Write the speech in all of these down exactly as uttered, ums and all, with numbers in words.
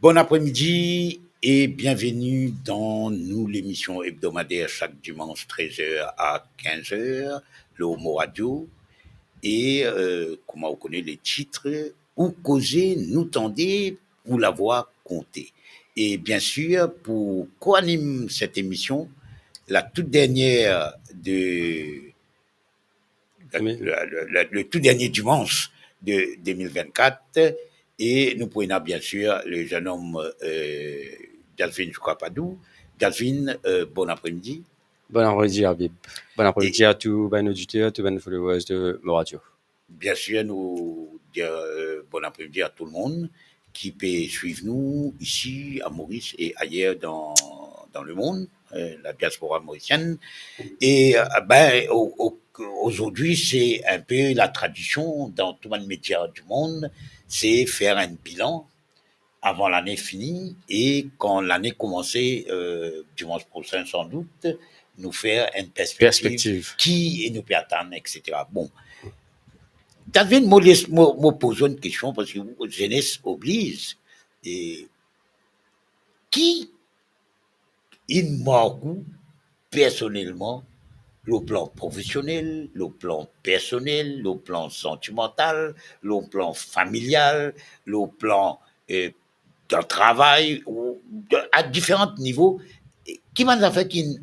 Bon apremidi, E bienveni dan nou lemision ebdomadair sak dimans trez er a kinz er lor Mo Radio. E, euh, kouma ou kone letit, ou koze, nou tande, pou lavwa konte. E biensir, pou koanim set emision, la tout dernier de le, le, le, le tou dernie dimans de de mil vennkat, e nou pou ena, biensir, le zennom, euh, Dalvin Zoukapadou. Dalvin, euh, bon apremidi. Bon apremidi, Habib. Bon apremidi a tou bann oditer, tou bann followers de Mo Radio. Biensir, nou dir, euh, bon apremidi a tou lemonn ki pe swiv nou isi, a Moris e ayer dan, dan lemond, euh, la diaspora morisienn. E, euh, ben, o, o, aujourd'hui, c'est un peu la tradition dans tout bann media dimond, c'est faire un bilan avan lane fini, e kan lane koumanse, euh, dimans prosin, sandout, nou fer enn perspektiv, perspektiv, ki nou pe atann, et cetera. Bon. Dalvin, mo les, mo, mo poz ou enn kestion, parski zenes obliz. E ki inn mark ou personelman, lor plan profesionel, lor plan personel, lor plan santimantal, lor plan familial, lor plan, euh, dan travay, ou dan, a diferan nivo? Ki bann zafer ki inn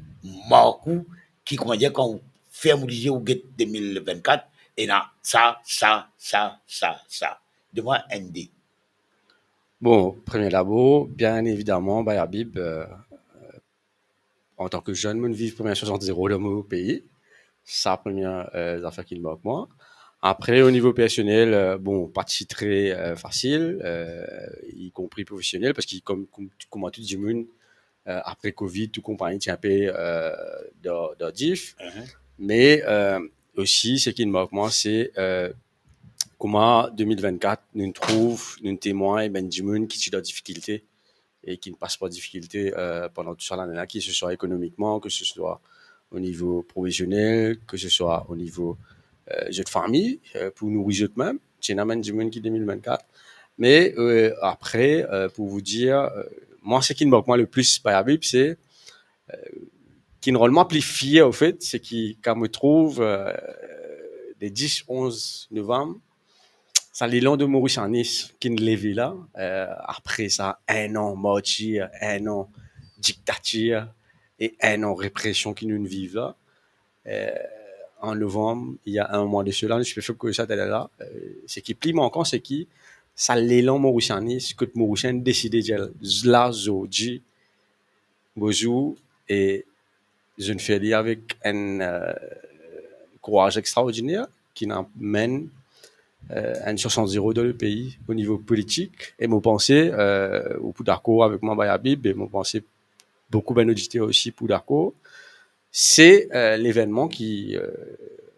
mark ou, ki, kouma dir, kan ou ferm ou lizie, ou get de mil vennkat, ena sa, sa, sa, sa, sa. Donn mwa enn de. Bon, premie dabor, bien evidaman, bay Habib, euh, antan ke zenn, mo'nn viv premie swasant zero dan mo pei. Sa premie, euh, zafer ki mark mwa. Apre, o nivo personel, euh, bon, pa ti tre, euh, fasil, euh, ikonpri profesionel, parski kom, kom, kouma tou dimoun, euh, apre Covid, tou konpagni ti inpe, euh, dan, dan dif. Mhm. Me, euh, osi, seki mark mwa, se, euh, kouma de mil vennkat, nou trouv, nou temwagn bann dimoun ki ti dan difikilte e ki pas par difikilte, euh, pandan tou sa lane la, ke se swa ekonomikman, ke se swa o nivo profesionel, ke se swa o nivo, euh, zot fami, euh, pou nouri zot mem. Ti ena bann dimoun ki de mil vennkat. Me, euh, apre, euh, pou vous dire, euh, mwa, seki mark mwa le plis, bay Habib, se, euh, ki rann mwa pli fier, anfet, se ki, kan mo trouv, euh, le dis, onz novam, sa lelan de morisianis ki'nn leve la, euh, apre sa enn an martir, enn an diktatir e enn an represion ki nou'nn viv la, euh, an novam, il y a un mois de cela, nou ti pe fer koz sa taler la, euh, seki pli markan, seki sa lelan morisianis, kot Morisien deside dir la, zordi, bonzour, e zot inn fer li avek enn, euh, kouraz extraordiner, ki'nn amenn, euh, enn swasant zero dan le pei o nivo politik. E mo panse, euh, ou pou dakor avek mwa, bay Habib, e mo panse boukou bann oditer osi pou dakor. Se, euh, levennman ki, euh,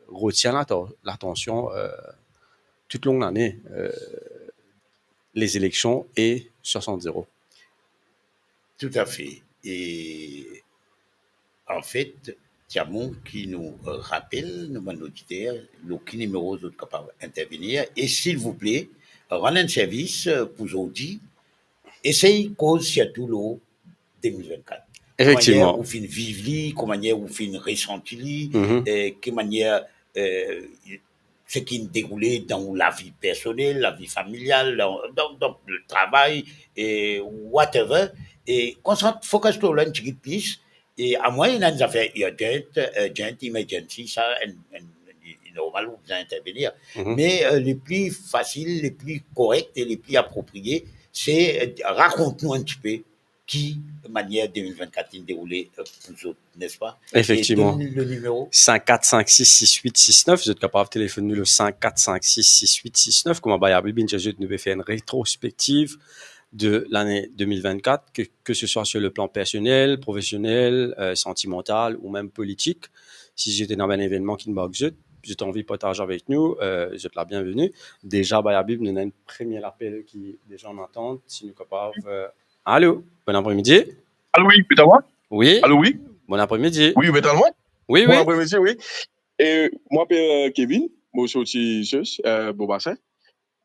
retien lata-, latansion, euh, tou long lane, euh, lezileksion e swasant zero. Toutafe. E anfet, ti a bon ki nou, euh, rapel nou bann oditer lor ki nimero zot kapav intervenir. E silvouple, rann enn servis, euh, pou zordi, esey koz sirtou lor de mil vennkat. Efektivman. Kouma ou finn viv li, kouma ou finn resanti li, mhm, eh, ki manier, eh, seki deroule dan ou lavi personel, lavi familial, dan, dan, dan le travay, e whatever. E konsant, focus lor la enn tigit plis. E amwin ena enn zafer urgent, urgent, emergency, sa, enn, enn, li normal ou bizin intervenir. Mhm. Me, eh, le pli fasil, le pli korek e le pli apropriye, se, eh, rakont nou enn tipe ki manier de mil vennkat inn deroule, eh, pou zot, nespa? Efektivman. E donn le nimero. Sink kat sink sis sis wit sis nef, zot kapav telefonn nou le sink kat sink sis sis wit sis nef. Kouma bay Habib inn dir zot, nou pe fer enn retrospektiv de lane de mil vennkat, ke, ke se swa sur le plan personel, profesionel, eh, santimantal ou mem politik. Si zot ena bann evennman ki mark zot, zot anvi partaz avek nou, eh, zot la bienveni. Deza, bay Habib, nou ena enn premie lapel ki deza an atant, si nou kapav, eh, Alo, bon apremidi. Alo, wi, ou pe tann mwa? Wi. Alo, wi. Bon apremidi. Wi, ou pe tann mwa? Wi, wi. Bon apremidi, wi. E, mo apel, eh, Kevin, mo sorti Sese, eh, Bobasin.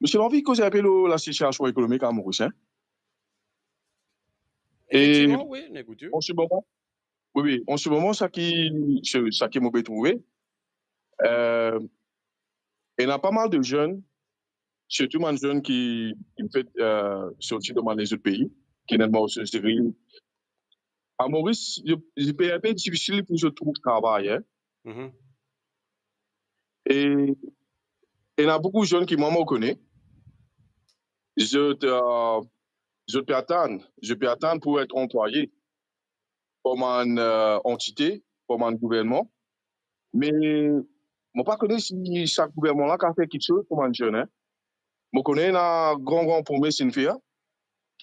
Mo ti anvi koz inpe lor lasitiasion ekonomik a Moris, en. Efektivman, wi, nou ekout ou. An se moman, wi, wi, an se moman, sa ki, se, sa ki mo pe trouve, euh, ena pa mal de zenn, sirtou bann zenn ki, ki pe, euh, sorti dan bann lezot pei, ki ena bann sosi. A Moris, li, li pe inpe difisil pou zot trouv travay, hein. Mhm. E, ena boukou zenn ki mwa mo kone, zot, euh, zot pe atann, zot pe atann pou et anplwaye par bann, euh, antite, par bann gouvernman. Me mo pa kone si sa gouvernman la kapav fer kiksoz pou bann zenn, hein. Mo kone ena gran, gran promes inn fer.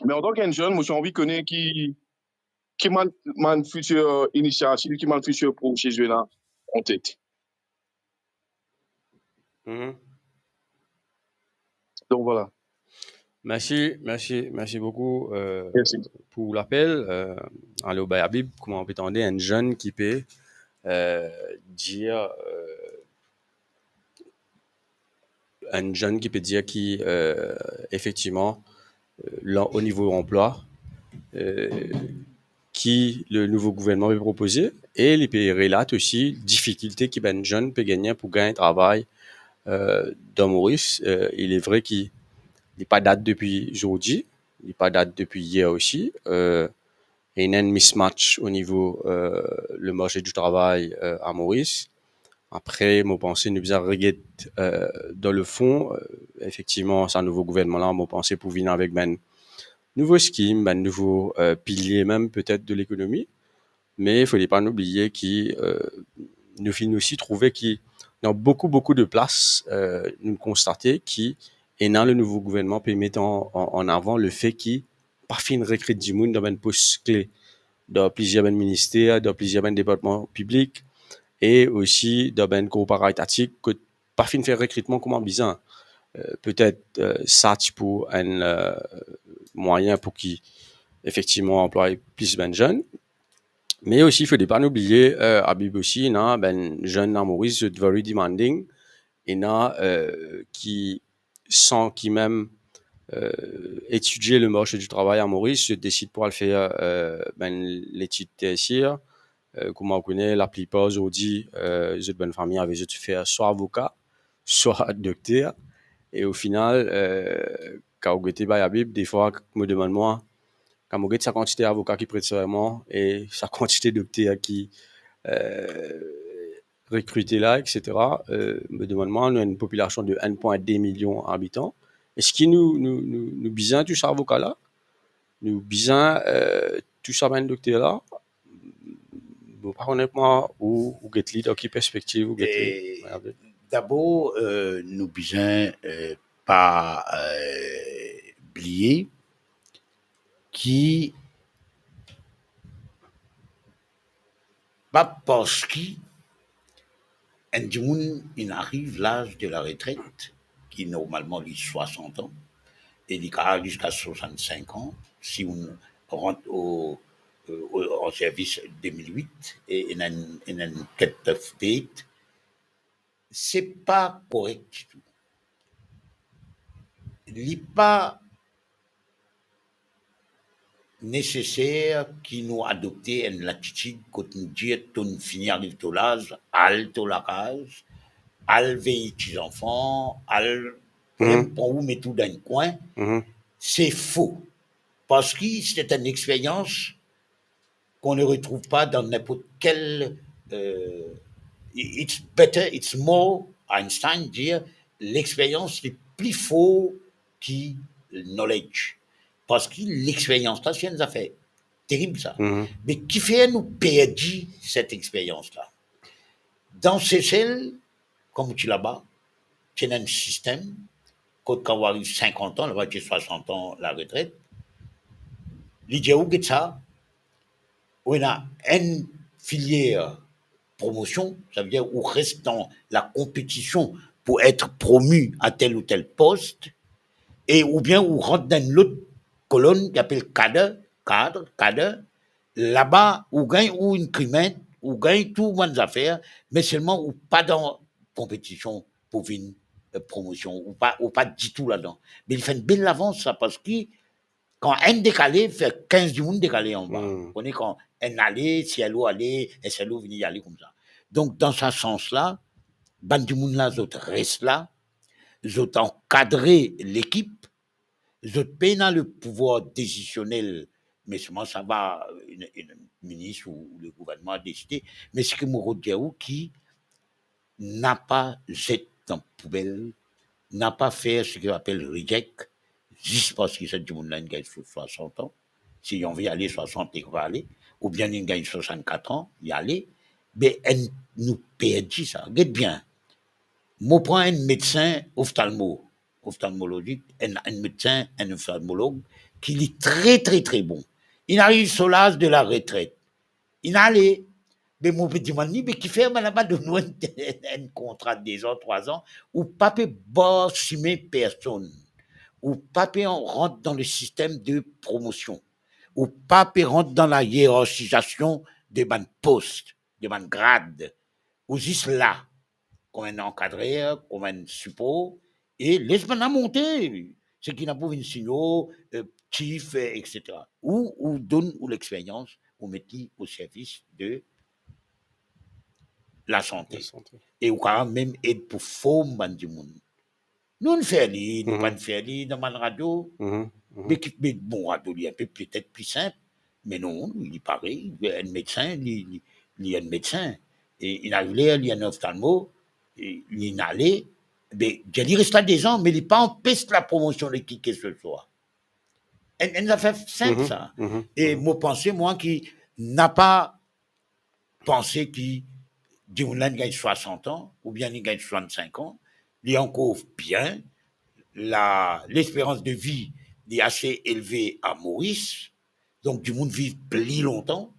Me antan ki enn zenn, mo ti anvi kone ki, ki bann, bann fitir inisiativ, ki bann fitir proze zot ena an tet. Mhm. Donc voilà. Mersi, mersi, mersi boukou, euh, Mersi. Pou lapel. Euh, alor, Bay Habib, kouma ou pe tande, enn zenn ki pe, euh, dir, euh, enn zenn ki pe dir ki, euh, efektivman, euh, lan-, o nivo anplwa, euh, ki le nouvo gouvernman pe propoze, e li pe relat osi difikilte ki bann zenn pe gagn pou gagn travay, euh, dan Moris. Euh, il est vrai ki li pa dat depi zordi, li pa dat depi yer osi. Euh, ena enn mismatch o nivo, euh, le marse di travay, euh, a Moris. Apre, mo panse nou bizin reget, euh, dan le fon, euh, efektivman, sa nouvo gouvernman la, mo panse pou vinn avek bann nouvo skim, bann nouvo, euh, pilie mem petet de lekonomi. Me fode pa nou bliye ki, euh, nou finn osi trouve ki dan boukou, boukou de plas, euh, nou konstate ki ena le nouvo gouvernman pe met an, an, an avan le fe ki pa finn rekrit dimoun dan bann pos kle, dan plizier bann minister, dan plizier bann departman piblik, e osi dan bann korporat etat kot pa finn fer rekritman kouma bizin. Euh, petet, euh, sa ti pou enn, euh, mwayin pou ki efektivman anplway plis bann zenn. Me osi, fode pa nou bliye, euh, Habib, osi, ena bann zenn a Moris, zot very demanding, ena, euh, ki san ki mem, euh, etidie le marse di travay a Moris, zot desid pou al fer, euh, bann letid tersier. Euh, kouma ou kone, laplipar zordi, euh, zot bann fami ave zot fer swa avoka, swa dokter. E o final, euh, kan ou gete Bay Habib, defwa mo demann mwa, kan mo get sa kantite avoka ki pret serman e sa kantite dokter ki, euh, rekrite la, et cetera, euh, mo demann mwa, nou enn popilasion de enn pwin de milion abitan. Eski nou, nou, nou, nou bizin tou sa avoka la? Nou bizin, euh, tou sa bann dokter la? Mo pa kone kouma ou, ou get li, dan ki perspektiv ou get li? E dabor, euh, nou bizin, euh, pa, euh, bliye ki pa parski enn dimoun inn ariv laz de la retret, ki normalman li swasant an, e li kapav ziska swasant-sink an, si ou rant o, o, o, an servis de mil wit, e ena enn, ena enn cut-off date, se pa korek ditou. Li pa neseser ki nou adopte enn latitid kot nou dir, to'nn fini ariv to laz, al to lakaz, al vey ti zanfan, al pran ou, met ou dan enn kwin. Mhm. Se fo. Parski se enn experyans qu'on ne retrouve pas dans n'importe quel, euh, it's better, it's more, Einstein dir, lexperyans li pli for ki knowledge. Parski lexperyans la, se enn zafer terib sa. Mhm. Me kifer nou perdi set experyans la? Dan Sesel, kom ou ti laba, ti ena enn sistem, kot kan ou ariv sinkant an, laba ti swasant an laretret, li dir ou, get sa, ou ena enn filier promosion, savedir ou res dan lakonpetision pou et promi a tel ou tel post, e oubien ou rant dan enn lot kolonn ki apel kader, kad, kader, laba ou gagn ou increment, ou gagn tou bann zafer, me selman ou pa dan konpetision pou vinn, eh, promosion, ou pa, ou pa ditou ladan. Me li fer enn bel lavans sa, parski Kan enn dekale, fer kinz dimoun dekale anba. Hmm. Ou kone, kan enn ale, sel ou ale, enn sel ou vini ale koumsa. Donk, dan sa sans la, bann dimoun la, zot res la, zot ankadre lekip, zot pena le pouvwar desisionel, me selman sa va, enn, enn minis ou, ou le gouvernman a deside, me seki mo rod dir ou ki napa zet dan poubel, napa fer seki apel reject, zis parski sa dimoun la inn gagn so-, swasant an, si li anvi ale swasant, li kapav ale, oubien li inn gagn swasannkat an, li ale, be enn, nou perdi sa. Get bien, mo pran enn medsin oftalmo, oftalmolozik, enn, enn medsin, enn oftalmolog, ki li tre, tre, tre bon. Inn ariv so laz de la retret. Inn ale, be mo pe dimann li, be kifer bann la pa donn ou enn, enn kontra dezan, trwazan, ou pa pe bar sime personn, ou pa pe an-, rant dan le sistem de promosion, ou pa pe rant dan la ierarsizasion de bann pos, de bann grad, ou zis la, kouma enn ankadrer, kouma enn sipor, e les bann la monte, seki ena pou vinn senior, eh, chief, eh, et cetera. Ou, ou donn ou lexperyans, ou met li o servis de lasante. Lasante. E ou kapav mem ed pou form bann dimoun. Nou'nn fer li, nou pa'nn fer li dan bann radio. Mhm, mhm. Me ki, me bon, radio li enpe petet pli sinp, me non, li parey, enn medsin, li, li, li enn medsin. E inn ariv ler li enn oftalmo, e li inn ale, be, dir li res la dezan, me li pa anpes la promosion de ki ke se swa. Enn, enn zafer sinp sa. Mhm, mhm. E mo panse, mwa, ki napa panse ki dimoun la inn gagn swasant an oubien li gagn swasannsink an, li ankor bien, la, lesperans de vi li ase elve a Moris, donk dimoun viv pli lontan,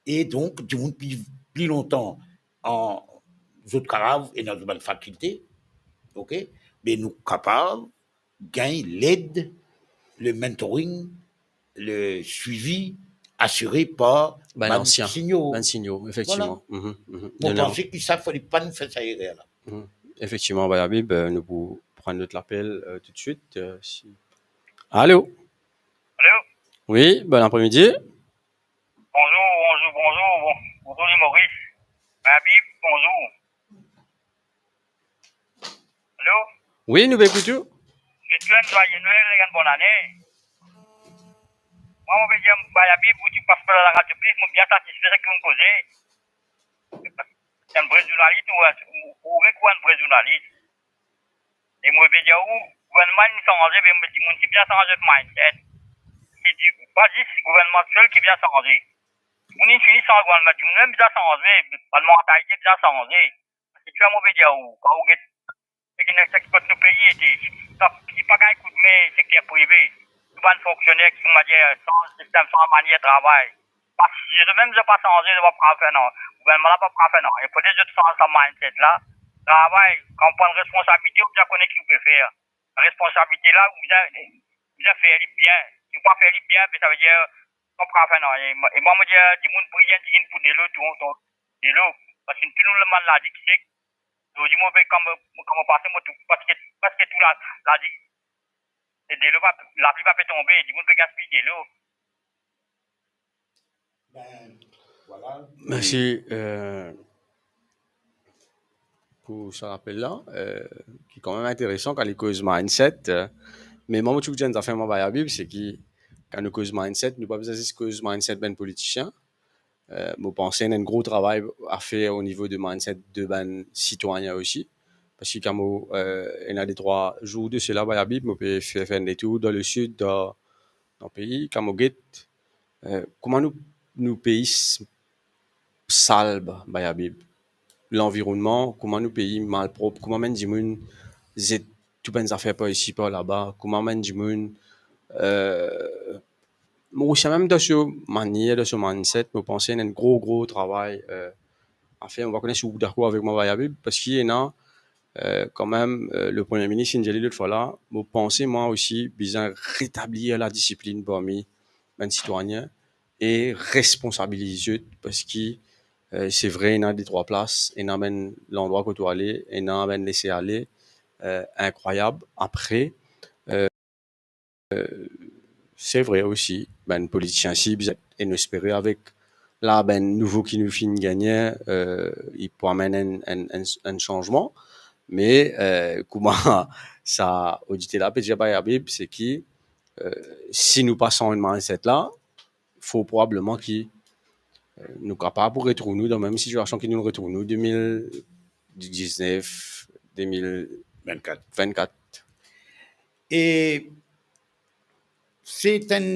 e donk dimoun viv pli lontan an zot karav e dan zot bann fakilte, ok? Me nou kapav gagn led, le mentoring, le swivi asire par bann ansien, senior. Bann senior, efektivman. Vwala. Mhm, mhm. Mo panse ki sa, fode pa nou fer sa erer la. Mhm. Efektivman, Bay Habib, eh, nou pou pran lot lapel, eh, toutswit, eh, si... Alo? Alo? Wi, bon apremidi. Bonzour, bonzour, bonzour, bon-, bonzour, Limoris. Bay Habib, bonzour. Alo? Wi, nou pe ekout ou. Swet ou enn zwaye Nwel ek enn bonn ane. Mwa, mo pe dir, Bay Habib, ou ti pas par laradio plis, mo bien satisfe seki ou koze. Enn vre zournalis, ou, ou, ou enn vre zournalis. E mo pe dir ou, gouvernman inn sanze, me dimoun ti bizin sanze mindset. Se di, pa zis gouvernman sel ki bizin sanze. Dimoun inn fini sanz gouvernman, dimoun mem bizin sanze, bann mantalite bizin sanze. Parski ti mo pe dir ou, kan ou get seki nek, seki kot nou pei ete, sa, ki pa gagn koudme sekter prive, tou bann fonksioner ki, kouma dir, sanz sistem, sanz manier travay. Parski zot mem zot pa sanze, zot pa kapav fer nanye. Gouvernman la pa kapav fer nanye. Fode zot sanz sa mindset la. Travay, kan ou pran responsabilite, ou bizin kone ki ou pe fer. Responsabilite la, ou bizin, bizin fer li bien. Si ou pa fer li bien, be savedir, ou pa kapav fer nanye. E mwa, mo dir, dimoun priye, dimoun pou delo, tou, tou, delo. Parski tou nou lemonn la di ki se, zordi mo pe, kan mo, kan mo pase, mo tou, preske, preske tou la, la di, e delo pa, lapli pa pe tonbe, dimoun pe gaspiy delo. Ben, vwala. Mersi, eh, pou sa rapel la, eh, ki kanmem interesan kan li koz mindset, eh, me mwa, mo ti pou dir enn zafer, mwa, Bay Habib, se ki kan nou koz mindset, nou pa bizin zis koz mindset bann politisien. Eh, mo panse ena enn gro travay a fer o nivo de mindset de bann sitwayin osi. Parski kan mo, eh, ena de trwa zour de sela, Bay Habib, mo pe fer, fer enn letour dan lesid, dan, dan pei, kan mo get, eh, kouma nou, nou pei s-, sal, Bay Habib. Lanvironnman, kouma nou pei malprop, kouma bann dimoun zet tou bann zafer par isi, par laba, kouma bann dimoun, eh, mo osi mem dan so manier, dan so mindset, mo panse ena enn gro, gro travay, eh, a fer. Mo pa kone si ou dakor avek mwa, Bay Habib, parski ena, eh, kanmem, eh, le Premie Minis inn dir li lot fwa la, mo panse mwa osi bizin retablir ladisiplin parmi bann sitwayin e responsabiliz zot, parski, eh, se vre, ena de trwa plas, ena bann landrwa kot ou ale, ena bann lese ale, eh, inkrwayab. Apre, eh, Se vre osi, bann politisien si bizin, e nou espere avek la bann nouvo ki nou finn gagne, euh, li pou amenn enn, enn, enn, enn sanzman. Me, euh, kouma sa oditer la pe dir, Bayahabib, se ki, euh, si nou pa sanz mindset la, for probableman ki, euh, nou kapav pou retrouv nou dan mem sitiasion ki nou retrouv nou de mil diznef, de mil vennkat. Vennkat. E se enn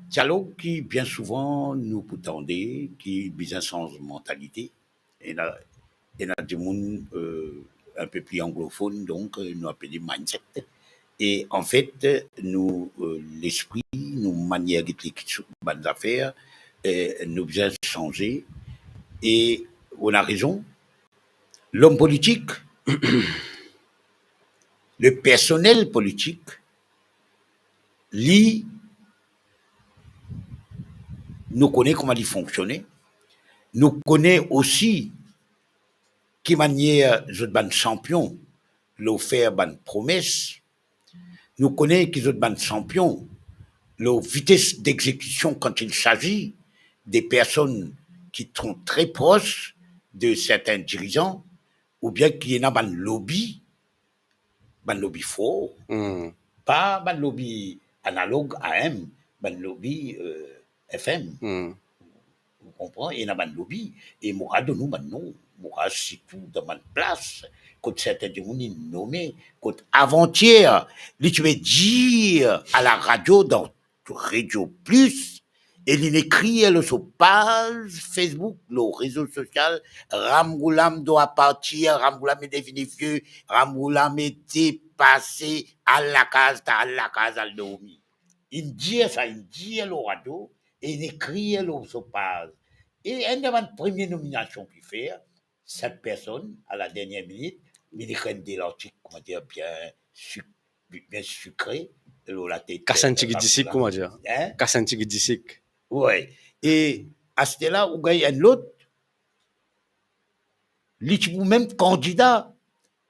dialog ki bien souvan nou pou tande, ki bizin sanz mantalite. Ena, ena dimoun, euh, inpe pli anglofonn, donk, euh, nou apele mindset. E anfet, nou, euh, lespri, nou manier get lektir bann zafer, euh, nou bizin sanze. E ou ena rezon, lom politik, le personnel politik, li, nou kone kouma li fonksione, nou kone osi ki manier zot bann sanpion lor fer bann promes, nou kone ki zot bann sanpion lor vites d'exécution quand il s'agit de personnes qui sont très proches de certains dirigeants, oubien ki ena bann lobby, bann lobby for, Hmm. pa bann lobby analog A M, bann lobby, euh, F M. Hmm. Ou konpran? Ena bann lobby, e mo kav donn ou bann nom, mo kav sit ou dan bann plas, kot sertin dimoun inn nome, kot avantier, li ti pe dir a la radio dan Radio Plus, e linn ekrir lor so paz Facebook, lor rezo sosial, Ramgoolam doit partir, Ramgoolam est devenu vieux, Ramgoolam est dépassé, al lakaz, ta al lakaz, al dormi. Inn dir sa, inn dir lor radio, e inn ekrir lor so paz. E enn dan bann premie nominasion ki fer, set personn, a la dernier minit, li ekrir de lartik, kouma dir, bien sik-, bien sikre, lor latet, Kas enn tigit disik, kouma dir? Hein? Kas enn tigit disik. Wi. E aster la, ou gagn enn lot, li ti pou mem kandida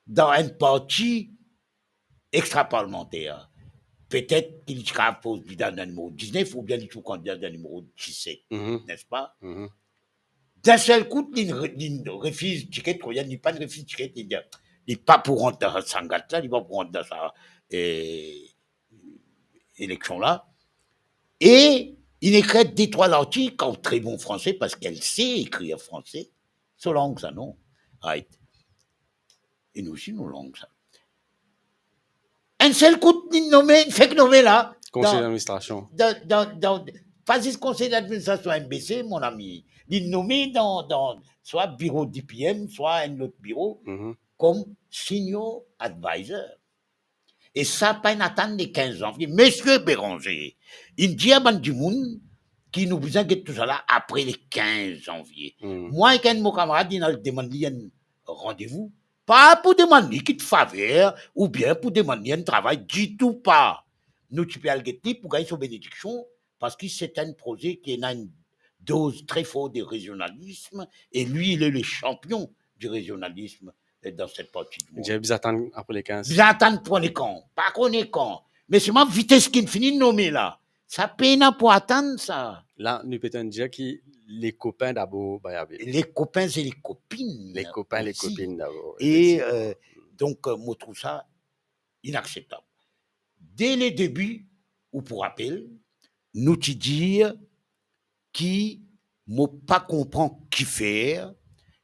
dan enn parti extra-parlementaire. Petet ki li ti kav poz kandida dan nimero diznef, oubien li ti pou kandida dan nimero diset, Mhm. n'est-ce pas? Mhm. D'un seul coup, li re-, li refiz tiket, kouma li pa'nn refiz tiket, li dir, li pa pou rant dan sa sangat la, li pa pou rant dan sa, eh, eleksion la. E li ekrir de trwa lartik an tre bon franse, parski li se ekrir franse. So lang sa, non? Right. E nou osi, nou lang sa. Enn sel kout, li nome, li fek nome la. Konsey dan, d'administrasion. Dan, dan, dan, pa zis konsey d'administrasion M B C, mon ami. Li nome dan, dan swa biro D P M, swa enn lot biro, Mhm. kom senior advisor. E sa pa inn atann le kinz zanvie. Misie Beranger, inn dir bann dimoun ki nou bizin get tousala apre le kinz zanvie. Hmm. Mwa ek enn mo kamarad, inn al demann li enn randevou. Pa pou demann li kit faver, oubien pou demann li enn travay, ditou pa. Nou ti pe al get li pou gagn so benediksion, parski se enn proze ki ena enn doz tre for de rezionalism, e li, li le sanpion di rezionalism, eh, dan set parti di mond. Li dir bizin atann apre le kinz. Bizin atann pou le kan. Pa kone kan. Me selman vites ki inn fini nome la, sa pena pou atann sa. La, nou pe tann dir ki le kopin dabor, Bayabe. Le kopin, se le kopinn. Le kopin, le kopinn dabor, efektivman. E, euh, donk, euh, mo trouv sa inakseptab. Dès le début, ou pou rapel, nou ti dir ki mo pa konpran kifer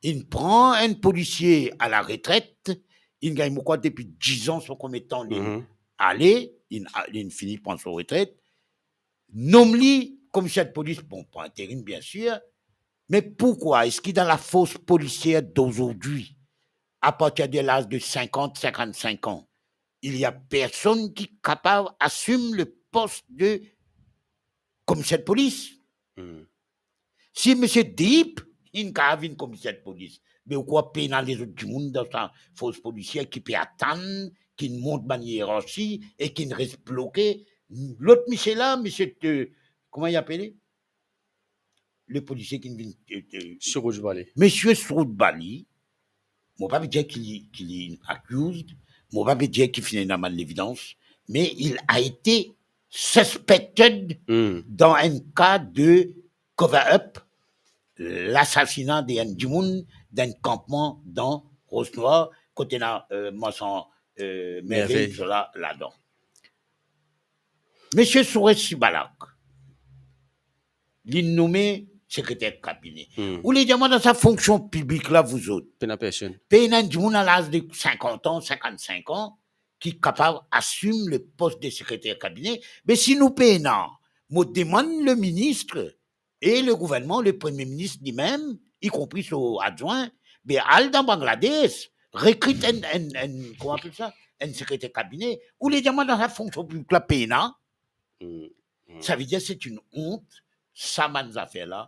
inn pran enn polisie a la retret, inn gagn, mo krwar, depi diz an, so konbien tan li Mhm. ale, inn a-, inn fini pran so retret, nom li komiser de polis, bon, par interim, bien sir, me pourkwa eski dan la force policière d'aujourd'hui, à partir de l'âge de cinquante, cinquante-cinq ans, il y a personne ki kapav asim le poste de komiser de polis? Hmm. Si misie Deep inn kapav vinn komiser de polis, me ou krwar pena lezot dimoun dan sa force policière ki pe atann, ki mont bann ierarki e ki res bloke? Lot misie la, misie, euh, kouma li apele? Le polisie ki vinn, euh, euh, Suruj Bali. Misie Suruj Bali, mo pa pe dir ki li, ki li accused, mo pa pe dir ki finn ena bann levidans, mais il a été suspected dan enn ka de cover-up, lasasina de enn dimoun dan enn kanpman dan Ros Nwar, kot ena, euh, Marsan, euh, Merveille, Merveille. Zola ladan. Misie Suresh Sibalak, li nome sekreter kabine. Ou le dir mwa dan sa fonksion piblik la, vouzot, pena personn, pena enn dimoun a laz de sinkant an, sinkant-sink an, ki kapav asim le post de sekreter kabine. Me si nou pena, mo demann le minis e le gouvernman, le premie minis limem, ikonpri so adwin, be al dan Bangladesh, rekrit enn, enn, enn, kouma apel sa? Enn sekreter kabine. Ou le dir mwa dan sa fonksion piblik la pena? Savedir se enn ont, sa bann zafer la,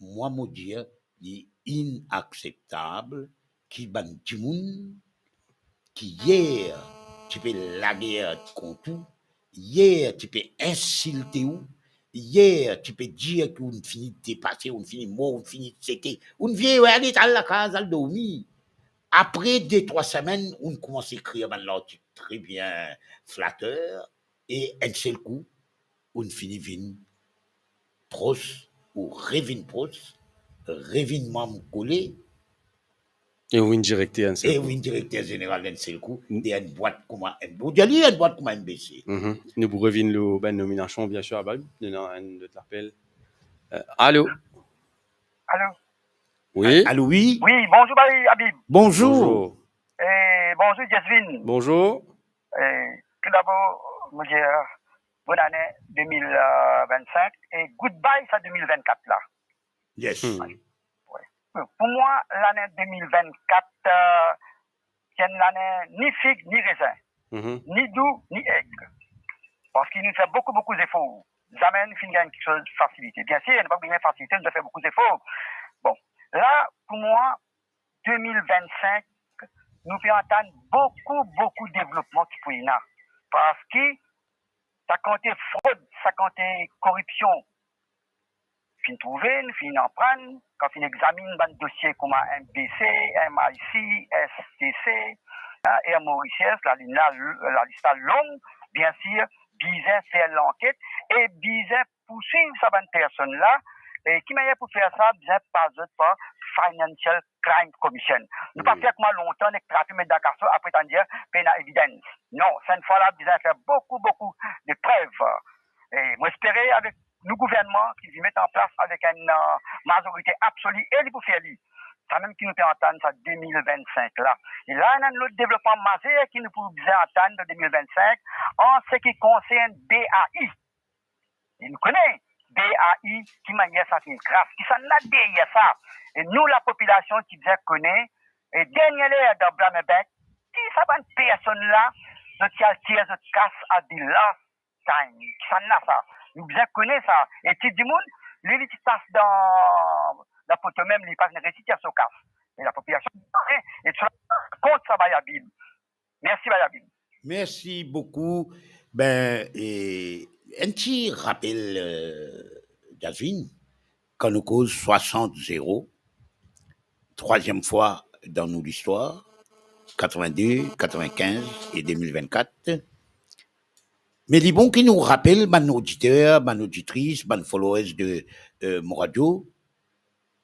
mwa mo dir, li inakseptab ki bann dimoun ki yer ti pe lager kont ou, yer ti pe insilte ou, yer ti pe dir ki ou'nn fini depase, ou'nn fini mor, ou'nn fini sete, ou'nn vie, ale, al lakaz, al dormi. Apre de trwa semenn, ou'nn koumans ekrir bann lartik tre bien flater, e enn sel kou, ou'nn fini vinn pros, ou revinn pros, revinn manm Kole, e ou vinn direkter enn sel kou. E ou vinn direkter zeneral enn sel kou, de enn bwat kouma enn, ou dir li enn bwat kouma enn B C. Nou pou revinn lor bann nominasion, biensir, Abib, nou ena enn lot lapel. Euh, alo? Alo? Wi? Alo, wi? Wi, bonzour, Baye Abib. Bonzour. Bonzour. E bonzour, Jasmine. Bonzour. E, toudabor, mo dir, bonn ane de mil vennsink e goodbye sa de mil vennkat la. Yes. Wi. Pou mwa, lane de mil vennkat, euh, ti enn lane ni fig, ni rezin, ni dou, ni eg. Parski nou fer boukou, boukou zefor. Zame nou finn gagn kiksoz fasilite. Biensir, nou pa gagn fasilite, nou fer boukou zefor. Bon, la, pou mwa, de mil vennsink, nou pe atann boukou, boukou devlopman ki pou ena. Parski sa kantite frod, sa kantite koripsion, finn trouve, nou finn aprann, kan finn examinn bann dosie kouma M B C, M I C, S T C, hein, Air Mauritius, lalinn la, lalis la long, biensir, bizin fer lanket e bizin pouswiv sa bann personn la, e ki manier pou fer sa, bizin pas zot par Financial Crime Commission. Nou pa fer kouma lontan, nek trape met dan kaso, apre tann dir pena evidence. Non, sa enn fwa la bizin fer boukou, boukou de prev. E mo espere avek nou gouvernman ki vinn met an plas avek enn, euh, mazorite absoli, e li pou fer li. Sa mem ki nou pe atann sa de mil vennsink la. E la, ena enn lot devlopman mazer ki nou pou bizin atann dan de mil vennsink, an seki konsern B A I. E nou kone B A I, ki manier sa finn kras, kisannla deryer sa. E nou, lapopilasion, ki bizin kone, e dernie ler dan Blamerbank, ki sa bann personn la, zot ti al tir zot kas at the last time. Kisannla sa? Nou bizin kone sa. E ti dimoun, li, li ti pas dan lapoto mem, li pa finn resi tir so kas. E lapopilasion, e, e sa kont sa, Baye Abib. Mersi, Baye Abib. Mersi boukou. Be, e, enn ti rapel, euh, Jasmine, kan nou koz swasant zero, trwaziem fwa dan nou listwar, katrovin-de, katrovin-kinz e de mil vennkat. Me li bon ki nou rapel bann oditer, bann oditris, bann followers de, euh, Mo Radio,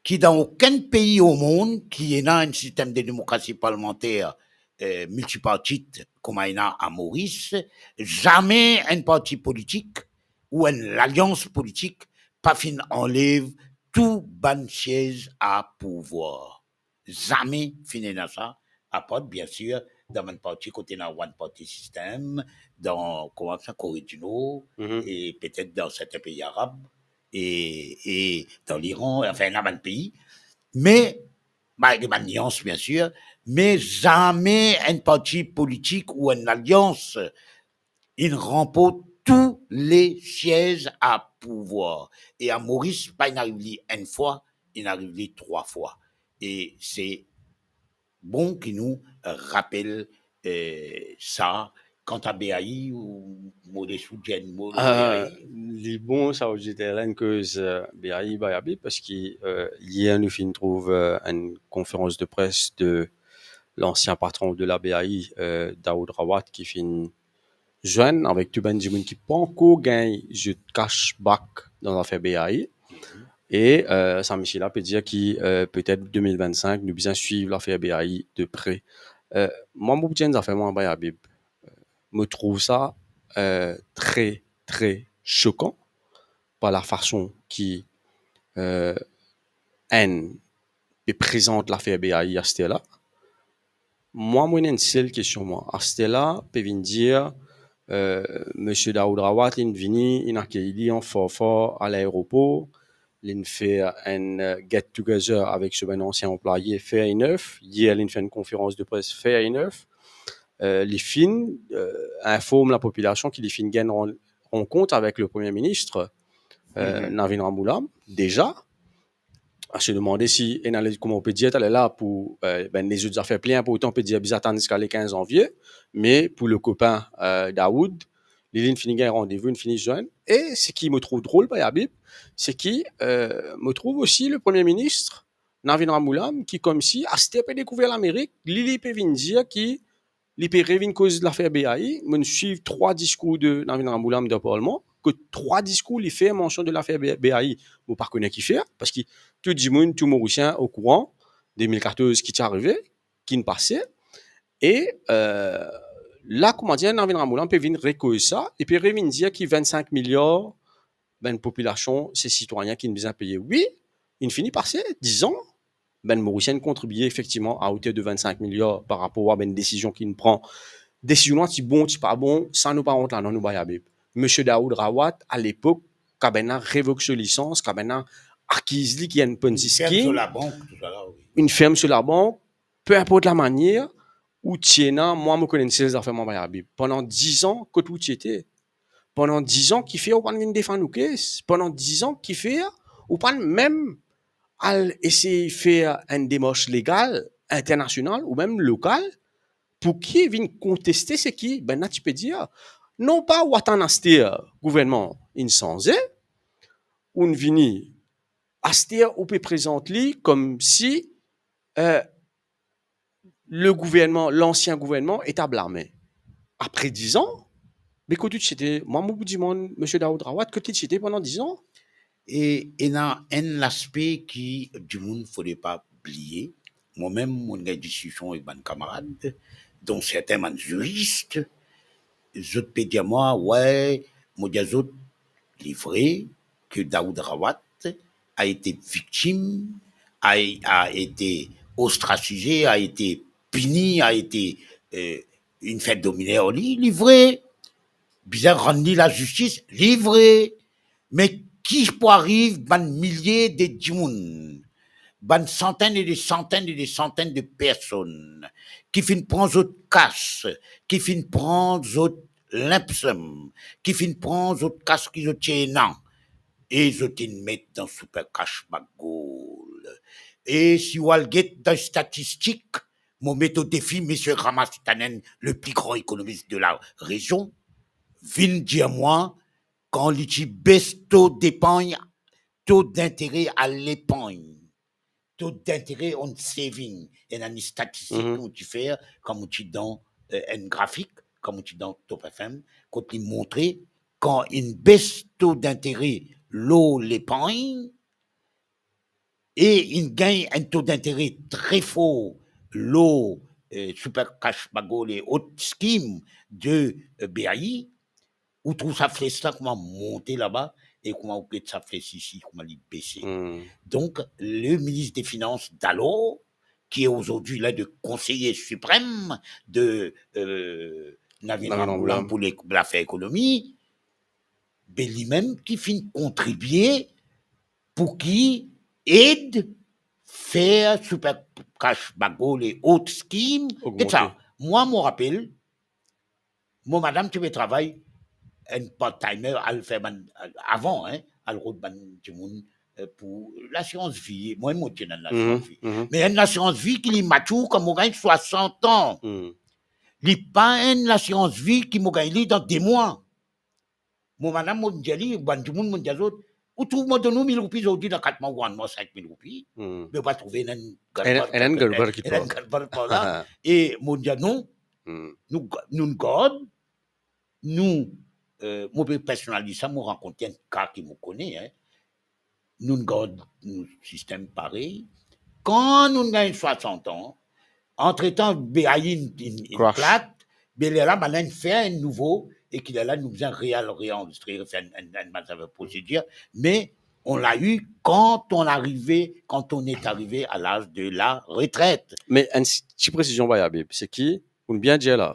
ki dan okenn pei o mond ki ena enn sistem de demokrasi parlimanter, eh, miltipartit kouma ena a Moris, zame enn parti politik ou enn lalians politik pa finn anlev tou bann siez a pouvwar. Zame finn ena sa, apar biensir dan bann parti kot ena one party system, dan, kouma sa, Kore di Nor, e petet dan sertin pei arab, e, e dan Liran, anfin, ena bann pei. Me, malgre bann nians, biensir, me zame enn parti politik ou enn lalians inn ranport tou le siez a pouvwar. E a Moris, pa inn ariv li enn fwa, inn ariv li trwa fwa. E se bon ki nou rapel, eh, sa. Kanta B A I, ou mo les ou dir enn mo lor B A I? Ah, li bon sa oditer la inn koz, eh, B A I, Baye Abib, parski, eh, yer nou finn trouv, eh, enn konferans de pres de lansien patron de la B A I, eh, Daoud Rawat, ki finn zwenn avek tou bann dimoun ki pankor gagn zot cash back dan zafer B A I. E, euh, sa misie la pe dir ki, euh, petet de mil vennsink, nou bizin swiv lafer B A I de pre. Euh, mwa, mo pou dir enn zafer, mwa, Abib. Mo trouv sa, euh, tre, tre sokan par la fason ki, euh, enn pe prezant lafer B A I aster la. Mwa, mo ena enn sel kestion, mwa. Aster la, pe vinn dir, euh, Misie Daoud Rawat, linn vini, linn akeyir li an fanfar a laeropor, linn fer enn, euh, get together avek so bann ansien anplwaye, fair enough. Yer, linn fer enn konferans de pres, fair enough. Euh, li finn, euh, inform lapopilasion ki li finn gagn ran-, rankont avek le Premie Minis, euh, Mhm. Navin Ramgoolam, deza. A se demande si ena le-, kouma ou pe dir taler la, pou, euh, bann lezot zafer pli inportan, pe dir bizin atann ziska le kinz zanvie, me pou le kopin, euh, Daoud, li, linn fini gagn randevou, linn fini zwenn. E seki mo trouv drol, Abib, se ki, euh, mo trouv osi le Premie Minis, Navin Ramgoolam, ki koumsi aster pe dekouver Lamerik, li, li pe vinn dir ki li pe revinn koz lafer B A I. Mo'nn swiv trwa diskour de Navin Ramgoolam dan Parlman, kot trwa diskour li fer mansion de lafer B-, B A I. Mo pa kone kifer, parski tou dimoun, tou Morisien okouran de mil katorz ki ti arive, ki'nn pase. E, euh, la, kouma dir, Navin Ramgoolam pe vinn rekoz sa, li pe revinn dir ki vennsink miliar bann popilasion, se sitwayin ki'nn bizin peye. Wi, inn fini pase dizan, bann Morisien kontribie efektivman a oter de vennsink miliar par rapor a bann desizion ki'nn pran. Desizion la ti bon, ti pa bon, sa nou pa rant ladan, nou bay Abib. Misie Daoud Rawat, a lepok, kan bann la revok so lisans, kan bann la akiz li ki enn Ponzi scheme, inn ferm so labank, tou sa la, wi. Inn ferm so labank, pe inport lamanier ou ti ena, mwa, mo kone enn sel zafer, mwa, bay Abib. Pandan dizan, kot ou ti ete? Pandan dizan, kifer ou pa'nn vinn defann ou kes? Pandan dizan, kifer ou pa'nn mem al esey fer enn demars legal internasional ou mem lokal pou ki vinn konteste seki bann la ti pe dir? Non pa ou atann aster gouvernman inn sanze, ou'nn vini aster ou pe prezant li koumsi, euh, le gouvernman, lansien gouvernman, et a blame. Apre dizan, me kot ou ti ete? Mwa, mo pou dimann Misie Daoud Rawat, kot li ti ete pandan dizan? E ena enn laspe ki dimoun fode pa bliye. Mwa mem, mo'nn gagn diskision ek bann kamarad, don sertin bann ziris, zot pe dir mwa, wi, mo dir zot, li vre ke Daoud Rawat a ete viktim, a, a ete ostrasize, a ete pini, a ete, euh, inn fer dominer li, li vre. Bizin rann li lazistis, li vre. Me ki pou ariv bann milie de dimoun, bann santenn e de santenn e de santenn de personn ki finn pran zot kas, ki finn pran zot linpsem, ki finn pran zot kas ki zot ti ena, e zot inn met dan Super Cash Back Gold. E si ou al get dan statistik, mo met o defi misie Ramasithanan, le pli gran ekonomis de la rezion, vinn dir mwa, kan li ti bes to depagn, to dintere a lepagn, to dintere on saving, ena enn statistik Mhm. ki mo ti fer, kan mo ti dan, euh, enn grafik, kan mo ti dan Top F M, kot li montre, kan inn bes to dintere lor lepagn, e inn gagn enn to dintere tre for lor, euh, Super Cash Back Gold e ot scheme de, euh, B A I, ou trouv sa fles la kouma monte laba, e kouma ou get sa fles isi, kouma li bese. Hmm. Donk, le minis de finans dalor, qui est aujourd'hui l'un des conseillers suprêmes de, euh, Navin Navin Ramgoolam Ramgoolam. Pour les, pour l'affaire économie, be limem ki finn kontribie pou ki ed fer Super Cash Back Gold e ot scheme, Ogmante. Get sa. Mwa, mo rapel, mo madam ti pe travay enn part-timer, al fer bann, avan, hein, al rod bann dimoun, euh, pou lasirans vi. Mwa, mo ti ena enn lasirans Mhm, vi. mhm. Me enn lasirans vi ki li mature kan mo gagn swasant an. Hmm. Li pa enn lasirans vi ki mo gagn li dan de mwa. Mo madam, mo dir li, bann dimoun, mo dir zot, ou trouv mo donn ou mil roupi zordi, dan kat mwa ou rann mwa sink mil roupi, Hmm. me ou pa trouve ena enn Ena, gadbar, ena enn gadbar ki ena enn pa. gadbar par la. E mo dir non, Hmm. nou ga-, nou gard, nou, euh, mo pe personaliz sa, mo rakont enn ka ki mo kone, hein. Nou gard nou sistem parey. Kan nou gagn swasant an, antretan, B A I inn, inn, inn plat, be lerla, bann la inn fer enn nouvo, e ki lerla nou bizin re-, reanrezistre, fer enn, enn, enn bann zafer prosedir, me on l'a eu quand on arrivait, quand on est arrivé à l'âge de la retraite. Me enn ti, ti presizion, Bay Habib, se ki, ou bien dir la,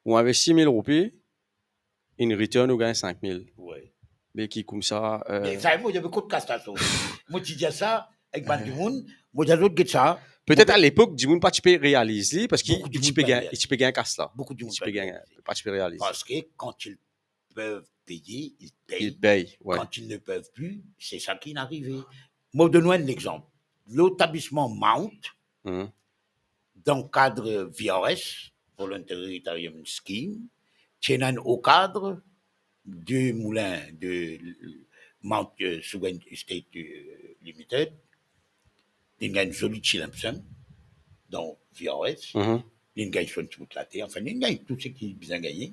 ou investi mil roupi, in return ou gagn sink mil. Wi. Me ki koumsa, euh, me sa, mo, mo kot kas la sorti. Mo ti dir sa ek bann dimoun, mo dir zot, get sa. Petet a lepok, dimoun pa ti pe realiz li, parski li ti pe gagn, li ti pe gagn kas la. Boukou dimoun pa ti pe realiz li. Parski quand ils peuvent payer, ils payent. Ils payent, ouais. Quand ils ne peuvent plus, c'est ça qui est arrivé. Mo donn ou enn lexanp. Letablisman Mount, dan kad V R S, Voluntary Retirement Scheme, ti ena enn o kad de moulin de Mount, euh, Sugar Estate, euh, Limited, li gagn zoli ti lump sum dan V R S, li gagn so ti bout later, anfin, li gagn tou seki bizin gagne.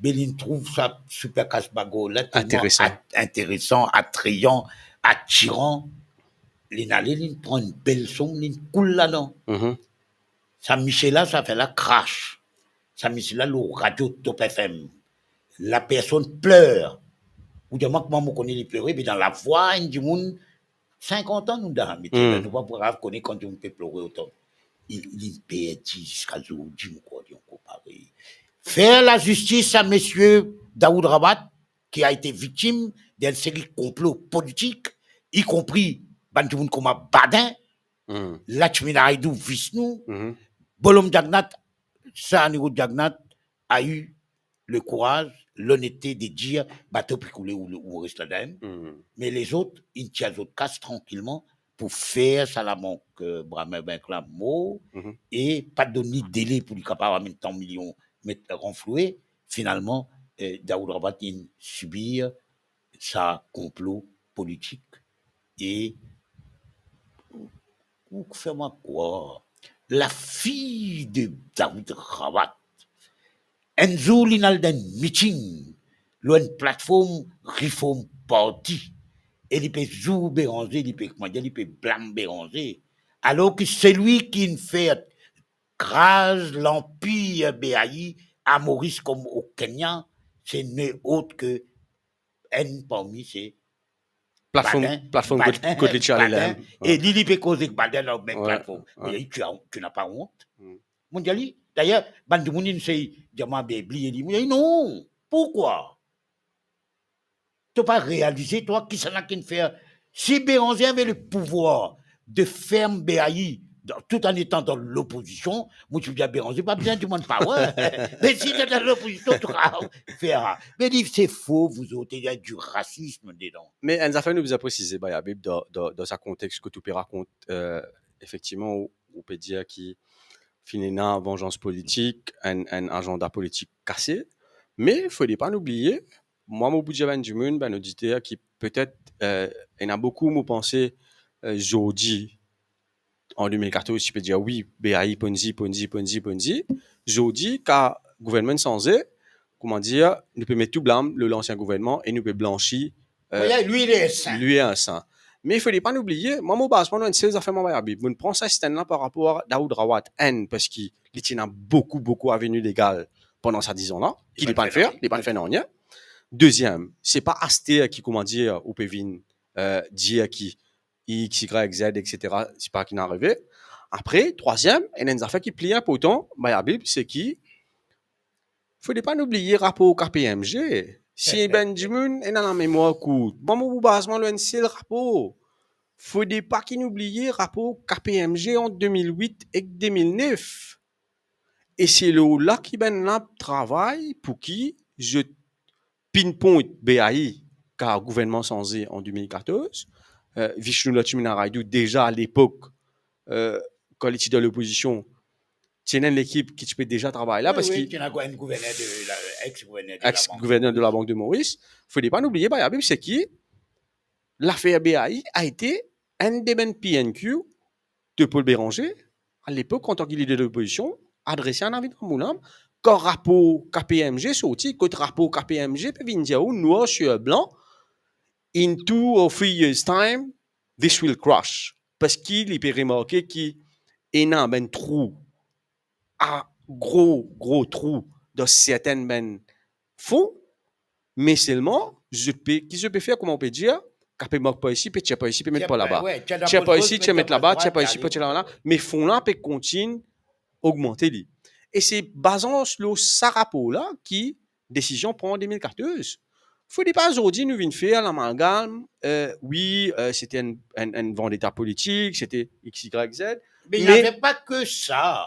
Me li trouv sa Super Cash Bago la telman interesan, at-, interesan, atrayan, atiran. Li ale, li pran enn bel som, li koul ladan. Sa misie la, sa fer la krash. Sa misie la, lor radio Top F M, lapersonn pler. Ou dir mwa kouma mo kone li plere, me dan lavwa enn dimoun, sinkant an nou dan mete la, nou pa pou kav kone kan dimoun pe plore otan. Li, li perdi ziska zordi, mo krwar li ankor parey. Faire la justice à monsieur Daoud Rabat, qui a été victime d'une série de complots politiques, y compris bann dimoun kouma Badin, Lakshminarayan Vishnu, Bolom Jagannath, Shanirudh Jagannath a eu le courage, l'honnêteté de dir, bato pe koule ou, ou res ladan. Me lezot, inn tir zot kas trankilman pou fer sa labank, euh, Braemar Bank la mor, e pa donn li dele pou li kapav amenn tan milion, met ranfloue. Finalman, euh, Daoud Rabat inn sibir sa konplo politik. E ou fer mwa krwar, lafiy de Daoud Rabat, enn zour li'nn al dan enn miting lor enn platform Reform Party, e li pe zour Beranger, li pe, kouma dir, li pe blam Beranger, alor ki selwi ki inn fer kraz lanpir B A I a Moris kom o Kenya, se ne ot ke enn parmi se platform, Badin, platform kot, Badin, kot li ti ale la. Badin, e li, li pe koz ek Badin dan mem platform. Mo dir li, tu as, tu n'as pas honte? Mo dir li, dayer, bann dimoun inn sey dir mwa, be, bliye li. Mo dir li, non, pourquoi? To pa realize, twa, kisannla ki'nn fer? Si Béranger avait le pouvoir de fermer B A I dans, tout en étant dans l'opposition, mo ti pou dir Béranger pa bizin demann power. Me si li dan lopozision, to kav fer. Me li, c'est faux, vous autres, il y a du racisme dedans. Me enn zafer nou bizin presize, Bay Habib, dan, dan, dan sa kontex kot ou pe rakont, euh, efektivman, ou, ou pe dir ki finn ena vanzans politik, enn, enn azanda politik kase. Me fode pa nou bliye, mwa, mo pou dir bann dimoun, bann oditer ki petet, euh, ena boukou mo panse, euh, zordi, an de mil katorz, ti pe dir, wi, B A I, Ponzi, Ponzi, Ponzi, Ponzi. Zordi, kan gouvernman sanze, kouma dir, nou pe met tou blam lor lansien gouvernman e nou pe blansi, euh, wi, lui, il est saint. Lui est saint. Me fode pa nou bliye, mwa, mo baz mwa lor enn sel zafer, mwa, Bay Habib. Mo pran sa stand la par rapor a Daoud Rawat, enn, parski li ti ena boukou, boukou aveni legal pandan sa diz an la, ki li pa'nn fer, li pa'nn fer nanye. Deziem, se pa aster ki, kouma dir, ou pe vinn, euh, dir ki X, Y, Z, et cetera, se pa ki'nn arive. Apre, trwaziem, ena enn zafer ki pli inportan, Bay Habib, se ki fode pa nou bliye rapor K P M G. Si bann dimoun ena lamemwar kourt, mwa, mo pou baz mwa lor enn sel rapor. Fode pa ki nou bliye rapor K P M G ant de mil wit ek de mil nef. E se lor la ki bann la travay pou ki zot pinpoint B A I, kan gouvernman sanze an de mil katorz. Euh, Vishnu Lakshmi Naidu, deza alepok, euh, kan li ti dan lopozision, ti ena enn lekip ki ti pe deza travay la, wi, parski wi, ti ena enn gouverner de la, ex-gouverner de la Banque de Maurice. Fode pa nou bliye, Bay Habib, se ki lafer B A I a ete enn de bann P N Q de Paul Béranger, alepok, antan ki lider de lopozision, adrese enn invit Ramon Lam, kan rapor K P M G sorti, kot rapor K P M G pe vinn dir ou, noir sur blanc, "In two or three years' time, this will crash." Parski li pe remarke ki ena bann trou, a gro, gro trou dan sertin bann fon, me selman, zot pe, ki zot pe fer, kouma ou pe dir, kape mark par isi, pe tir par isi, pe met par laba. Tir par isi, tir met laba, tir par isi, pe tir laba, me fon la pe kontign ogmante li. E se bazan lor sa rapor la ki desizion pran an de mil katorz. Fode pa zordi nou vinn fer lamalgam, eh, wi, eh, sete enn, enn, enn vandeta politik, sete X Y Z. Me il n'y avait pas que ça.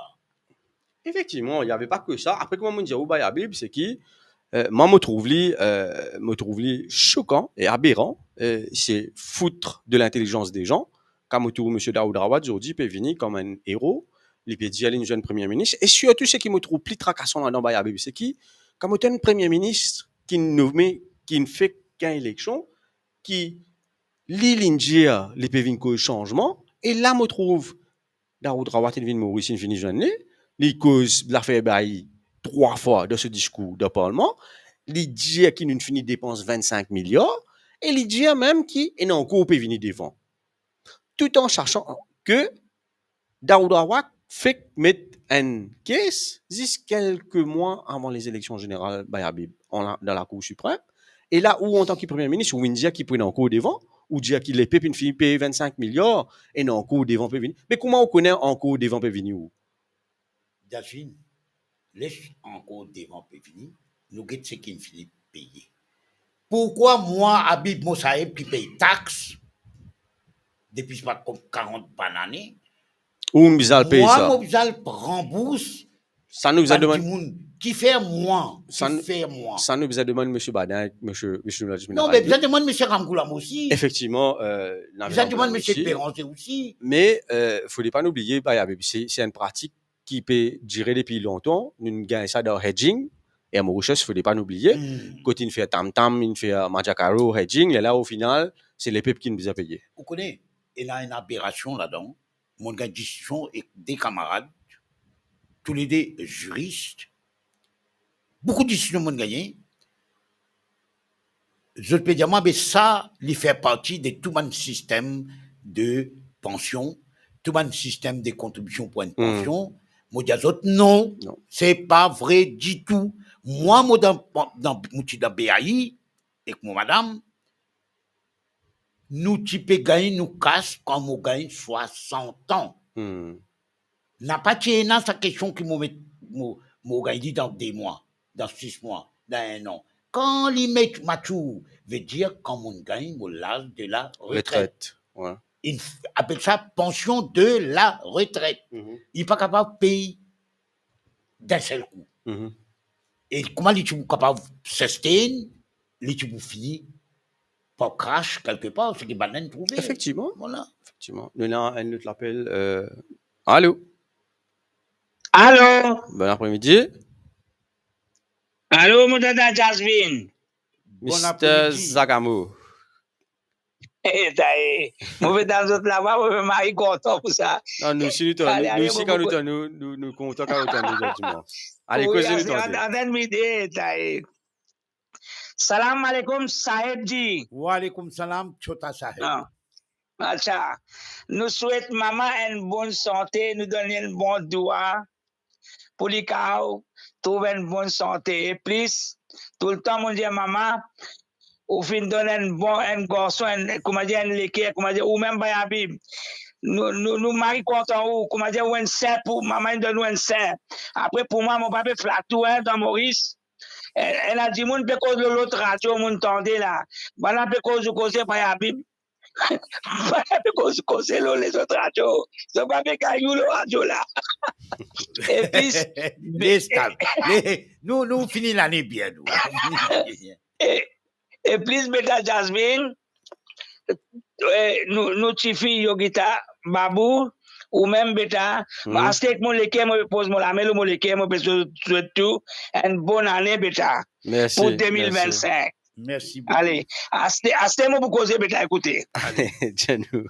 Efektivman, il n'y avait pas que ça. Apre, kouma mo dir ou, Bay Habib, se ki, eh, mwa, mo trouv li, eh, mo trouv li chokan e aberan, eh, se foutre de l'intelligence des gens. Kan mo trouv Misie Daoud Rawat zordi pe vini kom enn ero, li pe dir li zwenn Premie Minis. E sirtou, seki mo trouv pli trakasan ladan, Bay Habib, se ki, kan mo tann Premie Minis ki'nn nome, ki'nn fek gagn eleksion, ki li, li'nn dir li pe vinn koz sanzman, e la mo trouv Daoud Rawat inn vinn Moris, inn vinn zwenn li, li koz lafer bayi trwa fwa dan so diskour dan Parlman, li dir ki nou fini depans vinn-sink miliar, e li dir mem ki ena ankor pe vini devan. Tout an sasan ke Daoud Rawat fek met enn kes zis kelke mwa avan lezileksion zeneral, Bay Habib, an la, dan Lakour Siprem. E la, ou, antan ki Premie Minis, ou vinn dir ki pou ena ankor devan, ou dir ki lepep inn fini pey vinn-sink miliar, ena ankor devan pe vini. Me kouma ou kone ankor devan pe vini, ou? Delphine, les ankor devan pe vini, nou get seki inn fini peye. Pourkwa mwa, Habib Mosaeb, ki pey tax depi, se pa, kom karant bann ane, ou bizin al pey sa? Mwa, mo bizin al ranbours sa nou bizin demann dimoun ki fer mwa, sa ki nou, fer mwa. Sa nou bizin demann Misie Baden, Misie, Misie Vladimir Narayan. Non, me bizin demann Misie Ramgoolam osi. Efektivman, eh, bizin demann Misie Béranger osi. Me, eh, fode pa nou bliye, Bay Habib, se, se enn pratik ki pe dire depi lontan, nou gagn sa dan hedging, e mo rechers, fode pa nou bliye, kot inn fer Tam Tam, inn fer Madjakaro, hedging, lerla, o final, se lepep ki'nn bizin peye. Ou kone, ena enn aberasion ladan, mo gagn diskision ek de kamarad, toulede ziris, boukou diskision mo gagne, zot pe dir mwa, "Be sa, li fer parti de tou bann sistem de pansion, tou bann sistem de kontribision pou enn pansion." Mo dir zot, "Non, non, se pa vre ditou." Mwa, mo dan, dan, mo ti dan B A I ek mo madam, nou ti pe gagn nou kas kan mo gagn swasant an. Napa ti ena sa kestion ki mo met, mo, mo gagn li dan de mwa, dan sis mwa, dan enn an. Kan li met mature, vedir kan mo gagn mo laz de la retret. Retret, wi. Inn f-, apel sa pension de la retret. Li pa kapav pey dan sel kou. E kouma li ti pou kapav sustain, li ti pou fini par crash kelke par, seki bann la trouve. Efektivman. Vwala. Efektivman. Nou ena enn lot lapel, eh, alo? Alo? Bon apremidi. Alo, mo tata Jasmine. Bon apremidi. Mister Zagamo. Eh, ta e, mo pe tann zot laba, mo pe mari kontan pou sa. Non, nou si nou tann, ale, nou, ale, nou si mo kan nou tann, nou, nou, nou kontan kan nou tann nou, efektivman. Ale, wi, koze nou, ase, tande. Antann midi, ta e. Salam alaikum, Saheb ji. Wa alaikum salam, Chota Saheb. Ah. Acha. Nou swet mama enn bonn sante, nou donn li enn bon dwa pou li kapav trouv enn bonn sante. E plis, toultan mo dir mama, ou finn donn enn bon, enn garson, enn, kouma dir, enn leker, kouma dir, ou mem Bay Habib. Nou, nou, nou mari kontan ou, kouma dir, ou enn ser pou, mama inn donn ou enn ser. Apre pou mwa, mo pa pe flat ou, en, dan Moris. E, ena dimoun pe koz lor lot radio, mo'nn tande la. Bann la pe koz ou koze Bay Habib. Bann la pe koz ou koze lor lezot radio. Zot pa pe gagn ou lor radio la. E plis, les kalm. Le, nou, nou fini lane bien, nou. Nou fini lane bien. E, e plis beta Jasmine, eh, nou, nou tifi Yogita, Babou, ou mem beta, aster ek mo leker, mo pe poz mo lame lor mo leker, mo pe swet, swet ou enn bonn ane beta, pou de mil vinn-sink. Mersi, mersi. Mersi boukou. Ale, aster, aster mo pou koze beta, ekoute. Ale, dir nou.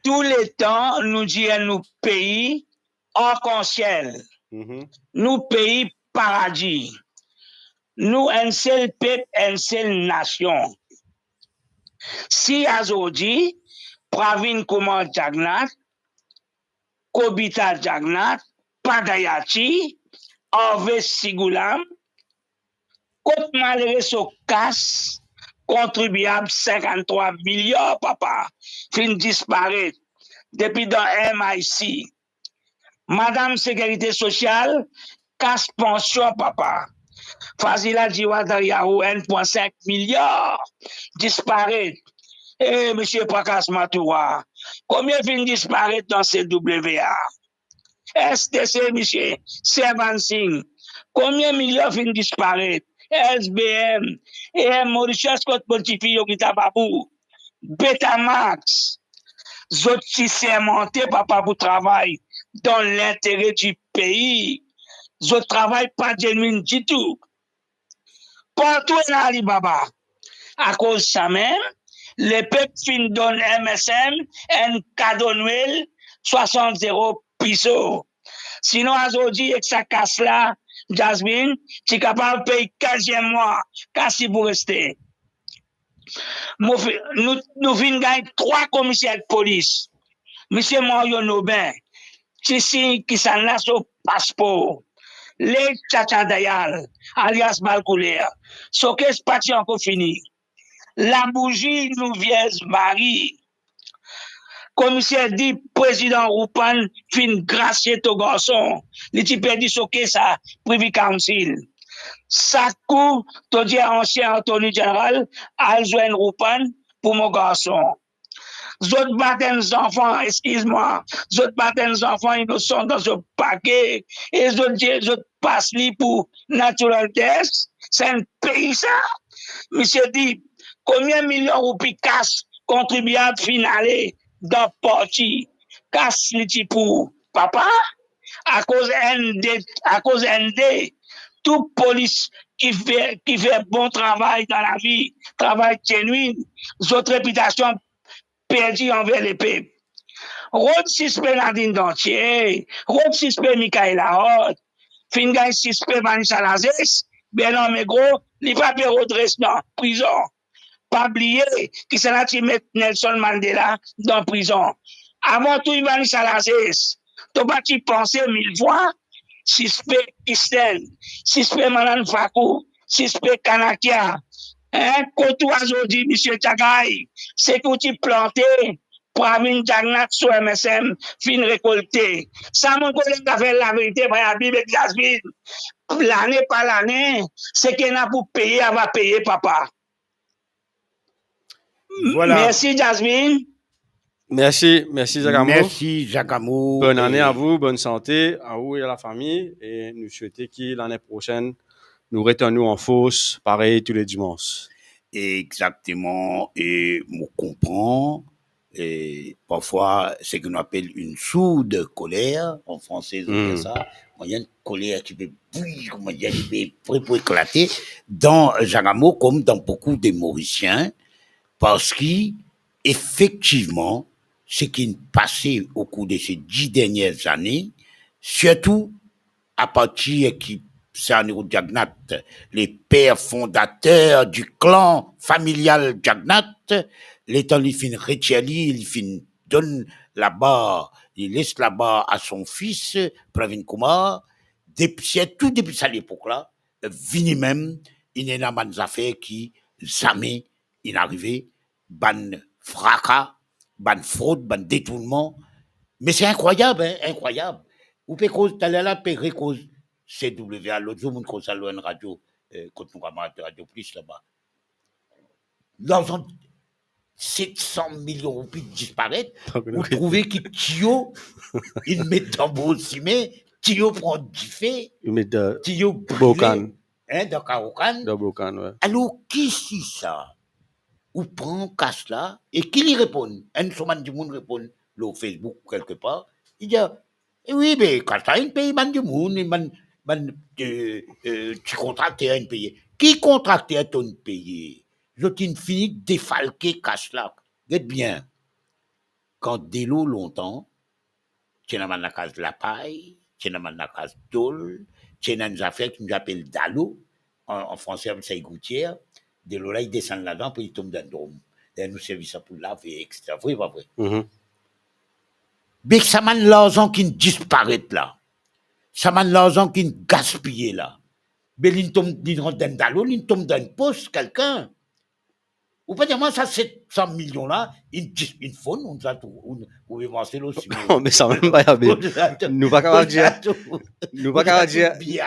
Touletan nou dir nou pei arkansiel. Nou pei paradi. Nou enn sel pep, enn sel nasion. Si azordi Pravin Kumar Jagannath, Kobita Jagannath, Padayati, Arve Sigulam, kot malere so kas kontribiab sinkanntrwa miliar, papa, finn disparet depi dan M I C. Madam Sekirite Sosial, kas pansion, papa. Fazila Jiwa Dariaou, enn pwin sink miliar, disparet. E misie Prakash Mathura, konbien finn disparet dan C W A? S T C, misie Serban Singh, konbien miliar finn disparet? S B M, Air Mauritius kot mo tifi Yogita Babu, Betamax, zot ti sermante, papa, pou travay dan lintere di pei. Zot travay pa genuine ditou. Partou ena Alibaba. Akoz samem, lepep finn donn M S M enn kado Nwel, swasant zero piso. Sinon, azordi, ek sa kas la, Jasmine, ti kapav pey kinziem mwa, kas ti pou reste. Mo fi-, nou, nou finn gagn trwa komiser polis. Misie Mario Nobin ti sign kisannla so paspor. Late Chacha Dayal, alias Balkouler, so kes pa ti ankor fini. Labouzi nou Vierz Mari. Komiser dir Prezidan Rupan finn grasie to garson, li ti perdi so kes a Privy Council. Sak kou, to dir ansien Attorney General al zwenn Rupan pou mo garson. Zot bat enn zanfan, eskiz mwa, zot bat enn zanfan inosan dan so pake, e zot dir zot pas li pou natural death. Sa enn pei sa? Misie dir, konbien milion roupi kas kontribiab finn ale dan parti? Kas li ti pou papa? Akoz enn de, akoz enn de, tou polis ki fer, ki fer bon travay dan lavi, travay genuine, zot repitasion perdi anver lepep. Rod sispe Nadine Dantier, rod sispe Michaela Hort, finn gagn sispe Vanessa Lazes, Bernard Maigret, li pa pe rod res dan prizon. Pa bliye ki sannla ti met Nelson Mandela dan prizon. Avan touy Vanessa Lazes, to pa ti panse mil fwa, sispe Kisten, sispe Manan Fakou, sispe Kanakia. Hein, kot ou azordi, misie Tchagay? Seki ou ti plante, Pravin Jagannath so M S M finn rekolte. Sa mo koleg Zafer Laverite, Bray Abib ek Jasmine. Lane par lane, seki ena pou peye, ava peye, papa. Voilà. Merci, Jasmine. Merci, merci, Jacques Amo. Merci, Jacques Amo. Bonne année à vous, bonne santé à vous et à la famille. Et nous souhaitons que l'année prochaine, nous retrouvons en force, pareil, tous les dimanches. Exactement. Et mo konpran, e parfwa, seki nou apel une sourde colère, an franse, zot dir sa. Mo dir enn koler ki pe bouy, kouma dir, ki pe pre pou eklate, dan Jacques Amo, kom dan boukou de Morisien, parski, efektivman, seki pase o kour de se dis dernie zane, sirtou apartir ki Sarnero Jagannath, le père fondateur du clan familial Jagannath, letan li finn retir li, li finn donn labar, li les labar a son fis, Pravin Kumar, depi, sirtou depi sa lepok la, vini mem, inn ena bann zafer ki zame inn arive, bann fraka, bann frod, bann detournman. Me se inkrwayab, hein, inkrwayab. Ou pe koz, taler la pe rekoz C W A, lot zour mo'nn koz sa lor enn radio, eh, kot nou kamarad Radio Plus laba. Larzan set san milion roupi disparet, ou trouve ki tiyo, inn met dan bor sime, tiyo pran dife, inn met dan tiyo brile, bokan, hein, dan karokan. Dan bokan, wi. Alor, ki si sa? Ou pran kas la, e ki li reponn? Enn so bann dimoun reponn lor Facebook ou kelkepar, li dir, "E wi, be, kas la inn peye bann dimoun, bann, bann, eh, eh, ti kontrakter inn peye." Ki kontrakter to'nn peye? Zot inn fini defalke kas la. Get bien. Kan delo lontan, ti ena bann lakaz lapay, ti ena bann lakaz tol, ti ena enn zafer ki nou apel dalo, an, an franse apel sa egoutier, delo la li desann ladan, apre li tom dan drom. Ler nou servi sa pou lave, etsetera. Vre, pa vre? Mhm. Be sa bann larzan ki'nn disparet la, sa bann larzan ki'nn gaspiye la, be li'nn tom, li'nn rant dan dalo, li'nn tom dan pos kelkenn. Ou pa dir mwa sa set san milion la, inn dis-, inn fonn, ou sa tou, ou, ou pe marse lor sime. Non, me sa mem pa abe. Ou sa tou, nou pa kapav dir, nou pa kapav dir biye,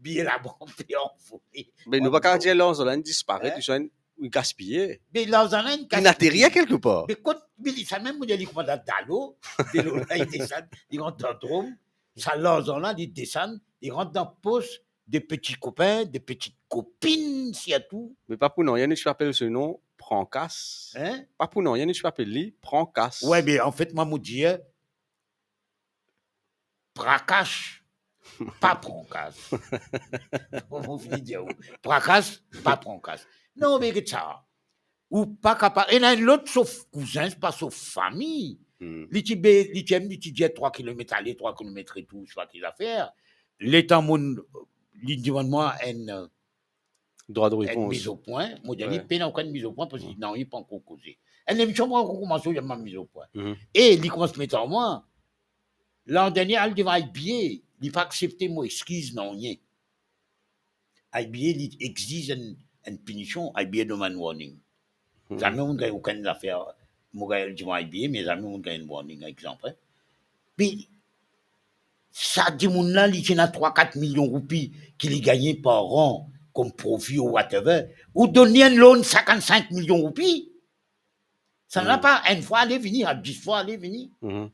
biye labank pe anvole. Me nou pa kapav dir larzan la inn disparet, hein? Ou sa inn, ou gaspiye. Me larzan la inn gaspiye. Inn aterir kelkepar. Me kot, me li sa mem, mo dir li koumans dan dalo, delo la li desann, li rant dan drom, sa larzan la li desann, li rant dan pos de peti kopin, de peti kopinn sirtou. Me pa pou nanye nou ti apel so nom Pran Kas. Hein? Pa pou nanye nou ti apel li Pran Kas. Wi, me anfet, mwa mo dir, Prakash, pa Pran Kas. Mo fini dir ou, Prakash, pa Pran Kas. Non, me get sa. Ou pa kapav, ena enn lot so kouzin, pa so fami. Hmm. Li ti be-, li ti em, li ti dir trwa kilomet ale, trwa kilomet retour, swa ki zafer. Letan mo, li dimann mwa enn, drwa de repons, enn miz o pwin, mo dir li, wi, pena okenn miz o pwin, parski, wi, nanye pa ankor koze. Enn lemision pa ankor koumanse, ou dir mwa miz o pwin. Mhm. E li koumans met ar mwa. Landernie, al devan I B A, li pa aksepte mo exkiz, nanye. I B A, li exiz enn, enn pinision, I B A donn mwa enn warning. Mhm. Zame mo'nn gagn okenn zafer, mo gagn divan I B A, me zame mo'nn gagn enn warning, exanp, hein. Me sa dimoun la, li ti ena trwa kat milion roupi ki li gagne par an kom profi ou whatever. Ou donn li enn loan sinkant-sink milion roupi. Sa, hmm, napa enn fwa ale vini, a dis fwa ale vini. Mhm.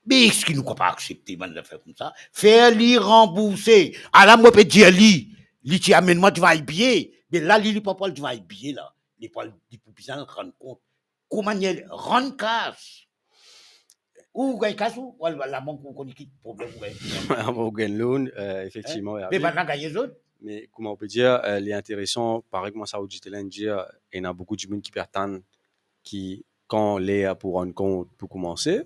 Me eski nou kapav aksepte bann zafer koumsa? Fer li ranbourse. Ala mo pe dir li, li ti amenn mwa divan I B A, me la li, li pa pou al divan I B A la. Li pou al, li pou bizin rann kont. Kouma li rann kas? Ou gagn kas ou, ou al labank, ou kone ki problem ou gagn. Ou gagn loan, euh, efektivman, hein? Wi, me bann la gagn zot. Me kouma ou pe dir, euh, li interesan, parey kouma sa ou ti pe dir, ena boukou dimoun ki pe atann ki kan ler pou rann kont pou koumanse.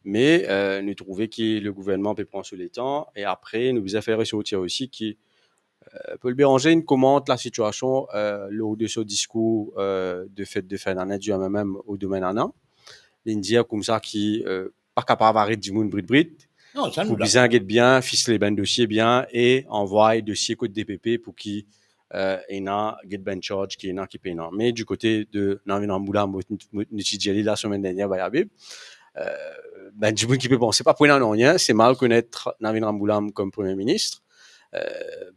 Me, euh, nou trouve ki le gouvernman pe pran so letan e apre nou bizin fer resortir osi ki, euh, Paul Bérenger inn komant lasitiasion, euh, lor de so diskour, euh, de fet de fin dane di M M M o Domenn Ana. Li'nn dir koumsa ki, euh, pa kapav aret dimoun brit brit. Non, sa nou dakor. Pou bizin get bien, fisle bann dosie bien e anvway dosie kot D P P pou ki, euh, ena get bann charge ki ena ki pena. Me di kote de Navin Ramgoolam, mo, mo, nou ti dir li lasemenn dernie, Bayabib, euh, bann dimoun ki pe panse pa pou ena nanye, se mal konet Navin Ramgoolam kom Premie Minis. Euh,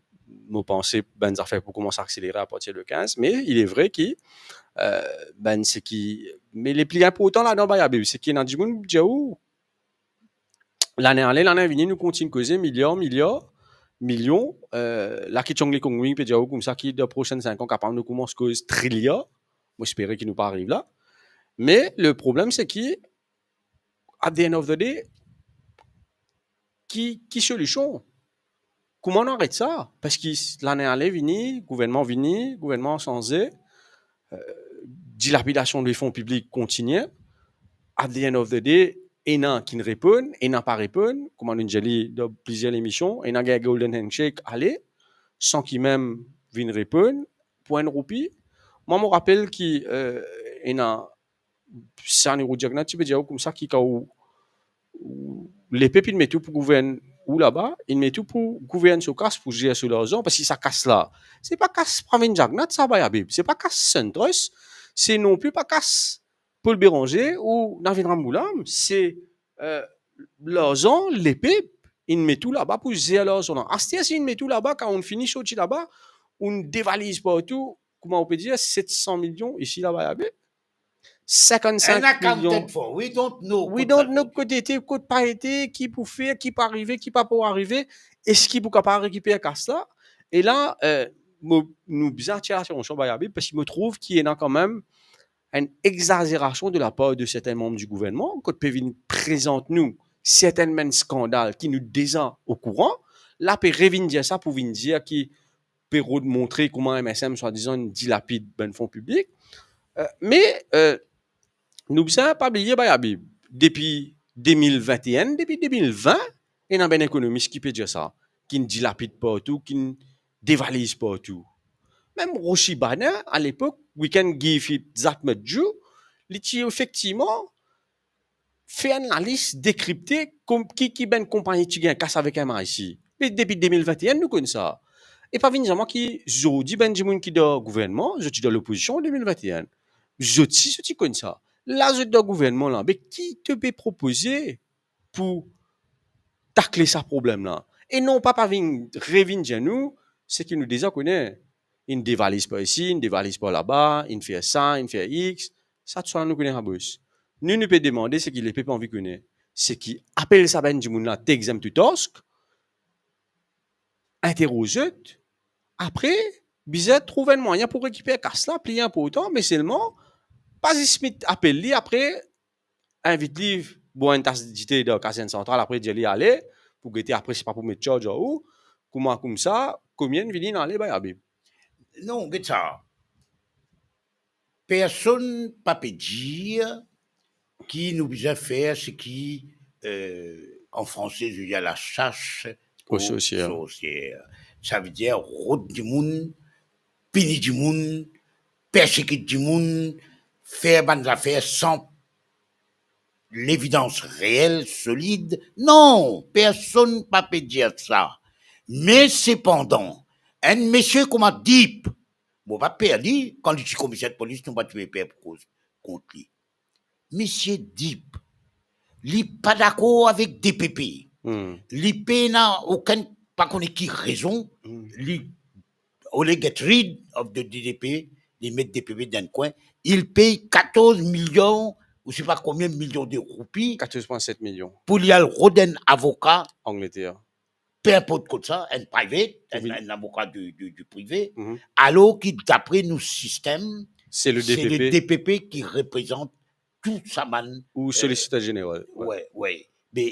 mo panse bann zafer pou koumans akselere apartir de kinz, me il est vrai ki, euh, bann seki, me le pli inportan ladan, Bayabib, seki ena dimoun dir ou, lane ale, lane vini, nou kontign koze miliar, miliar, milion, euh, la ki Chong Li Kong Wing pe dir ou koumsa ki dan prosenn sink an kapav nou koumans koz triliar, mo espere ki nou pa ariv la. Me le problem seki, at the end of the day, ki, ki solision? Kouma nou aret sa? Parski lane ale vini, gouvernman vini, gouvernman sanze, euh, dilapidasion de fon piblik kontigne. At the end of the day, ena ki'nn reponn, ena pa reponn, kouma nou dir li dan plizier lemision, ena gagn golden handshake ale, san ki mem vinn reponn pou enn roupi. Mwa, mo rapel ki, euh, ena Sani Rudiagna ti pe dir ou koumsa ki kan ou, ou, lepep inn met ou pou gouvern ou laba, inn met ou pou gouvern so kas, pou zer so larzan, parski sa kas la, se pa kas Pravin Jagannath sa, Bayabib, se pa kas SunTrust, se nonpli pa kas Paul Bérenger ou Navin Ramgoolam, se, euh, larzan lepep, inn met ou laba pou zer larzan la. Aster si inn met ou laba, kan ou'nn fini sorti laba, ou'nn devaliz partou, kouma ou pe dir, set san milion isi laba, Bayabib. Sinkant-sink milion. Unaccounted for. We don't know kot ete, kot pa ete, ki pou fer, ki pa arive, ki pa pou arive, eski pou kapav rekiper kas la. E la, euh, mo, nou bizin atir latansion, Bayabib, parski mo trouv ki ena kanmem enn exazerasion de lapar de sertin manb di gouvernman, kot pe vinn prezant nou sertin bann skandal ki nou deza okouran, la pe revinn dir sa pou vinn dir ki pe rod montre kouma M S M swadizan inn dilapid bann fon piblik. Euh, me, euh, nou bizin pa bliye, Bayabib, depi de mil vinte-enn, depi de mil vin, Ena bann ekonomis ki pe dir sa, ki'nn dilapid partou, ki'nn devaliz partou. Mem Roshi Baner, alepok, we can give it that much due, li ti efektivman fer enn lalis, dekripte kom-, ki, ki bann konpagni ti gagn kas avek M I C. Me depi de mil vinte e enn, nou konn sa. E pa vinn dir mwa ki zordi bann dimoun ki dan gouvernman, zot ti dan lopozision de mil vinte e enn. Zot si, zot ti konn sa. La, zot dan gouvernman la, me ki to pe propoze pou takle sa problem la? E non pa, pa vinn, revinn dir nou seki nou deza kone. Inn devaliz par isi, inn devaliz par laba, inn fer sa, inn fer X, sa tousala nou kone sa bos. Nou, nou pe demande seki lepep anvi kone. Seki apel sa bann dimoun la, take them to task, interoz zot, apre, bizin trouv enn mwayin pou rekiper kas la, pli inportan, me selman, pa zis met apel li, apre, invit li boir enn tas dite dan Kazern Santral, apre dir li ale, pou gete apre, se pa pou met charge ar ou, kouma koumsa, komie inn vini, inn ale, Bayabib? Non, get sa. Personn pa pe dir ki nou bizin fer seki, euh, an franse, zot dir la chasse aux sorcières. Savedir rod dimoun, pini dimoun, persekit dimoun, fer bann zafer san levidans reel, solid. Non, personn pa pe dir sa. Me sepandan, enn misie kouma Deep, mo pa per li, kan li ti komiser polis, nou pa ti pe per pou koz kont li. Misie Deep, li pa dakor avek D P P. Hmm. Li pena okenn, pa kone ki rezon, hmm, li, olie get rid of the D P P, li met D P P dan enn kwin, li pey katorz milion, ou se pa konbien milion de roupi, katorz pwin set milion, pou li al rod enn avoka Angleterre, pe inport kot sa, enn private, enn, enn avoka de, de, de prive, mhm, alor ki dapre nou sistem, se le D P P, se le D P P ki reprezant tou sa bann, ou, euh, solisitar zeneral. Wi, wi. Me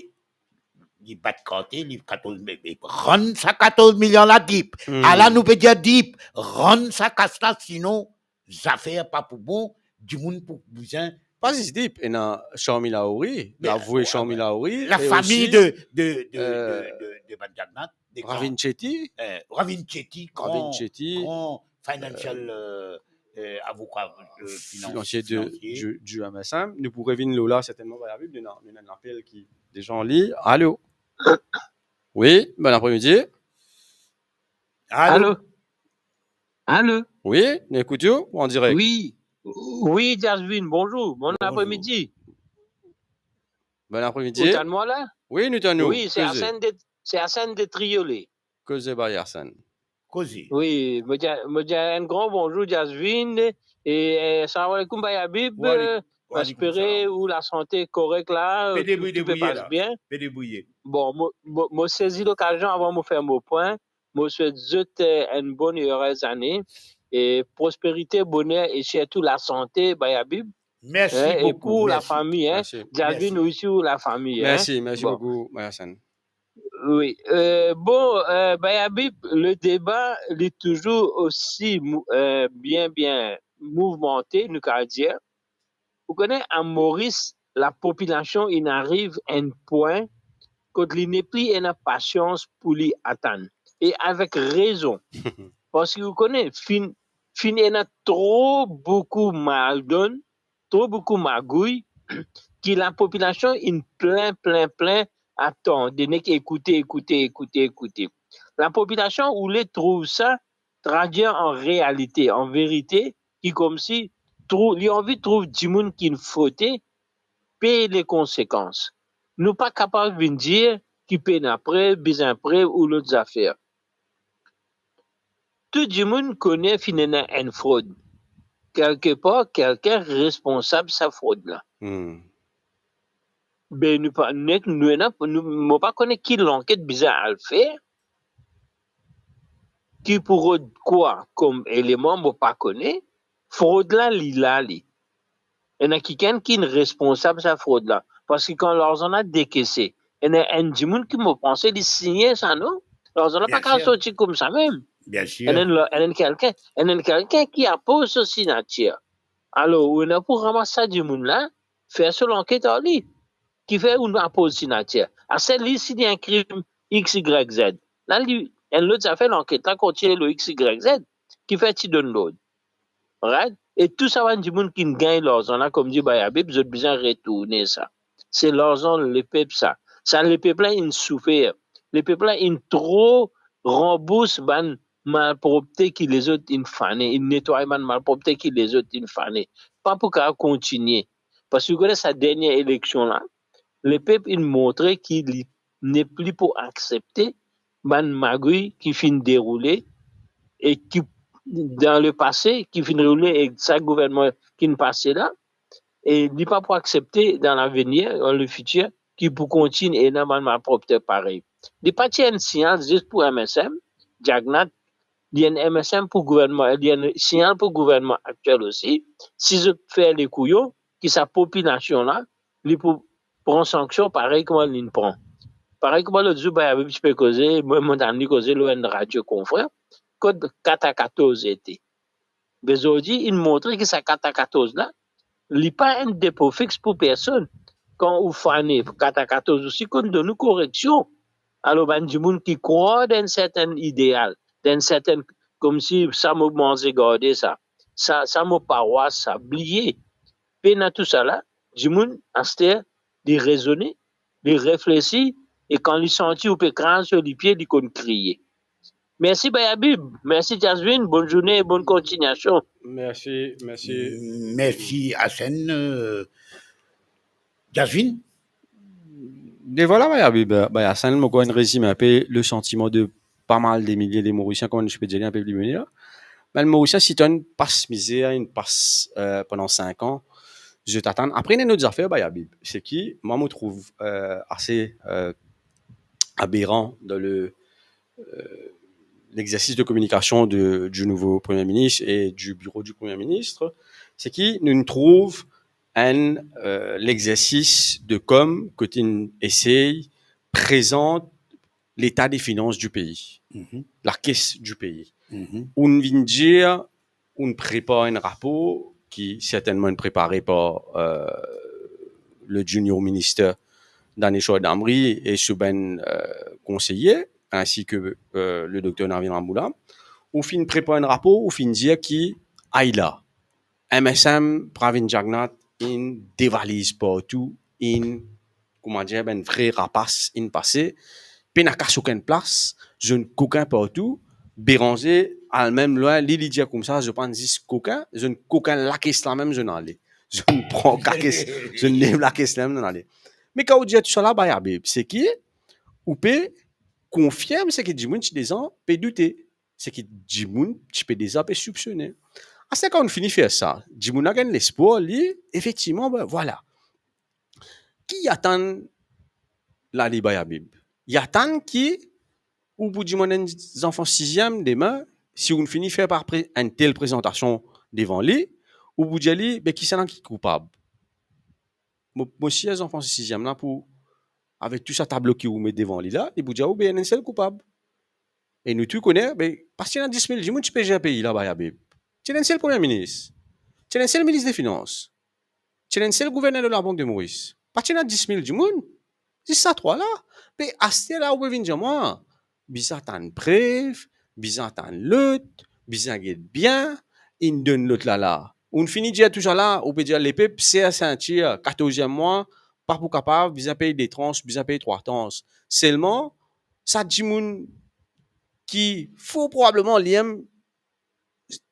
li bat karte, li katorz, me, me rann sa katorz milion la, Deep. Hmm. Ala nou pe dir Deep, rann sa kas la, sinon zafer pa pou bon, dimoun pou bizin. Pa zis Deep, ena Sharmila Ohri, me, lavoue, euh, Sharmila Ohri, lafami osi, de, de, de, euh, de, de, de bann magnat, de gran, Ravin Chetty. Euh, Ravin Chetty, gran, Ravin Chetty, gran financial, euh, euh, avoka, euh, finansie de, finansie, du, du M S M. Nou pou revinn lor la sertennman, Bayabib, nou ena, nou ena enn apel ki deza an liy. Alo? Wi, bon apremidi. Alo? Alo? Alo? Wi, nou ekout ou, ou an direk. Wi. Wi, Jasvin, bonzour. Bon, bonzour, apremidi. Bon apremidi. Ou tann mwa la? Wi, nou tann ou. Wi, se, koze. Arsène de, se Arsène de Triolet. Koze, bay Arsène. Koze. Wi, mo dir, mo dir enn gran bonzour, Jasvin, e, eh, salam aleikoum, Bayabib. Wa aleikoum, wa aleikoum salam. Mo espere ou lasante korek la, tou, tou pe pas bien. Pe debrouye la. Pe debrouye. Bon, mo, mo, mo sezi lokazion avan mo fer mo pwin. Mo swet zot, eh, enn bonn e erez ane, e prosperite, boner e sirtou lasante, Bayabib. Mersi boukou, mersi. Hein, e pou lafami, hein. Mersi. Jasvin, mersi. Osi ou lafami, hein. Mersi, mersi boukou, Mayasan. Wi, eh, bon, eh, Bayabib, le deba, li touzour osi mou-, eh, bien, bien mouvmante, nou kav dir. Ou kone, a Moris, lapopilasion inn ariv enn pwin kot li nepli ena pasians pou li atann. E avek rezon. Parski ou kone, finn, finn ena tro boukou maldonn, tro boukou magouy, ki lapopilasion inn plin, plin, plin, atann, nek ekoute, ekoute, ekoute, ekoute. Lapopilasion oule trouv sa tradwir an realite, an verite, ki koumsi trou-, li anvi trouv dimoun ki'nn frote, pey lekonsekans. Nou pa kapav vinn dir ki pena prev, bizin prev ou lot zafer. Tou dimoun kone finn ena enn frod. Kelkepar, kelkenn responsab sa frod la. Hmm. Be nou pa, nek nou ena, nou, mo pa kone ki lanket bizin al fer, ki pou rod kwa kom eleman, mo pa kone. Frod la, li la, li. Ena kikenn ki'nn responsab sa frod la. Parski kan larzan la dekese, ena enn dimoun ki mo panse li signe sa, non? Larzan la pa kav sorti koumsa mem. Bien sir. Ena enn la-, ena enn kelkenn, ena enn kelkenn ki apoz so signatir. Alor, ou ena pou ramas sa dimoun la, fer so lanket ar li. Kifer ou'nn pa poz signatir? Aster li, si li enn krim X Y Z, la li, enn lot zafer, lanket la kontigne lor X Y Z, kifer ti donn lord? Right? E tou sa bann dimoun ki'nn gagn larzan la, kouma dir Bay Habib, zot bizin retourne sa. Se larzan lepep sa. Sa lepep la inn soufer. Lepep la inn tro ranbours bann malpropte ki lezot inn fane, inn netway bann malpropte ki lezot inn fane. Pa pou kapav kontigne. Parski ou kone sa dernie eleksion la, lepep inn montre ki li nepli pou aksepte bann magouy ki finn deroule e ki, dan lepase, ki finn deroule ek sa gouvernman ki'nn pase la, e li pa pou aksepte dan lavenir, dan lefitir, ki pou kontign ena bann malpropte parey. Li pa ti enn signal zis pou M S M, Jagannath, li enn M S M pou gouvernman, li enn signal pou gouvernman aktiel osi, si zot fer lekouyon, ki sa popilasion la, li pou pran sanksion parey kouma li'nn pran. Parey kouma lot zour Bay Habib ti pe koze, mwa, mo tann li koze lor enn radio konfrer, kot kat a katorz ete. Be zordi, inn montre ki sa kat a katorz la, li pa enn depo fix pou personn. Kan ou fane kat a katorz, ou si konn donn ou koreksion. Alor, bann dimoun ki krwar dan enn sertenn ideal, dan enn sertenn, koumsi sa mo manze garde sa, sa, sa mo parwas sa, bliye. Pena tousala, dimoun, aster, li rezone, li reflesi, e kan li santi ou pe kraz so lipie, li konn kriye. Mersi Bay Habib, mersi Jasvin, bonn zourne e bonn kontignasion. Mersi, mersi. Mersi, Asen. Euh, Jasvin? E vwala, Bay Habib, Bay Asen, mo konn rezime inpe le santiman de pa mal de milie de Morisien, kouma nou ti pe dir li inpe pli bone la. Bann Morisien, sirtou inn pas mizer, inn pas, euh, pandan sink an, zot atann. Apre, ena enn lot zafer, Bay Habib, se ki, mwa, mo trouv, euh, ase, euh, aberan dan le, euh, l'exercice de communication de, du nouveau Premier ministre et du bureau du Premier ministre, se ki nou trouv enn, euh, lexersis de com kot inn esey prezant leta de finans du pei, mhm, lakes du pei. Mhm. Ou'nn vinn dir, ou'nn prepar enn rapor ki sertennman inn prepare par, euh, le junior minister Daneshwar Damri e so bann, euh, konseye, ainsi que, euh, le docteur Navin Ramgoolam. Ou finn prepar enn rapor, ou finn dir ki, ay la, M S M, Pravin Jagannath, inn devaliz partou, inn, kouma dir, bann vre rapas inn pase, pena kas okenn plas, zot kokin partou, Beranze al mem lwin, li, li dir koumsa, zot pa'nn zis kokin, zot kokin lakes la mem, zot ale. Zot pran lakes, zot lev lakes la mem, zot ale. Me kan ou dir tousala, Bay Habib, se ki ou pe konfirm seki dimoun ti deza pe doute, seki dimoun ti pe deza pe sipsone. Aster kan ou'nn fini fer sa, dimoun la gagn lespwar, li, efektivman, be, vwala. Ki atann la li, Bay Habib? Li atann ki ou pou dimann enn zanfan siziem demin, si ou'nn fini fer par pre-, enn tel prezantasion devan li, ou pou dir li, be, kisannla ki koupab? Mo, mo sir zanfan siziem la pou, avek tou sa tablo ki ou met devan li la, li pou dir ou, be, ena enn sel koupab. E nou tou kone, be, parski ena dis mil dimoun ti pe zer pei la, Bay Habib. Ti ena enn sel Premie Minis. Ti ena enn sel Minis de Finans. Ti ena enn sel gouverner de Labank de Moris. Pa ti ena dis mil dimoun. Zis sa trwa la. Be aster la, ou pe vinn dir mwa, bizin atann prev, bizin atann lot, bizin get bien, inn donn lot la la. Ou'nn fini dir tousala, ou pe dir lepep, ser sintir, katorziem mwa, pa pou kapav, bizin pey de trans, bizin pey trwa trans. Selman, sa dimoun ki for probableman limem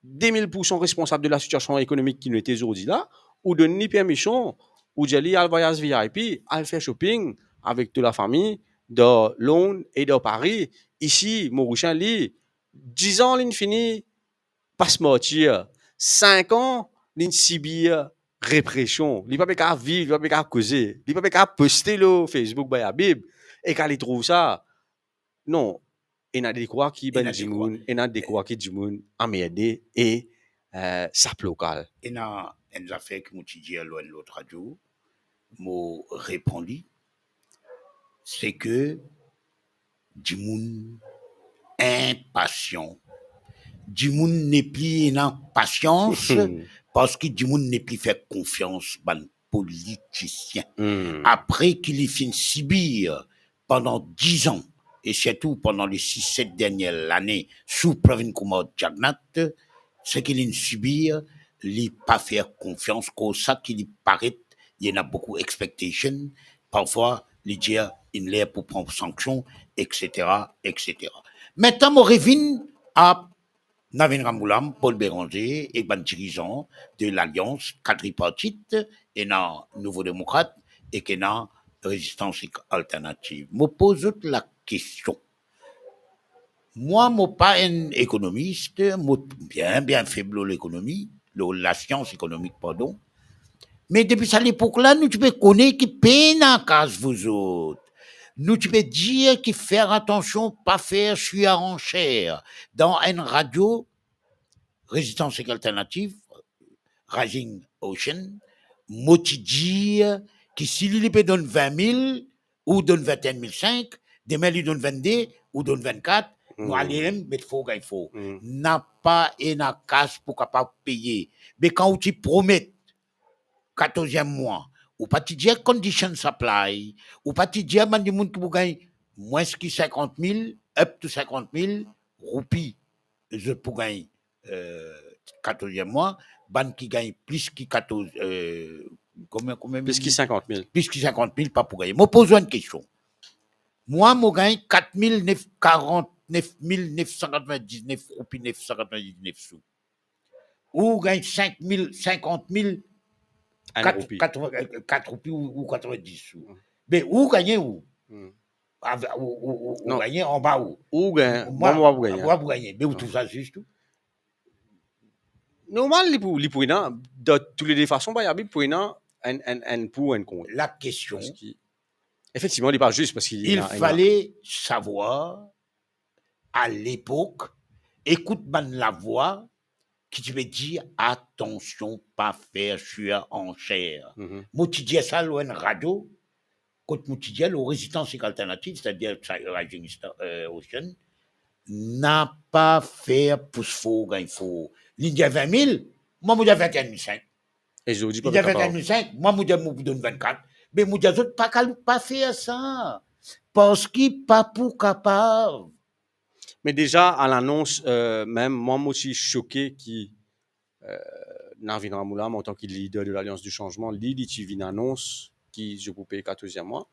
de mil poursan responsab de lasitiasion ekonomik ki nou ete zordi la, ou donn li permision, ou dir li al vwayaz V I P, al fer shopping avek to lafami dan Lond e dan Pari. Isi, Morisien, li, diz an li'nn fini pas martir, sink an li'nn sibir represion, li pa pe kapav viv, li pa pe kapav koze, li pa pe kapav poste lor Facebook, Bay Habib, e kan li trouv sa, non, ena dekrwar ki bann dimoun, ena dekrwar ki dimoun anmerde e, eh, sa lokal. Ena enn zafer ki mo ti dir lor enn lot radio, mo repran li, se ke dimoun inpasian. Dimoun nepli ena pasians, parski dimoun nepli fer konfians bann politisien. Hmm. Apre ki li finn sibir pandan diz an, e sirtou pandan le sis, set dernie lane sou Pravin Kumar Jugnauth, seki linn sibir, li pa fer konfians, koz sa ki li paret, li ena boukou expectation, parfwa li dir inn ler pou pran sanksion, et cetera, et cetera. Aster mo revinn a Navin Ramgoolam, Paul Bérenger ek bann dirizan de lalians quadripartite, ena Nouvo Demokrat ek ena Rezistans Alternativ. Mo poz zot lakestion. Mwa, mo pa enn ekonomis, mo bien, bien feb lor lekonomi, lor lasians ekonomik, pardon. Me depi sa lepok la, nou ti pe kone ki pena kas vouzot. Nou ti pe dir ki fer atansion, pa fer suaranser. Dan enn radio, Rezistans ek Alternativ, Rising Ocean, mo ti dir ki si li, li pe donn vin mil, ou donn vinteenn mil sink, demin li donn vennde, ou donn vennkat, nou Hmm. ale mem met for gagn for. Hmm. Napa ena kas pou kapav peye. Me kan ou ti promet katorziem mwa, ou pa ti dir condition supply, ou pa ti dir bann dimoun ki pou gagn mwins ki sinkant mil, up to sinkant mil roupi, zot pou gagn, eh, katorziem mwa, bann ki gagn plis ki katorz, eh, konbien, konbien Plis ki sinkant mil. Plis ki sinkant mil pa pou gagne. Mo poz ou enn kestion. Mwa, mo gagn kat mil nef, karant-nef mil nef san katrovin-diznef roupi, nef san katrovin-diznef sou. Ou gagn sink mil, sinkant mil, Enn kat, roupi. Katrovin, eh, kat roupi ou, ou katrovin-dis sou. Hmm. Me ou gagne ou. Hmm. Ave-, ou, ou, ou, ou Non. Gagne anba ou. Ou gagn, Mwa, mwa, mwa pou gagne. Mwa pou gagne. Me ou Non. Trouv sa zis tou? Normal, li pou, li pou ena, dan toulede fason, Bayabib pou ena enn, enn, enn pou, enn kont. Lakestion, Parski, efektivman, li pa zis, parski li il ena, ena fallait savoir, a lepok, ekout bann lavwa ki ti pe dir, atansion, pa fer suaranser. Mhm. Mo ti dir sa lor enn radio, kot mo ti dir lor Rezistans ek Alternativ, setadir sa Rising Star, eh, Ocean, napa fer pous for gagn for. Li dir vin mil, mwa mo dir vinteenn mil sink. E zordi, Li dir vinteenn mil sink, mwa mo dir mo pou donn vennkat. Me mo dir zot pa kapav, pa fer sa. Parski pa pou kapav. Me deza, a lanons, eh, mem, mwa, mo ti soke ki, eh, Navin Ramgoolam, antan ki lider de Lalians di Sanzman, li, li ti vinn anons ki zot pou pey katorziem mwa,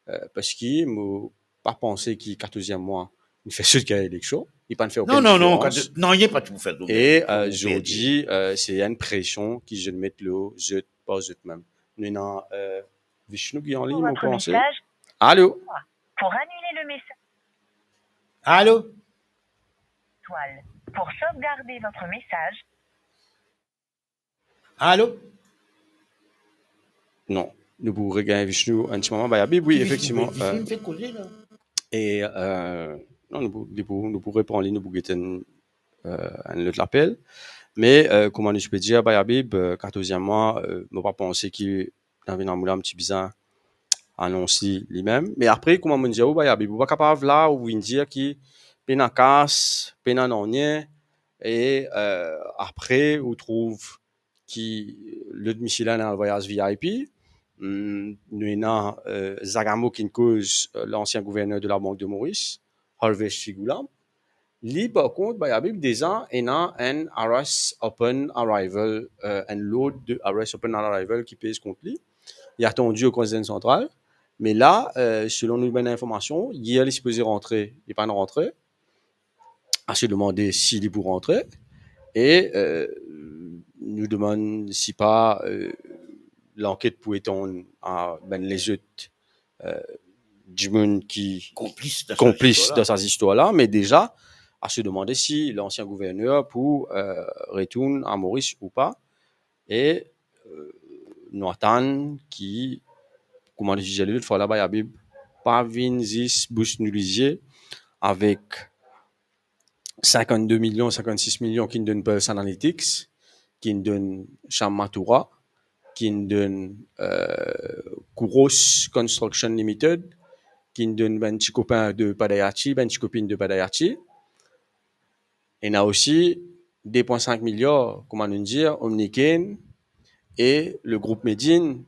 eh, parski mo pa panse ki katorziem mwa, li fer zot gagn eleksion, li pa'nn fer Non, okenn non, non, diferans. Kato-, non, li pa ti pou fer zot E, gagn, eh, ou zordi, perdi. Eh, se enn presion ki zot met lor zot par zot mem. Nou ena, eh, Vishnu ki an lign, Pour mo votre panse. Message. Alo? Pour annuler le message. Alo? Étoile. Pour sauvegarder votre message. Alo? Non. Nou pou regagn Vishnu enn ti moman, Bayabib, wi, Vishnu, efektivman, Vishnu, eh, finn koze la. E, eh, non, nou pou, nou pou, nou pou repran li, nou pou get enn, eh, enn lot lapel. Me, eh, kouma nou ti pe dir, Bayabib, eh, katorziem mwa, eh, mo pa panse ki Navin Ramgoolam ti bizin anons li, limem. Me apre, kouma mo dir ou, Bayabib, ou pa kapav la, ou vinn dir ki pena kas, pena nanye, e, eh, apre, ou trouv ki lot misie la ena vwayaz V I P. Hmm, nou ena, eh, Zagamo ki'nn koz, eh, lansien gouverner de Labank de Moris, Harvesh Srighoolam. Li, par kont, Bayabib, deza ena enn arrest upon arrival, eh, enn lord de arrest upon arrival ki pez kont li. Li atandi o Konsey Santral. Me la, eh, selon nou bann informasion, yer li sipoze rantre, li pa'nn rantre. Ase demande si li pou rantre. E, eh, nou demann si pa, eh, lanket pou etann a bann lezot, eh, dimoun ki Konplis dan sa konplis zistwar la. Dan sa zistwar la, me deza, ase demande si lansien gouverner pou, eh, retourn a Moris ou pa. E, eh, nou atann ki, kouma nou ti dir lot fwa la, Bayabib, pa vinn zis bous nou lizie avek sinkannde milion, sinkannsis milion ki'nn donn Pulse Analytics, ki'nn donn Shyam Mathura, ki'nn donn, eh, Kouros Construction Limited, ki'nn donn bann ti kopin de Padayachee, bann ti kopinn de Padayachee. Ena osi de pwin sink miliar, kouma nou dir, Omnikin e le group Medin,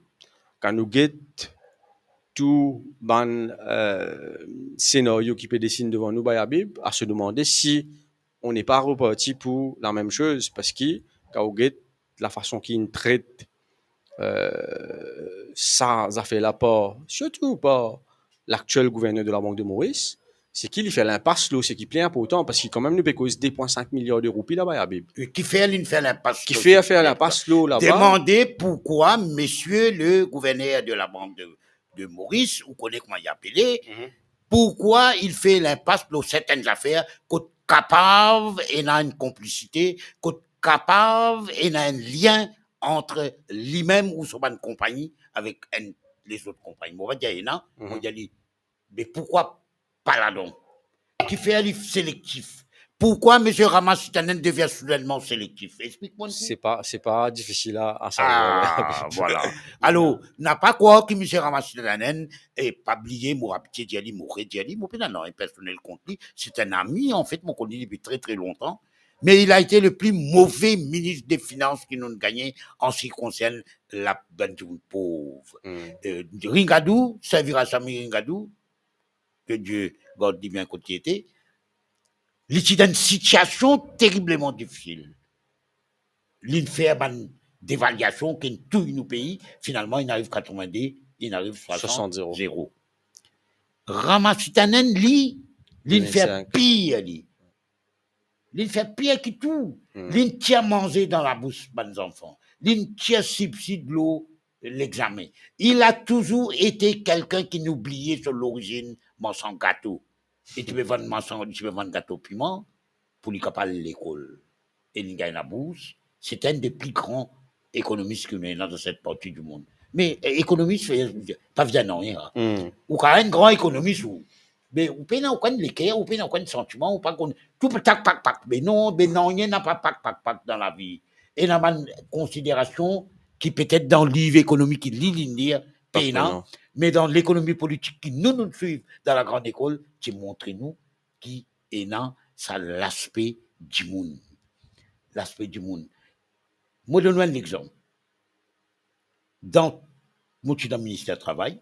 kan nou get tou bann, euh, senario ki pe desin devan nou, bay Abib, à se demander si on n'est pas reparti pour la même chose, parski kan ou get lafason ki inn tret, euh, sa zafer la par, sirtou par laktiel gouverner de la Bank de Moris, seki li fer linpas lor seki pli inportan, parski kanmem nou pe koz de pwin sink miliar de roupi laba, Abib. Wi, kifer li fer linpas lor seki pli inportan? Kifer fer linpas lor laba? Demande pourquoi monsieur le gouverneur de la Banque de, de Maurice, ou kone kouma li apele, mhm, pourquoi li fer linpas lor sertenn zafer kot kapav ena enn konplisite, kot kapav ena enn lien ant limem ou so bann konpagni avek enn lezot konpagni. Mo pa dir ena, mo, mhm, dir li, me pourquoi pa ladan? Kifer li selektif? Pourquoi monsieur Ramachhitanan devient soudainement sélectif? Explik mwa enn pe. C'est pas, c'est pas difficile à, à savoir. Ah, voilà. Alors, napa krwar ki monsieur Ramachhitanan, e pa bliye, mo abitie dir li, mo redir li, mo pena nanye personel kont li. C'est un ami, en fait, mo konn li depuis très, très longtemps. Mais il a été le plus mauvais ministre des Finances ki nou'nn gagne en ce qui concerne la, bann dimoun pov. Hmm. Euh, Ringadou, servi Samy Ringadou, que Dieu garde li bien kot li ete, li ti dan enn sitiasion teribleman difisil. Li fer bann devaliasion ki touy nou pei, finalman, li ariv katrevin-de, li ariv swasant zero. Swasant zero. Ramachhitanan, li, li fer pir, li. Li fer pir ki tou. Hmm. Li tir manze dan labous bann zanfan. Li tir sibsid lor lexame. Il a toujours été quelqu'un ki oubliye so lorizinn marsan gato. Li ti pe vann marsan, li ti pe vann gato piman pou li kapav al lekol. E li gagn labours. C'est un des plus grands économistes ki nou ena dan set parti di mond. Me, eh, ekonomis, eh, pa vinn nanye, hein. Hmm. Ou kapav enn gran ekonomis, ou, me ou pena okenn leker, ou pena okenn santiman, ou pa konn, tou pe tak, pak, pak. Me non, me nanye napa pak, pak, pak dan lavi. Ena bann konsiderasion ki petet dan liv ekonomik ki li, li lir, pena, me dan lekonomi politik ki nou, nou swiv dan lagrand lekol, ti montre nou ki ena sa laspe dimoun. Laspe dimoun. Mo donn ou enn lexanp. Dan, mo ti dan Minister Travay,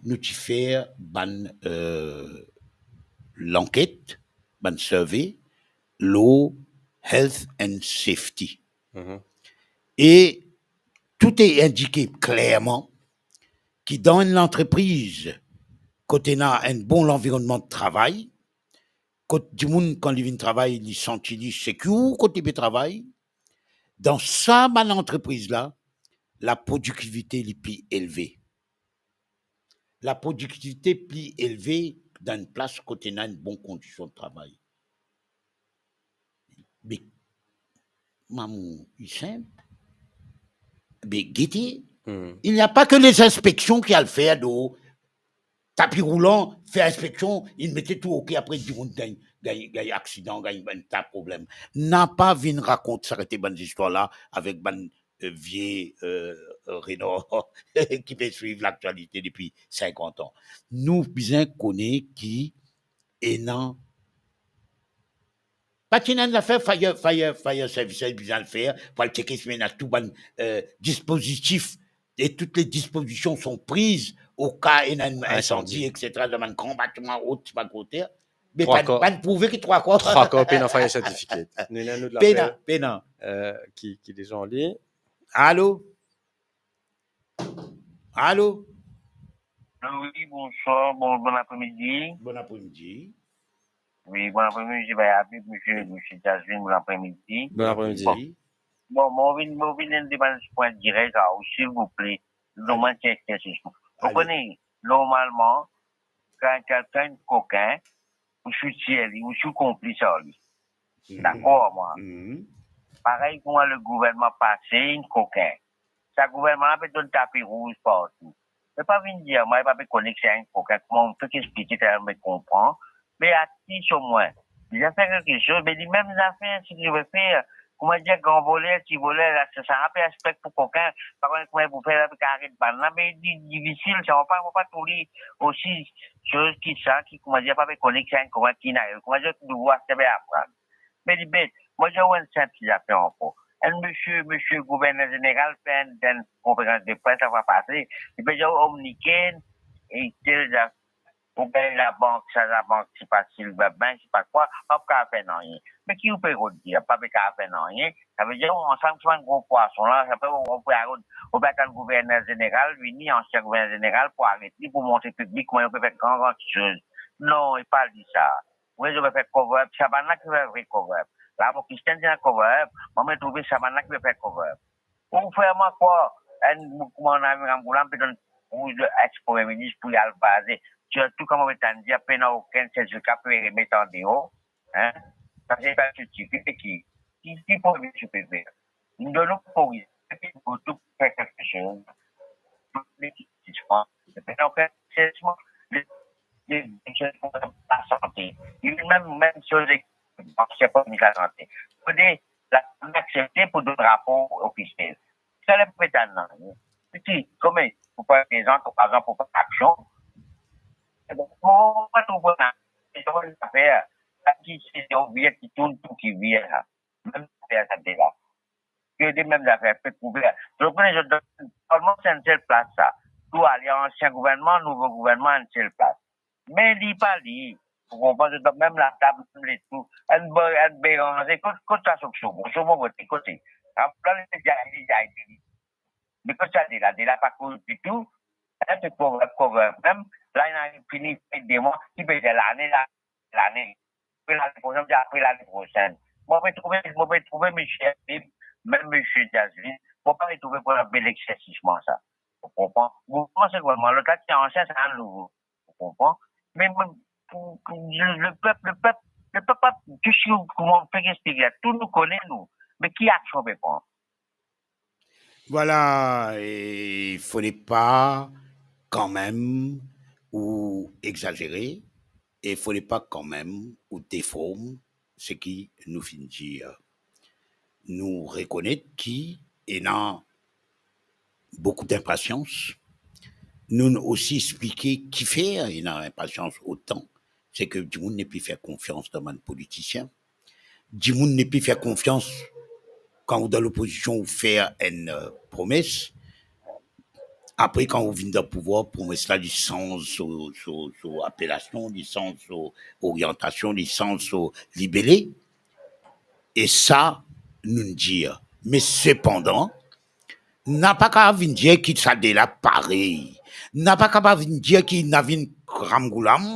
nou ti fer bann, euh, lanket, bann survey lor health and safety. Mhm. E tou ti indike klerman ki dan enn lantrepriz kot ena enn bon lanvironnman de travay, kot dimoun, kan li vinn travay, li santi li secure kot li pe travay, dan sa bann lantrepriz la, laprodiktivite li pli elve. Laprodiktivite pli elve dan enn plas kot ena enn bon kondision de travay. Me, mamour, li sinp. Me gete, hmm, il n'y a pas que les inspections ki al fer dan tapi roulan, fer inspeksion, li mete tou oke, apre dimoun gagn, gagn, gagn aksidan, gagn bann ta problem. Napa vinn rakont sa, rete bann zistwar la avek bann, euh, vie, euh, renard ki pe swiv laktialite depi sinkant an. Nou bizin kone ki ena Pa ti ena enn zafer fire, fire, fire services bizin al fer, pou al cheke si ena tou bann, euh, dispozitif, et toutes les dispositions sont prises au cas ena enn insandi, et cetera, dan bann gran batiman, ot, ti bann kote. Me pa, pa prouve ki trwa kar. Trwa kar pena fire certificate. Nou ena enn lot lapel, pena, euh, ki, ki deza li. Alo? Alo? Alo, wi, bonswar, bon, bon apremidi. Bon apremidi. Wi, bon apremidi, bay Abib, misie, misie Jasmine, bon apremidi. Bon apremidi. Bon, bon, mo vinn, mo vinn enn demann pwin direk a ou, silvouple. Donn mwa enn ti eksplikasyon. Ou kone, normalman, kan kelkenn kokin, ou si tir li, ou si konplis ar li. Dakor, mwa. Parey kouma le gouvernman pase, inn kokin. Sa gouvernman la pe donn tapi rouz partou. Me pa vinn dir mwa, li pa pe kone ki sa enn kokin, kouma ou pe explike, tela mo pe konpran. Me atis omwin, li zafer kelke soz, me li mem zafer, seki li pe fer, kouma dir, gran voler, ti voler, la, sa, sa, pe aspek pou kokin, pa kone kouma pou fer, la, pou aret bann la, me li difisil, sa, mo pa, mo pa trouv li osi soz ki sa, ki, kouma dir, pa pe kone ki sa enn kokin, ki ena, kouma dir, ki nou vwa, sa pe aprann. Me li bet, mo dir ou enn sinp ti zafer ankor. Enn misie, misie gouverner zeneral fer enn, enn konferans de pres, sa pa pase. Li pe dir, oh, Omniken, e tel, sa, ou gagn labank, sa, labank, sipa Silverbin, sipa kwa, pa pou kapav fer nanye. Me ki ou pe rod dir, pa pe kapav fer nanye? Savedir, ansam so bann gro pwason la, sa pe, ou pe rod, ou pe atann gouverner zeneral vini, ansien gouverner zeneral, pou aret li, pou montre piblik kouma li pe fer gran, gran kiksoz. Non, li pa dir sa. Wi, zot pe fer cover up, sa bann la ki fer vre cover up. Lamor Kristien ti ena cover up, mwa mo trouve sa bann la ki pe fer cover up. Ou fer mwa krwar, enn, kouma Ravin Ramgoolam pe donn kour de ex-Premie Minis pou li al vaze, sirtou kan mo pe tann dir pena okenn sertifika pou remet andeor, hein? Sa se pa sertifika ki, ki, ki Premie Minis pe fer? Nou donn nou pou koriz, epi nou tou fer kiksoz. Pena okenn sesman, le, le, le, lasante. Li mem, mem soz ek ansien Premie Minis lasante. Fode la, aksepte pou donn rapor ofisiel. Sa le pe tann la. Piti, kome, pou pa prezan, pou prezan, pou pa aksion. Mo pa trouv sa. Se sa bann zafer, sa ki, se, se vir ki tourn, tou ki vir la. Mem zafer sa de la. Ke de mem zafer, pe kouver. Zot kone zot dan, parlman se enn sel plas sa. Tou ale ansien gouvernman, nouvo gouvernman, enn sel plas. Me li pa li, ou konpran, zot dan mem latab, mem letou. Enn bo-, enn Beranze, kot, kot sa sort somon? Somon kote, kote? Apre li pe dir, li dir, li dir. Me kot sa de la? De la pa koz ditou. Hein, pe cover up, cover up mem. La, ena fini de mwa, ki pe dir lane la, lane. Apre lane prosenn, apre lane prosenn. Mo pe trouve, mo pe trouve misie Habib, mem misie Jazmine, mo pa pe trouve pou enn bel egzersis koumsa. Ou konpran? Mouvman se koumsa, lot la ti ansien, sa nouvo. Ou konpran? Me, me, pou, pou le, lepep, lepep, lepep pa, tou si, kouma pe explike la, tou nou kone nou, me ki aksion pe pran? Vwala, e fode pa kanmem ou egzazere, e fode pa kanmem ou deform seki nou finn dir. Nou rekonet ki ena boukou dinpasians. Nou'nn osi explike kifer ena inpasians otan, seki dimoun nepli fer konfians dan bann politisien. Dimoun nepli fer konfians kan ou dan lopozision, ou fer enn, euh, promes. Apre, kan ou vinn dan pouvwar, promes la, li sanz so, so, so apelasion, li sanz so oriantasion, li sanz so libele. E sa, nou'nn dir. Me sepandan, napa kapav vinn dir ki sa de la parey. Napa kapav vinn dir ki Navin Ramgoolam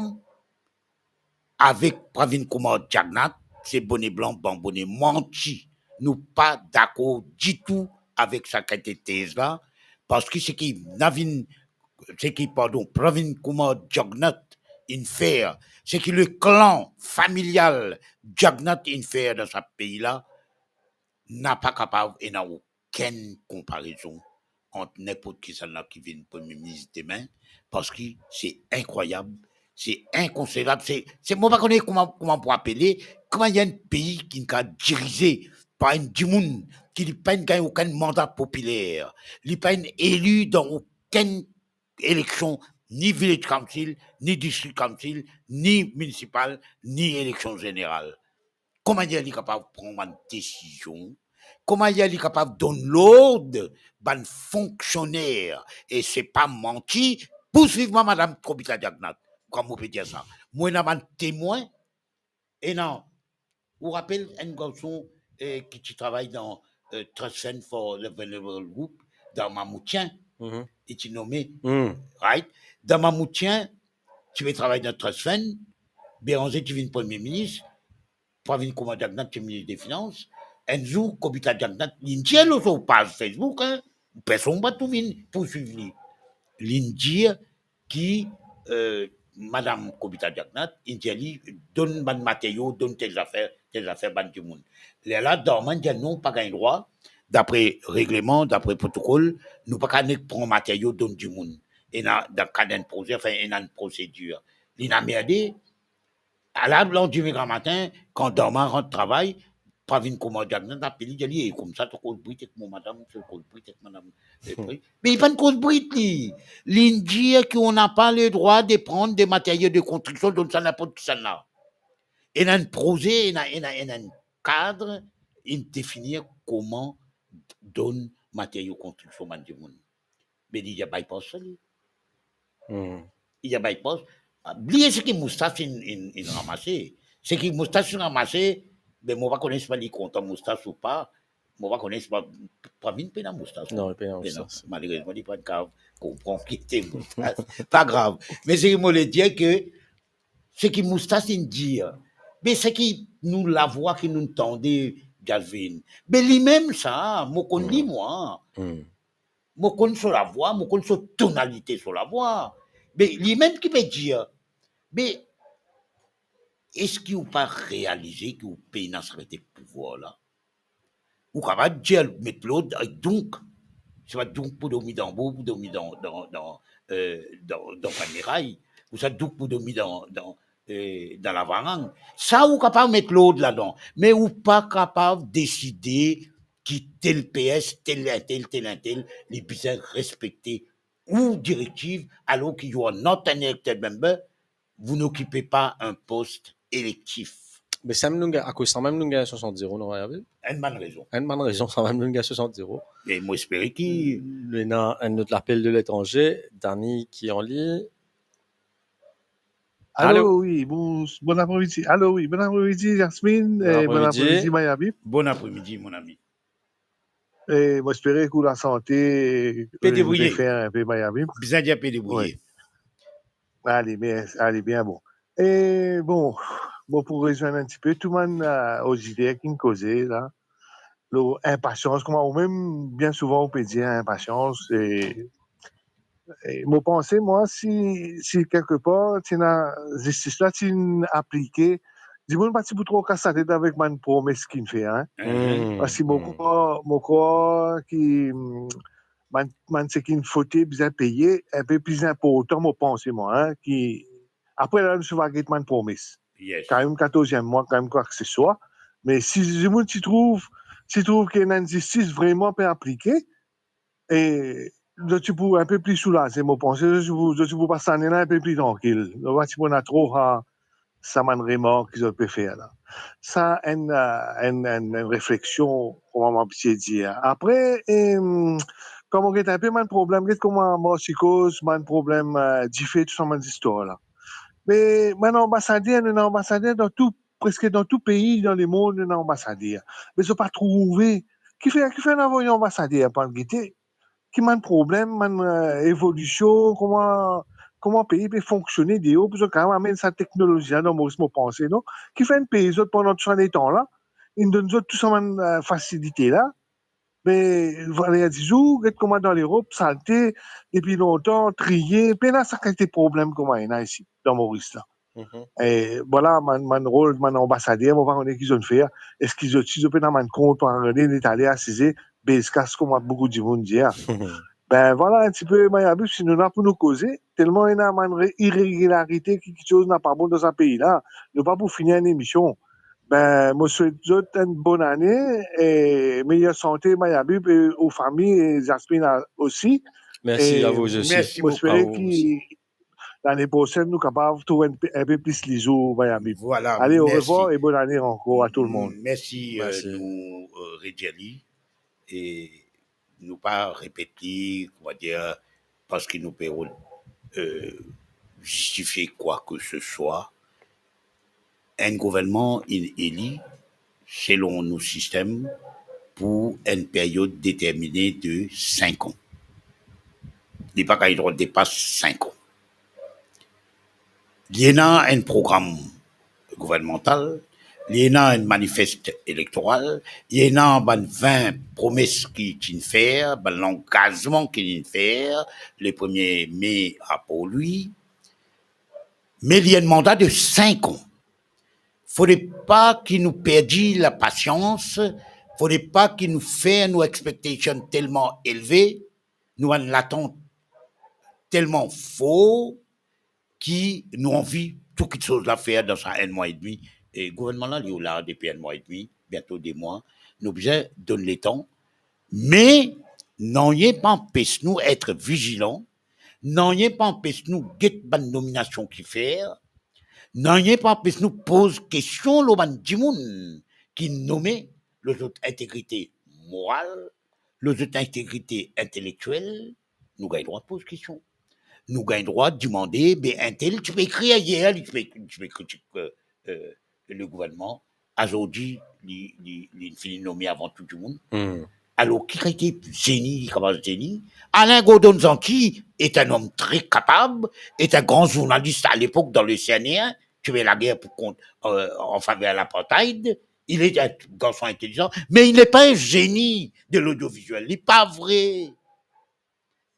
avek Pravin Kumar Jagannath, se bone blan, bann bone manti. Nou pa dakor ditou avek sa kalite tez la, parski seki Navin, seki, pardon, Pravin Kumar Jagannath inn fer, seki le klan familial Jagannath inn fer dan sa pei la, napa kapav ena okenn konparezon ant ninport kisannla ki vinn Premie Minis demin, parski se inkrwayab, se inkonsevab, se, se, mo pa kone kouma, kouma pou apele, kouma enn pei ki kapav dirize par enn dimoun ki li pa'nn gagn okenn manda popiler, li pa'nn eli dan okenn eleksion, ni village council, ni district council, ni minisipal, ni eleksion zeneral. Kouma li kapav pran bann desizion? Kouma li kapav donn lord bann fonksioner? E se pa manti, pou swiv mwa, madam Kobita Jagannath, kouma mo pe dir sa. Mwa, ena bann temwin, ena, ou rapel enn garson, eh, ki ti travay dan, eh, Trust Fund for the Vulnerable Group, dan Mamoutien, Mhm. li ti nome, Hmm. right? Dan Mamoutien, ti pe travay dan Trust Fund, Beranze ti vinn Premie Minis, Pravin Kumar Jagannath ti minis de finans. Enn zour, Kobita Jagannath, linn dir lor so paz Facebook, hein, personn pa trouv vinn pou swiv li. Linn dir ki, euh, madam Kobita Jagannath, inn dir li, donn bann materio, donn tel zafer, tel zafer bann dimoun. Lerla, Darman dir non, pa gagn drwa, dapre regleman, dapre protokol, nou pa kapav nek pran materio donn dimoun. Ena, dan kad enn proze, anfin, ena enn prosedir. Linn anmerde, ala, landime gramatin, kan Darman rant travay, Pravin Kumar Jagannath apel li, dir li, "E, koumsa to koz brit ek mo madam, to koz brit ek madam." E, Hmm. Me li pa'nn koz brit, li. Linn dir ki on n'a pas le droit de prendre des matériaux de construction, donn sa ninport kisannla. Ena enn proze, ena, ena, ena enn kad, inn definir kouma donn materio konstriksion bann dimoun. Me li, li a bypass sa, li. Hmm. Li a bypass. Ah, bliye seki moustas inn, inn, inn ranmase. Seki moustas inn ranmase, be mo pa kone si li kontan moustas ou pa. Mo pa kone si pa, pa vinn pena moustas. Non, li pena moustas. Malerezman, li pa kapav konpran ki ete moustas. Pa grav. Me seki mo le dir ke, seki moustas inn dir, be seki nou lavwa ki nou tande, Jasmine, be limem sa, mo konn li, mwa. Hmm. Mo konn so lavwa, mo konn so tonalite so lavwa. Be limem ki pe dir, be eski ou pa realize ki ou pena sa kote pouvwar la? Ou kapav dir, met lord, eh, donk, se pa donk pou dormi dan bo, pou dormi dan, dan, dan, eh, dan, dan bann miray, ou sa donk pou dormi dan, dan, eh, dan lavarang. Sa ou kapav met lord ladan, me ou pa kapav deside ki tel P S, tel intel, tel intel, li bizin respekte ou direktiv, alor ki you are not an elected member, vous n'occupez pas un poste électif. Me samem nou gagn, akoz samem nou gagn swasant zero, non, Hervé? Enn bann rezon. Enn bann rezon, samem nou gagn swasant zero. E mo espere ki... Nou ena enn lot lapel de letranze, Dani ki an ligne. Alo, wi, bon, bon apremidi. Alo, wi, bon apremidi, Jasmine, bon apremidi, Mayabib. Bon apremidi, mon ami. E mo espere ki ou lasante, pe debrouye. Pe fer inpe, Mayabib. Bizin dir pe debrouye. Wi. Ale, mersi, ale, bien bon. E bon, mo pou rezwenn enn tipe tou bann, eh, odider ki'nn koze la, lor inpasians, kouma ou mem, bien souvan, ou pe dir inpasians, e E mo panse, mwa, si, si kelkepar ti ena zistis la ti'nn aplike, dimoun pa ti pou tro kas latet avek bann promes ki'nn fer, hein. Hmm. Parski mo krwar, mo krwar ki, mm, bann, bann seki'nn fote bizin peye, inpe pli inportan, mo panse, mwa, hein, ki apre la, nou ti va get bann promes. Yes. Kan mem katorz mwa, kan mem kwa ke se swa. Me si dimoun ti trouv, ti trouv ki ena enn zistis vreman pe aplike, e zot ti pou inpe pli soulaze, mo panse, zot ti pou, zot ti pou pas lane la inpe pli trankil. Zot pa ti pou ena tro sa, sa bann remark ki zot pe fer la. Sa enn, eh, enn, enn, enn refleksion, kouma mo abitie dir. Apre, em, kan mo get inpe bann problem, get kouma Martikoz, bann problem, eh, dife, tou sa bann zistwar la. Me bann anbasader, nou ena anbasader dan tou, preske dan tou pei dan lemond, nou ena anbasader. Me zot pa trouve. Kifer, kifer nou avoy anbasader pou al gete ki bann problem, bann, eh, evolision, kouma, kouma pei pe fonksione deor, pou zot kapav amenn sa teknolozi la dan Moris, mo panse, non? Kifer inn pey zot pandan tou sa letan la, inn donn zot tou sa bann, eh, fasilite la, me valer dizour, get kouma dan Lerop, salte, depi lontan, triye, pena sa kalite problem kouma ena isi, dan Moris la. Mhm. E vwala, bann, bann rol, bann anbasader, mo pa kone ki zot inn fer. Eski zot, si zot pena bann kont pou regle, net ale asize, bes kas, kouma boukou dimoun dir. Be vwala, enn tipe, Mayabib, si nou la pou nou koze, telman ena bann re-, iregilarite, ki, kiksoz napa bon dan sa pei la, nou pa pou fini enn emision. Be, mo swet zot enn bonn ane, e meyer sante, Mayabib, e ou fami, e Jasmine osi. Mersi a vou osi. Mersi boukou. Mo espere ki lane prosenn, nou kapav trouv enn pe, enn pe plis lizour, Mayabib. Vwala, ale, mersi. Orevwar e bonn ane ankor a tou lemonn. Mersi, eh, mersi. Nou, eh, redir li, e nou pa repet li, kouma dir, parski nou pe, eh, zistifie kwa ke se swa. Enn gouvernman inn eli selon nou sistem pou enn period determine de sink an. Li pa gagn drwa depas sink an. Li ena enn program gouvernmantal, li ena enn manifes elektoral, li ena bann vin promes ki, ki inn fer, bann langazman ki inn fer, le premie me apre li. Me li enn manda de sink an. Fode pa ki nou perdi lapasians, fode pa ki nou fer nou expectation telman elve, nou bann latant telman for ki nou anvi tou kiksoz la fer dan sa enn mwa edmi. E gouvernman la, li la depi enn mwa edmi, biento de mwa. Nou bizin donn letan. Me nanye pa anpes nou et vizilan, nanye pa anpes nou get bann nominasion ki fer, nanye pa anpes nou poz kestion lor bann dimoun ki nome lor zot integrite moral, lor zot integrite intelektiel, nou gagn drwa poz kestion. Nou gagn drwa dimande, be entel ti pe ekrir yer, li ti pe, ti pe kritik, euh, euh, le gouvernman, azordi, li, li, li fini nome avan tou dimoun. Hmm. Alor, ki kalite zeni li kapav zeni? Alain Gordon Zanti est un homme très capable, est un grand journaliste à l'époque dans le C N R, ti fer lager pou kont, euh, en faveur de l'apartheid. Il est un garçon intelligent, mais il n'est pas un génie de l'audiovisuel. Li pa vre.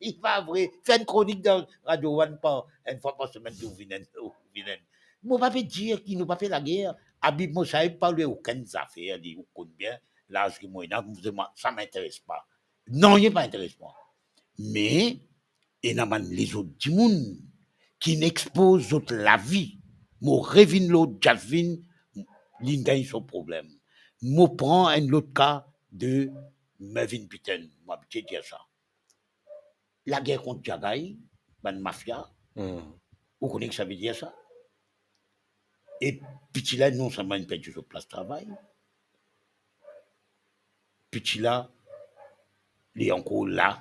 Li pa vre. Fer enn kronik dan Radio One par, enn fwa par semenn, tou vinn enn, tou vinn enn. Mo pa pe dir ki nou pa fer lager. Abib, mo save pa li okenn zafer, li ou konn bien, laz ki mo ena, mo dir, mwa, sa m'intéresse pas. Non, li pa interes mwa. Me, ena bann lezot dimoun ki inn expoz zot lavi. Mo revinn lor Jasvin, linn gagn so problem. Mo pran enn lot ka de Mervyn Bitten, mo abitie dir sa. Lager kont Diagay, bann mafia, Hmm. ou kone ki sa ve dir sa? E piti la, non selman inn perdi so plas travay, piti la, li ankor la.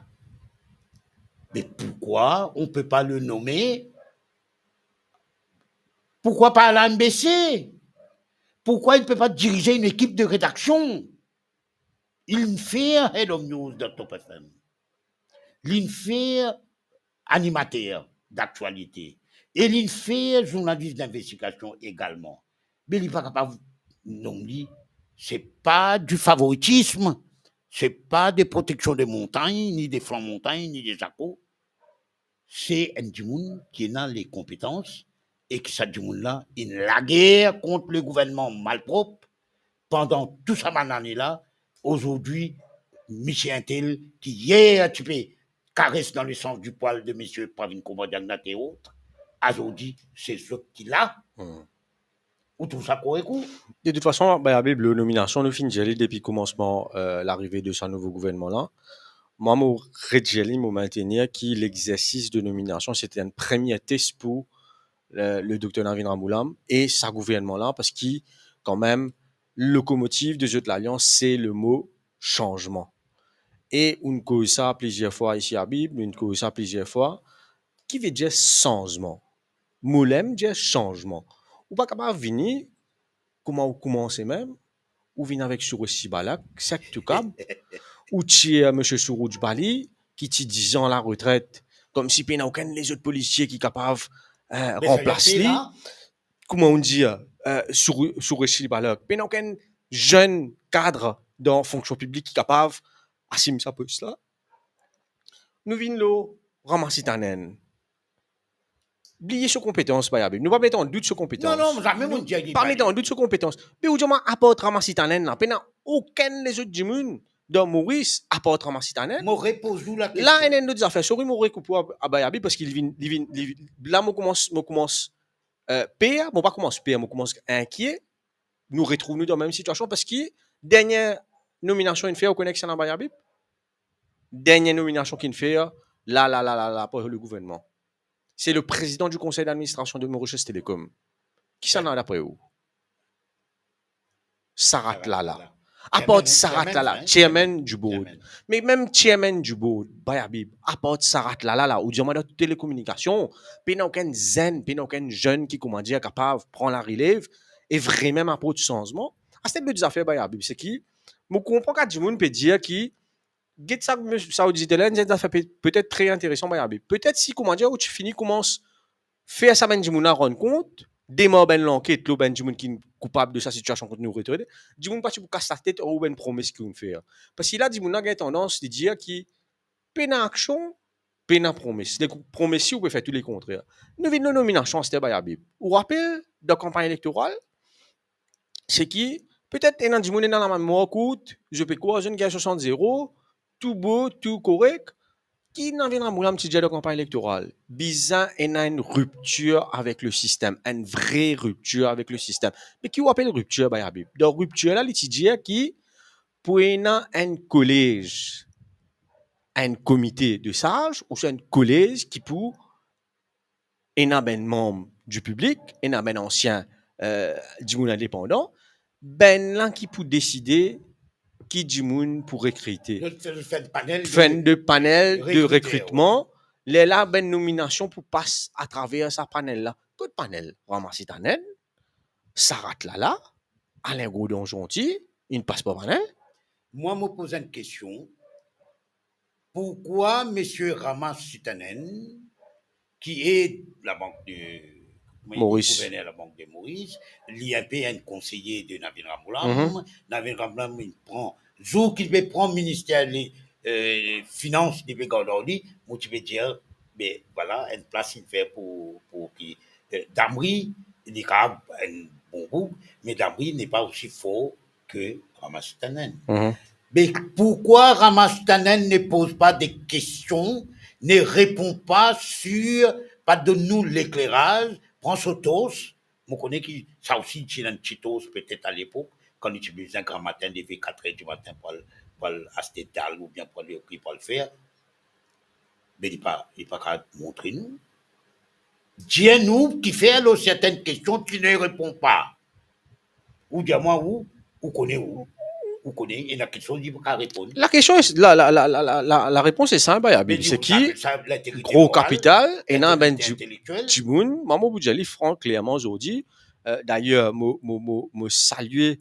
Me pourkwa on pe pa le nome? Pourkwa pa al a M B C? Pourkwa li pe pa dirize enn ekip de redaksion? Linn fer Head of News dan Top F M. Linn fer animater d'aktialite. E linn fer zournalis dinvestigasion egalman. Me li pa kapav nom li. Se pa di favoritism, se pa de proteksion de montagn, ni de flan montagn, ni de zako. Se enn dimoun ki ena le konpetans e ki sa dimoun la inn lager kont le gouvernman malprop pandan tou sa bann ane la. Azordi, misie entel ki yer ti pe kares dan le sans di pwal de misie Pravin Kumar Jagannath e ot, azordi, se zot ki la. Hmm. Ou trouv sa korek ou? De tout fason, Bayabib, lor nominasion, nou finn dir li depi koumansman, euh, larive de sa nouvo gouvernman la. Mwa, mo redir li, mo mintenir ki lexersis de nominasion, se ti enn premie tes pou, euh, le dokter Navin Ramgoolam e sa gouvernman la, parski, kanmem, lokomotiv de zot lalians, se le mo sanzman. E ou'nn koz sa plizier fwa isi Abib, ou'nn koz sa plizier fwa. Ki ve dir sanzman? Mo ler mo dir sanzman, ou pa kapav vini kouma ou koumanse mem, ou vinn avek Suresh Sibalak, sek toukab, ou tir misie Suraj Bali, ki ti diz an laretret, koumsi pena okenn lezot polisie ki kapav, euh, Me sa ranplas li. Kouma ou'nn dir, euh, Sure-, Suresh Sibalak, pena okenn zenn kad dan fonksion piblik ki kapav asim sa pos la. Nou vinn lor Ramasitanenn. Bliye so konpetans, Bayabib. Nou pa met an dout so konpetans. Non, non, zame mo'nn dir li pa met an dout so konpetans. Me ou dir mwa, apar Ramasitanenn la, pena okenn lezot dimoun dan Moris, apar Ramasitanenn. Mo repoz ou lakestion. La, enn, enn lot zafer. Sorry, mo rekoup ou, a, a Bayabib, parski li vinn, li vinn, li vinn, la, mo koumans, mo koumans, euh, per, mo pa koumans per, mo koumans inkiet. Nou retrouv nou dan mem sitiasion, parski dernie nominasion inn fer, ou kone kisannla, Bayabib? Dernie nominasion ki'nn fer, la, la, la, la, la, par le gouvernman. Se le prezidan di konsey d'administrasion de Mauritius Telecom. Kisannla dapre ou? Sa rat la la. Apar sa rat la la, chairman, chairman, chairman du board. Chairman. Me mem chairman du board, Bayabib, apar sa rat la la la, ou dir mwa dan telekominikasion, pena okenn zenn, pena okenn zenn ki, kouma dir, kapav pran larelev e vremem aport sanzman. Aster lot zafer, Bayabib, se ki, mo konpran kan dimoun pe dir ki, get sa, sa ou dir la, enn zafer pe-, petet tre interesan, Bayabib. Petet si, kouma dir, ou ti fini koumans fer sa bann dimoun la rann kont, demar bann lanket lor bann dimoun ki koupab de sa sitiasion kot nou retrouve, dimoun pa ti pou kas latet ar ou bann promes ki ou'nn fer. Parski la, dimoun la gagn tandans li dir ki pena aksion, pena promes. Li promes si ou pe fer tou le kontrer. Nou vinn lor nominasion aster, Bayabib. Ou rapel, dan kanpagn elektoral, se ki, petet ena dimoun ena lamemwar kourt, zot pe krwar zot inn gagn swasant zero, tou bo, tou korek. Ki Navin Ramgoolam ti dir dan kanpagn elektoral? Bizin ena enn riptir avek le sistem, enn vre riptir avek le sistem. Me ki ou apel riptir, Bayabib? Dan riptir la, li ti dir ki pou ena enn kolez, enn komite de saz, ouswa enn kolez ki pou ena bann manm di piblik, ena bann ansien, euh, dimoun indepandan, bannla ki pou deside ki dimoun pou rekrite. Zot, zot fer enn panel de, fer enn de panel de rekritman. Lerla, bann nominasion pou pas atraver sa panel la. Kot panel? Ramasitanen, Sarat Lala, Alain Godon Jeanty, inn pas par panel. Mwa, mo poz enn kestion. Pourkwa misie Ramasitanen, ki ed Labank de, kouma li dir, Moris, gouverner Labank de Moris, li inpe enn konseye de Navin Ramgoolam. Mhm. Navin Ramgoolam, li pran, zour ki li pe pran minister, li, eh, finans, li pe gard ar li, mo ti pe dir, be, vwala, enn plas inn fer pou, pou ki, eh, Damri, li kapav enn bon boug, me Damri n'est pas aussi fort que Ramasitanen. Mhm. Me pourkwa Ramasitanen ne poz pa de kestion, ne repon pa sir, pa donn nou lekleraz, pran so tos? Mo kone ki sa osi ti ena enn ti tos petet alepok, kan li ti bizin gramatin leve katrer dimatin pou al, pou al aste dal oubien pou al, pou al fer. Me li pa, li pa kapav montre nou. Dir nou kifer lor sertenn kestion, ti ne repon pa. Ou dir mwa ou, ou kone ou, ou kone, ena kiksoz li pa kapav reponn. La kestion, la, la, la repons est simple, Bayabib. Se ki gro kapital, ena bann dimoun, mwa mo pou dir li fran, klerman, zordi. Euh, dayer, mo, mo, mo, mo salie,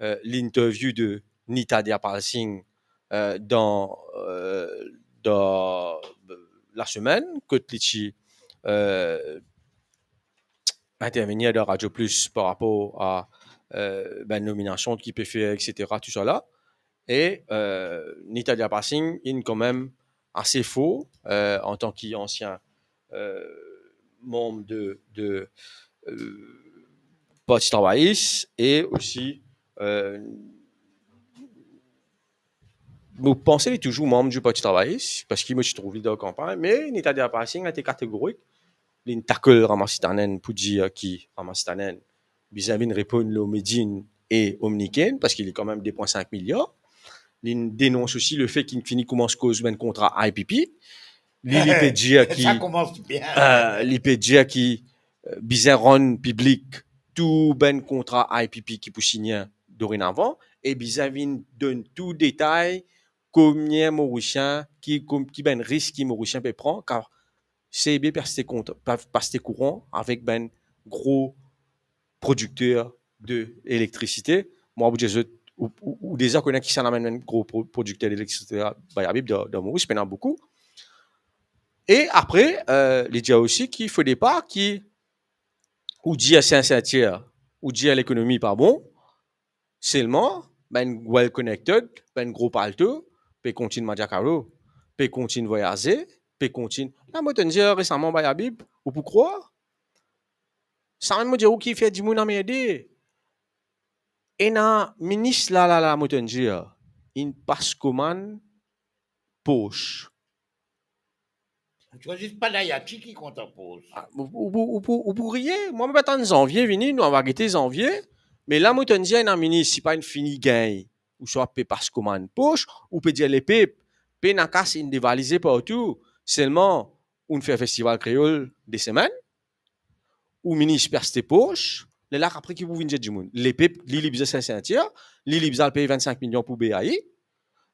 euh, l'interview de Nita Deepalsingh, euh, dan, euh, dan, euh, lasemenn, kot li ti, euh, intervenir dan Radio Plus par rapor a, euh, bann nominasion ki pe fer, et cetera, tousala. E, euh, Nita Deepalsingh, inn kanmem ase for, euh, antan ki ansien, euh, manm de, de, euh, Parti Travayis e osi, euh, mo panse li touzour manm di Parti Travayis, parski mo ti trouv li dan kanpagn, me Nita Deepalsingh, li ti kategorik, li tackle Ramasitanen pou dir ki Ramasitanen bizin vinn reponn lor Made in e Omnikin, parski li kanmem de pwin sink miliar. Li denons osi lefe ki fini koumans koz bann kontra I P P. Li, li pe dir ki, euh, li pe dir ki, euh, bizin rann piblik tou bann kontra I P P ki pou signe dorenavan, e bizin vinn donn tou detay, konbien Morisien, ki, kom, ki bann risk ki Morisien pe pran, kar C B pe aste kont-, pe, pe aste kouran avek bann gro prodikter de elektrisite. Mwa, pou dir zot, ou, ou, ou deza kone kisannla bann gro pro-, prodikter de elektrisite la, Bayabib, dan, dan Moris, pena boukou. E apre, euh, li dir osi ki fode pa ki ou dir Sin-Sintir, ou dir lekonomi pa bon, selman bann well connected, bann gro palto, pe kontign manz karo, pe kontign vwayaze, pe kontign, la mo tann dir resaman, Bayabib, ou pou krwar, samem mo dir ou ki fer dimoun anmerde. Ena minis la, la, la, mo tann dir, inn pas komann Porsche. Ti krwar zis Panayoti ki kontan Porsche? Ah, ou, ou, ou, ou pou, ou pou riye. Mwa, mo pe atann Zanvie vini, nou ava gete Zanvie. Me la, mo tann dir ena minis, si pa inn fini gagn, ouswa pe pas komann Porsche, ou pe dir lepep, pena kas inn devalize partou. Selman, ou'nn fer festival kreol de semenn, ou minis pe aste Porsche, lerla apre ki pou vinn dir dimoun? Lepep, li, li bizin Sin-Sintir, li, li bizin al pey vinn-sink milion pou B A I.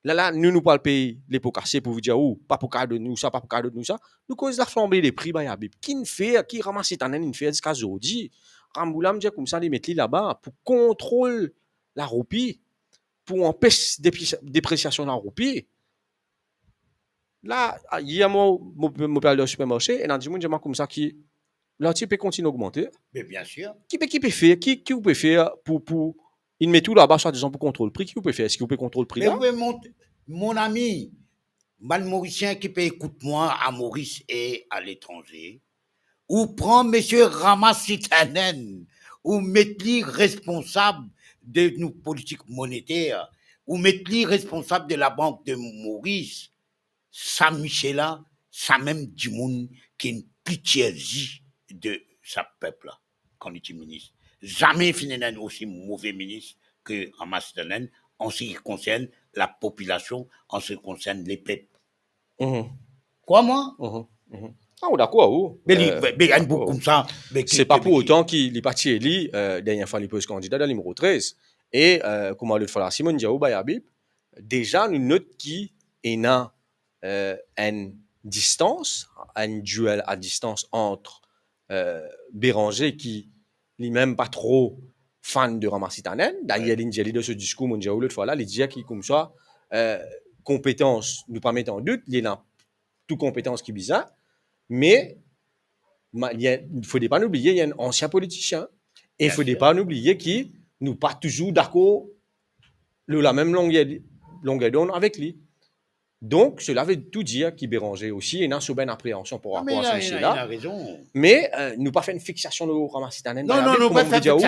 Lerla, nou, nou pou al pey lepo kase pou dir ou, pa pou kapav donn nou sa, pa pou kapav donn nou sa. Nou koz laflanbe de pri, Bayabib. Ki'nn fer, ki Ramasitanen inn fer ziska zordi? Ramgoolam dir koumsa, li met li laba pou kontrol laroupi, pou anpes depre-, depresiasion laroupi. La, yer mo, mo, mo pe al dan sipermarse, ena dimoun dir mwa koumsa ki larti pe kontign ogmante. Me biensir. Ki pe, ki pe fer, ki, ki ou pe fer pou, pou, inn met ou laba swadizan pou kontrol pri, ki ou pe fer? Eski ou pe kontrol pri la? Me wi, mon, mon ami, bann Morisien ki pe ekout mwa a Moris e aletranze, ou pran misie Ramasitanen, ou met li responsab de nou politik moneter, ou met li responsab de Labank de Moris, sa misie la, samem dimoun ki'nn pitie zi de sa pep la, kan li ti minis. Zame finn ena enn osi move minis ke Ramasitanen, an se ki konsern lapopilasion, an se ki konsern lepep. Mhm. Krwar mwa. Mhm, mhm. Ah, ou dakor, ou. Me li, euh, me, me enn boug koumsa, me ki, se pa pou otan ki li pa ti eli, euh, dernie fwa li poz kandida dan nimero trez. E, euh, kouma lot fwa la, si mo'nn dir ou, Bayabib, deza nou not ki ena, eh, enn distans, enn duel a distans ant, eh, Béranger ki limem pa tro fan de Ramasitanèn. Dayer, li dir li dan so diskour, mo dir ou lot fwa la, li dir ki koumsa, eh, konpetans, nou pa met an dout, li ena tou konpetans ki bizin, me, ma-, li enn, fode pa nou bliye, li enn ansien politisien. E fode pa nou bliye ki nou pa touzour dakor lor lamem longer, longer d'onn avek li. Donk, sela ve tou dir ki Béranger osi ena so bann apreansion par rapor a so misie la. Me, eh, nou pa fer enn fixasion lor Ramasitanèn, Bayabib, kouma nou pe dir ou,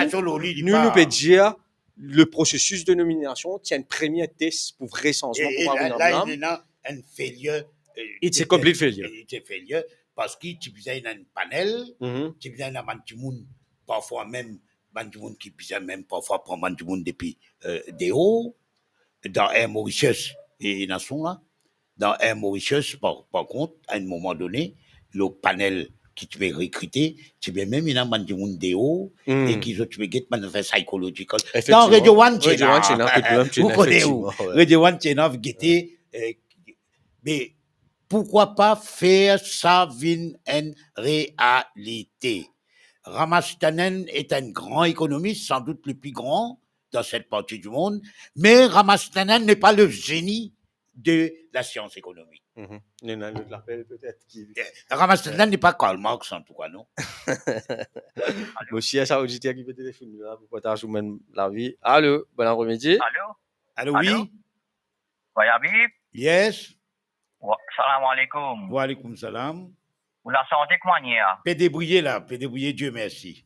nou, nou pe dir le prosesis de nominasion ti enn premie tes pou vre sanzman pou vinn enn failure, eh, it's a complete failure. It's a failure, parski ti bizin enn panel, ti bizin ena bann dimoun, parfwa mem bann dimoun ki bizin mem parfwa pran bann dimoun depi, eh, deor. Dan Air Mauritius, e, ena son la, dan Air Mauritius, par, par kont, a enn moman done, lor panel ki ti pe rekrite, ti pe mem ena bann dimoun deor, e ki zot ti pe get bann zafer psychological. Dan Radio One ti ena, ou kone ou, Radio One ti ena, gete, eh, me pourquoi pas faire ça vinn enn realite? Ramasitanèn est un grand économiste, sans doute le plus grand dans cette partie du monde, mais Ramasitanèn n'est pas le génie de la science économique. Mhm. Il y en a un autre appel peut-être qui... Eh, Ramasitanèn n'est pas Karl Marx en tout cas, non? Mo sir sa oditer ki pe telefonn la pou partaz ou mem lavi. Alo, bon apremidi. Alo? Alo, wi? Alo? Bayabib? Yes. Wa-, salam aleykoum. Wa aleykoum salam. Ou lasante, kouma i ye? Pe debrouye la, pe debrouye, Dieu merci.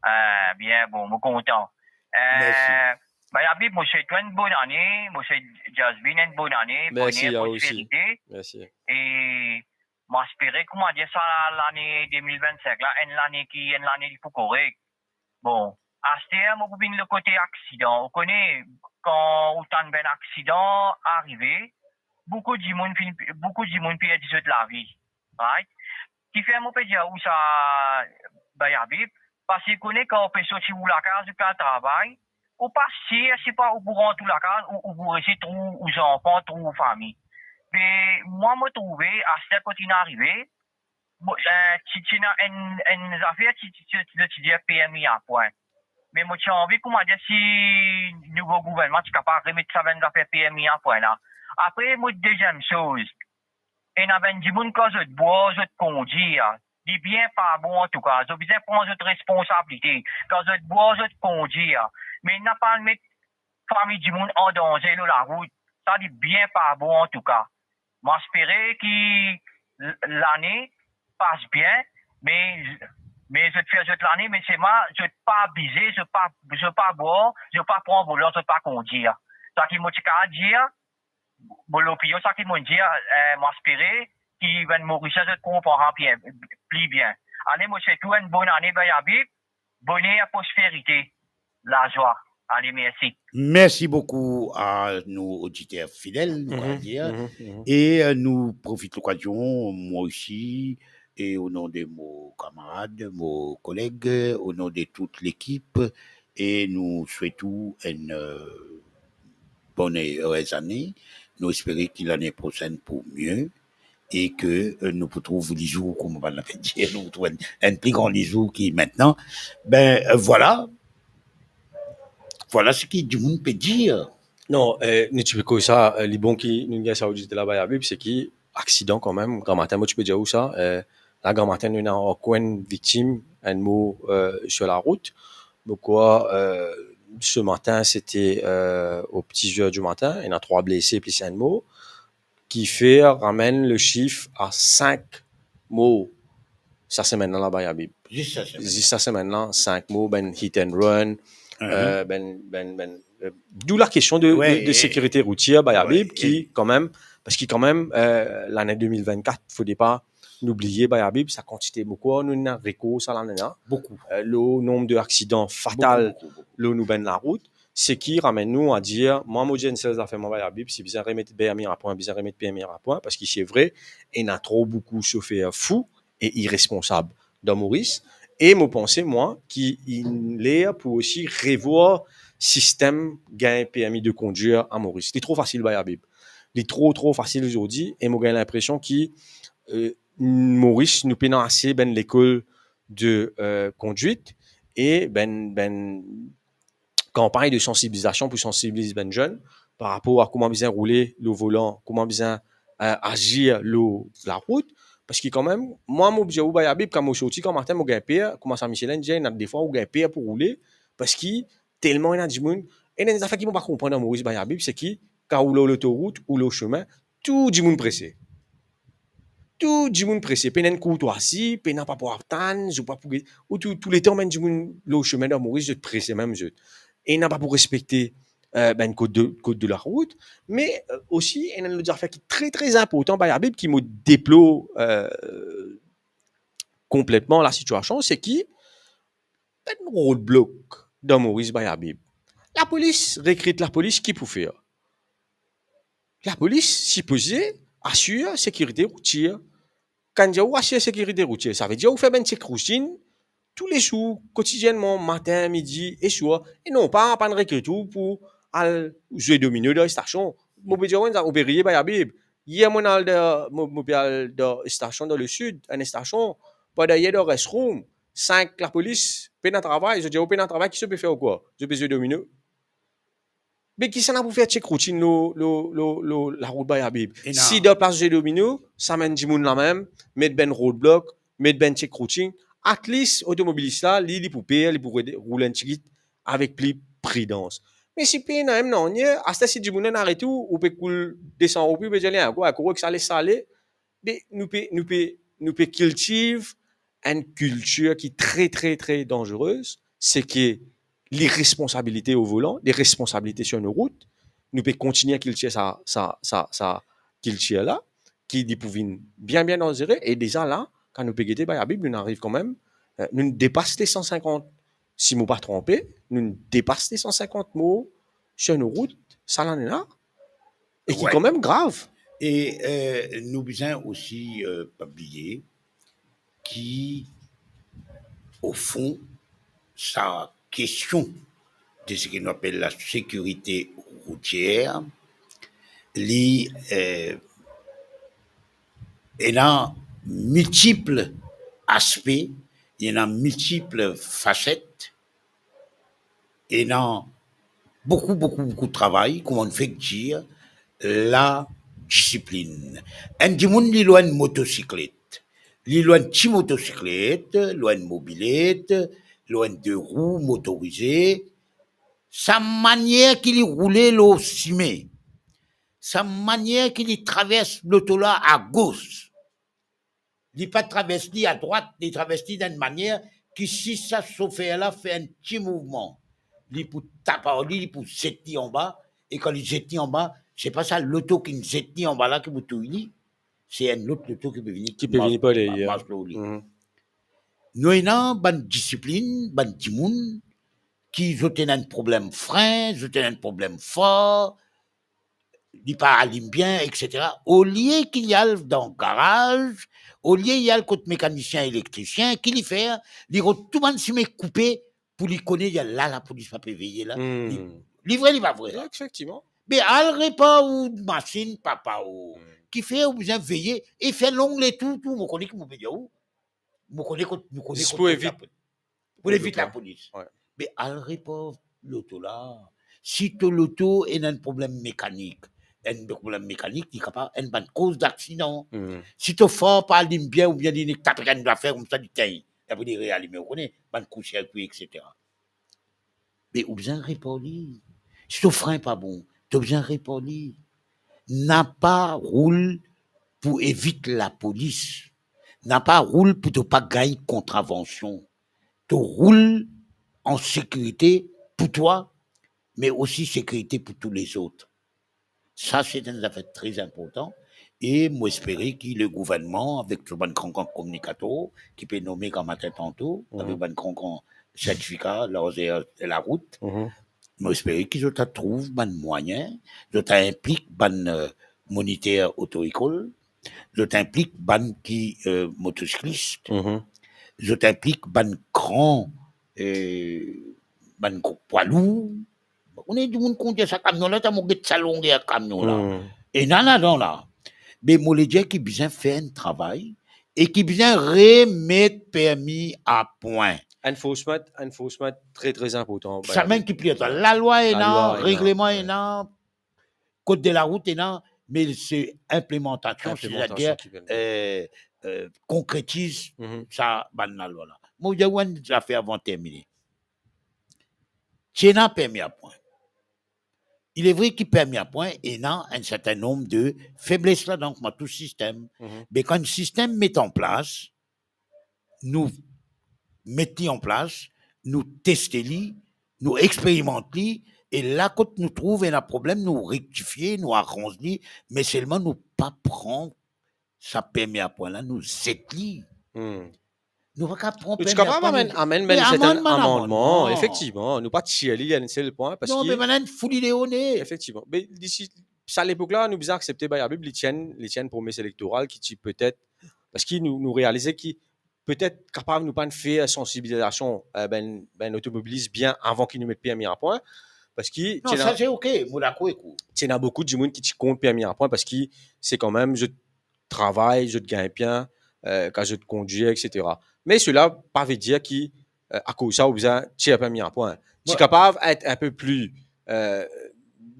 Eh, bien, bon, mo kontan. Eh, Bayabib, mo swet ou enn bonn ane, mo swet Jasmine enn bonn ane, boner, prosperite. Mersi. E mo espere, kouma dir sa, lane de mil vinn-sink la, enn lane ki, enn lane ki pou korek. Bon, aster mo pou vinn lor kote aksidan. Ou kone, kan ou tann bann aksidan arive, boukou dimoun finn, boukou dimoun perdi zot lavi, right? Kifer mo pe dir ou sa, Bayabib, parski kone kan ou pe sorti ou lakaz, ou pe al travay, ou pa sir si pa ou pou rant ou lakaz, ou, ou pou resi trouv ou zanfan, trouv ou fami. Me mwa, mo trouve, aster kot inn arive, mo, eh, ti, ti ena enn, enn zafer, ti, ti, ti, ti, ti dir permi a pwin. Me mo ti anvi, kouma dir, si nouvo gouvernman ti kapav remet sa bann zafer permi a pwin la. Apre, mo deziem soz, ena bann dimoun kan zot bwar, zot kondir, li bien pa bon antouka. Zot bizin pran zot responsabilite. Kan zot bwar, zot kondir. Me napa met fami dimoun an danze lor larout. Sa li bien pa bon antouka. Mo espere ki l-, lane pas bien, me, me zot fer zot lane, me selman zot pa abize, zot pa, zot pa bwar, zot pa pran volan, zot pa kondir. Sa ki mo ti kapav dir, mo lopinion, sa ki mo dir, eh, mo espere ki bann Morisien zot konpran pli, pli bien. Ale, mo swet ou enn bonn ane, Bayabib, boner, prosperite, lazwa. Ale, mersi. Mersi boukou a nou oditer fidel, nou kapav dir. Mhm, mhm. E, eh, nou profit lokazion, mwa osi, e o non de mo kamarad, mo koleg, o non de tout lekip, e nou swet ou enn, eh, bonn, eh, erez ane. Nou espere ki lane prosenn pou mie e ke, eh, nou pou trouv lizour, kouma bann la pe dir, nou pou trouv enn, enn pli gran lizour ki mintnan. Be, eh, vwala. Vwala seki dimoun pe dir. Non, eh, nou ti pe koz sa, eh, li bon ki nou gagn sa oditer la, Bayabib, seki aksidan kanmem, gramatin, mo ti pe dir ou sa, eh, la gramatin nou ena ankor enn viktim, enn mor, eh, sur la route. Mo krwar, eh, ce matin, c'était, eh, aux petites heures du matin, ena trwa blese plis enn mor, ki fer ramenn le sif a sink mor sa semenn la, la Bayabib. Zis sa semenn la. Zis sa semenn la, sink mor, bann hit and run, eh, bann, bann, bann, eh, d'où la question de, de, de sécurité routière, Bayabib, ki kanmem, parski kanmem, eh, lane de mil vinn-kat, fode pa nou bliye, Bayabib, sa kantite, mo krwar nou ena rekor sa lane la. Boukou. Eh, le nombre de aksidan fatal, boukou, boukou, boukou, lor nou bann larout, seki ramenn nou a dir, mwa, mo dir enn sel zafer, mwa, Bayabib, si bizin remet permi a pwin, bizin remet permi a pwin, parski se vre, ena tro boukou sofer fou e iresponsab dan Moris. E mo panse, mwa, ki inn ler pou osi revwar sistem gagn permi de kondwir a Moris. Li tro fasil, bay Abib. Li tro, tro fasil zordi, e mo gagn linpresion ki, eh, Moris, nou pena ase bann lekol de, eh, kondwit, e bann, bann kanpagn de sansibilizasion pou sansibiliz bann zenn par rapor a kouma bizin roule lor volan, kouma bizin, eh, azir lor larout. Parski kanmem, mwa, mo bizin ou bay Abib, kan mo sorti, kan matin, mo gagn per, kouma sa misie la inn dir, ena defwa ou gagn per pou roule, parski telman ena dimoun. Ena enn zafer ki mo pa konpran dan Moris, bay Abib, se ki, kan ou lor lotorout, ou lor sime, tou dimoun prese. Tou dimoun prese, pena enn kourtwazi, pena pa pou atann, zot pa pou get-, ou tou, touletan bann dimoun lor sime dan Moris, zot prese mem zot. E ena pa pou respekte, eh, bann kod de, kod de larout, me, eh, osi, ena enn lot zafer ki tre, tre inportan, bay Abib, ki mo deplor, eh, konpletman lasitiasion, se ki, bann roadblock dan Moris, bay Abib. Lapolis rekrit lapolis, ki pou fer? Lapolis sipoze asir sekirite routier. Kan dir ou asir sekirite routier, savedir ou fer bann check routine toulezour, kotidiennman, matin, midi e swar. E non pa, pa rekrit ou pou al zwe domino dan stasion. Mo pe dir ou enn zafer, ou pe riye, bay Abib. Yer mo al dan, mo, mo pe al dan stasion dan lesid, enn stasion, pandan yer dan restroom, sink lapolis pena travay, zot dir ou pena travay, ki zot pe fer ou kwa? Zot pe zwe domino. Me kisannla pou fer check routine lor, lor, lor, lor larout, bay Abib? Ena. Si dan plas zwe domino, sa amenn dimoun lamem, met bann roadblock, met bann check routine, at least otomobilis la, li, li pou per, li pou rod-, roul enn tigit avek pli pridans. Me si pena mem nanye, aster si dimoun inn aret ou, ou pe koul de san roupi, ou pe dir li, "Ankor, ankor, ek sa, les sa ale." Me nou pe, nou pe, nou pe kiltiv enn kiltir ki tre, tre, tre danzere, se ki liresponsabilite o volan, liresponsabilite sir nou rout. Nou pe kontigne kiltir sa, sa, sa, sa kiltir la, ki li pou vinn bien, bien danzere. E deza la, kan nou pe gete, bay Abib, nou ariv kanmem, eh, nou depas le san sinkant, si mo pa tronpe, nou depas le san sinkant mor sir nou rout sa lane la, e ki kanmem grav. E, eh, nou bizin osi, eh, pa bliye ki, o fon, sa kestion de seki nou apel lasekirite routier, li, eh, ena miltip aspe, li ena miltip faset, ena boukou, boukou, boukou travay, kouma nou fek dir, ladisiplinn. Enn dimoun, li lor enn motosiklet, li lor enn ti motosiklet, lor enn mobilet, lor enn de rou motorize, sa manier ki li roule lor sime, sa manier ki li travers loto la agos, li pa travers li adrwat, li travers li dan enn manier ki si sa sofer la fer enn ti mouvman, li pou tap ar li, li pou zet li anba, e kan li zet li anba, se pa sa loto ki zet li anba la ki pou touy li, se enn lot loto ki pe vini, ki pe vini par deryer, mars lor li. Mhm. Nou ena bann disiplinn, bann dimoun ki zot ena enn problem frin, zot ena enn problem far, li pa alim bien, et cetera. Olie ki li al dan garaz, olie li al kot mekanisien, elektrisien, ki li fer? Li rod tou bann sime koupe pou li kone, li al la, lapolis pa pe veye la. Hmm. Li, li vre, li pa vre la? Efektivman. Be al repar ou masinn, papa o. Hmm. Kifer ou bizin veye e fer long letour tou, mo kone ki mo pe dir ou. Mo kone kot, mo kone zis kot pou evit lapo-, pou evit lapolis. Wi. Me al repar loto la. Si to loto ena enn problem mekanik, enn problem mekanik, li kapav enn bann koz daksidan. Hmm. Si to far pa alim bien oubien li nek tap enn zafer koumsa, li tegn, apre li realime, ou kone, bann kou sirkwi, et cetera. Me ou bizin repar li. Si to frin pa bon, to bizin repar li. Napa roul pou evit lapolis. Napa roul pou to pa gagn kontravansion. To roul an sekirite pou twa, me osi sekirite pou tou lezot. Sa, se enn zafer tre inportan. E mo espere ki le gouvernman, avek so bann gran, gran kominikater ki pe nome gramatin tanto, mhm, avek bann gran, gran sertifika larzer larout, mhm, mo espere ki zot a trouv bann mwayin, zot a inplik bann, eh, moniter oto-ekol, zot inplik bann ki, eh, motosiklis, mhm, zot inplik bann gran, eh, bann gro pwa lour, Ou ena dimoun kondir sa kamion la, ta mo get sa longer kamion la. Hmm. Ena ladan la. Me mo le dir ki bizin fer enn travay e ki bizin remet permi a pwin. Enforcement, enforcement, tre, tre inportan. Samem ki pli inportan. Lalwa ena, lalwa ena, regleman ena, kod de larout ena, me se inplimantasion, inplimantasion setadir, ki pe, eh, eh, konkretiz, mhm, sa bann lalwa la. Mo dir ou enn zafer avan termine. Ti ena permi a pwin. Il est vrai ki permi a pwin ena enn sertin nonb de febles ladan, kouma tou sistem. Mhm. Me kan enn sistem met an plas, nou met li an plas, nou teste li, nou experimant li, e la kot nou trouv ena problem, nou rektifie, nou aranz li, me selman nou pa pran sa permi a pwin la, nou zet li. Hmm. Nou pa kapav pran permi a pwin, nou zet li. Nou ti kapav amenn, amenn, amenn sertin amannman, amannman, amannman. Efektivman, nou pa tir li enn sel pwin, parski... Non, me bann-la fou li leone. Efektivman. Me disi, sa lepok la, nou bizin aksepte, ba, Habib, li ti enn, li ti enn promes elektoral ki ti petet, parski nou, nou realize ki petet kapav nou pa'nn fer sansibilizasion, eh, bann, bann otomobilis bien avan ki nou met permi a pwin, parski... Non, ti ena, sa se ok, mo dakor ek ou. Ti ena boukou dimoun ki ti kont permi a pwin, parski se kanmem zot travay, zot gagn bien, eh, kan zot kondir, et cetera. Me sela pa ve dir ki, eh, akoz sa, ou bizin tir permi a pwin. Ti kapav et inpe pli, eh,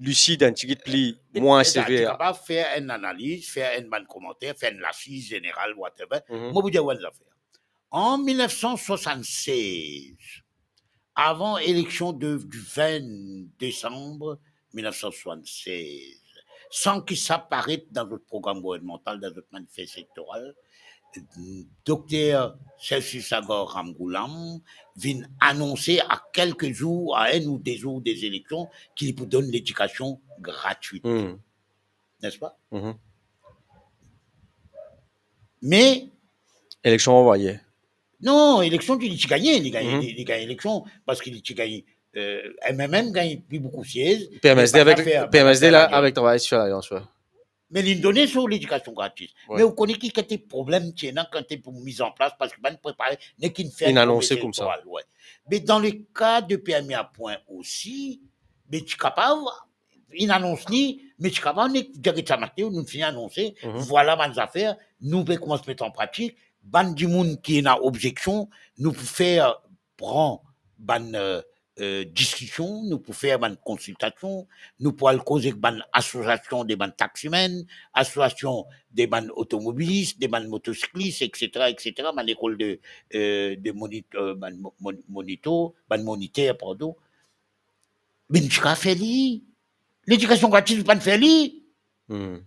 lisid, enn tigit pli, eh, mwin sever. Ti kapav fer enn analiz, fer enn bann komanter, fer enn lasiz zeneral, whatever. Mhm. Mo pou dir ou enn zafer. An mil nef san swasann-sez, avan eleksion de, du vin desam mil nef san swasann-sez, san ki sa paret dan zot program gouvernmantal, dan zot manifes elektoral, Dokter Serge Sagar Ramgoolam vinn anonse a kelke zour, a enn ou de zour dezileksion, ki li pou donn ledikasion gratwit. Hmm. N'est-ce pas? Mhm. Me... Eleksion ranvwaye. Non, eleksion, li ti gagne, li gagne, mhm, li, li gagne eleksion, parski li ti gagne, eh, M M M gagne pli boukou siez. P M S D avek, P M S D la, avek Travailleurs sur l'Alliance, wi. Me li donn so ledikasion gratis. Wi. Me ou kone ki kantite problem ti ena kan ti pou miz an plas, parski bann prepare, nek inn fer... Inn anonse koumsa. Elektoral, wi. Me dan le ka de permi a pwin osi, me ti kapav inn anons li, me ti kapav nek dir, get sa maten, nou finn anonse, mhm, vwala bann zafer, nou pe koumans met an pratik, bann dimoun ki ena obzeksion, nou pou fer pran bann, eh, eh, diskision, nou pou fer bann konsiltasion, nou pou al koz ek bann asosiasion de bann taximen, asosiasion de bann otomobilis, de bann motosiklis, et cetera, et cetera, bann lekol de, eh, de moni-, eh, bann mo-, mon-, monito, bann moniter, pardon. Me nou ti kapav fer li. Ledikasion gratis, nou pa'nn fer li. Hmm.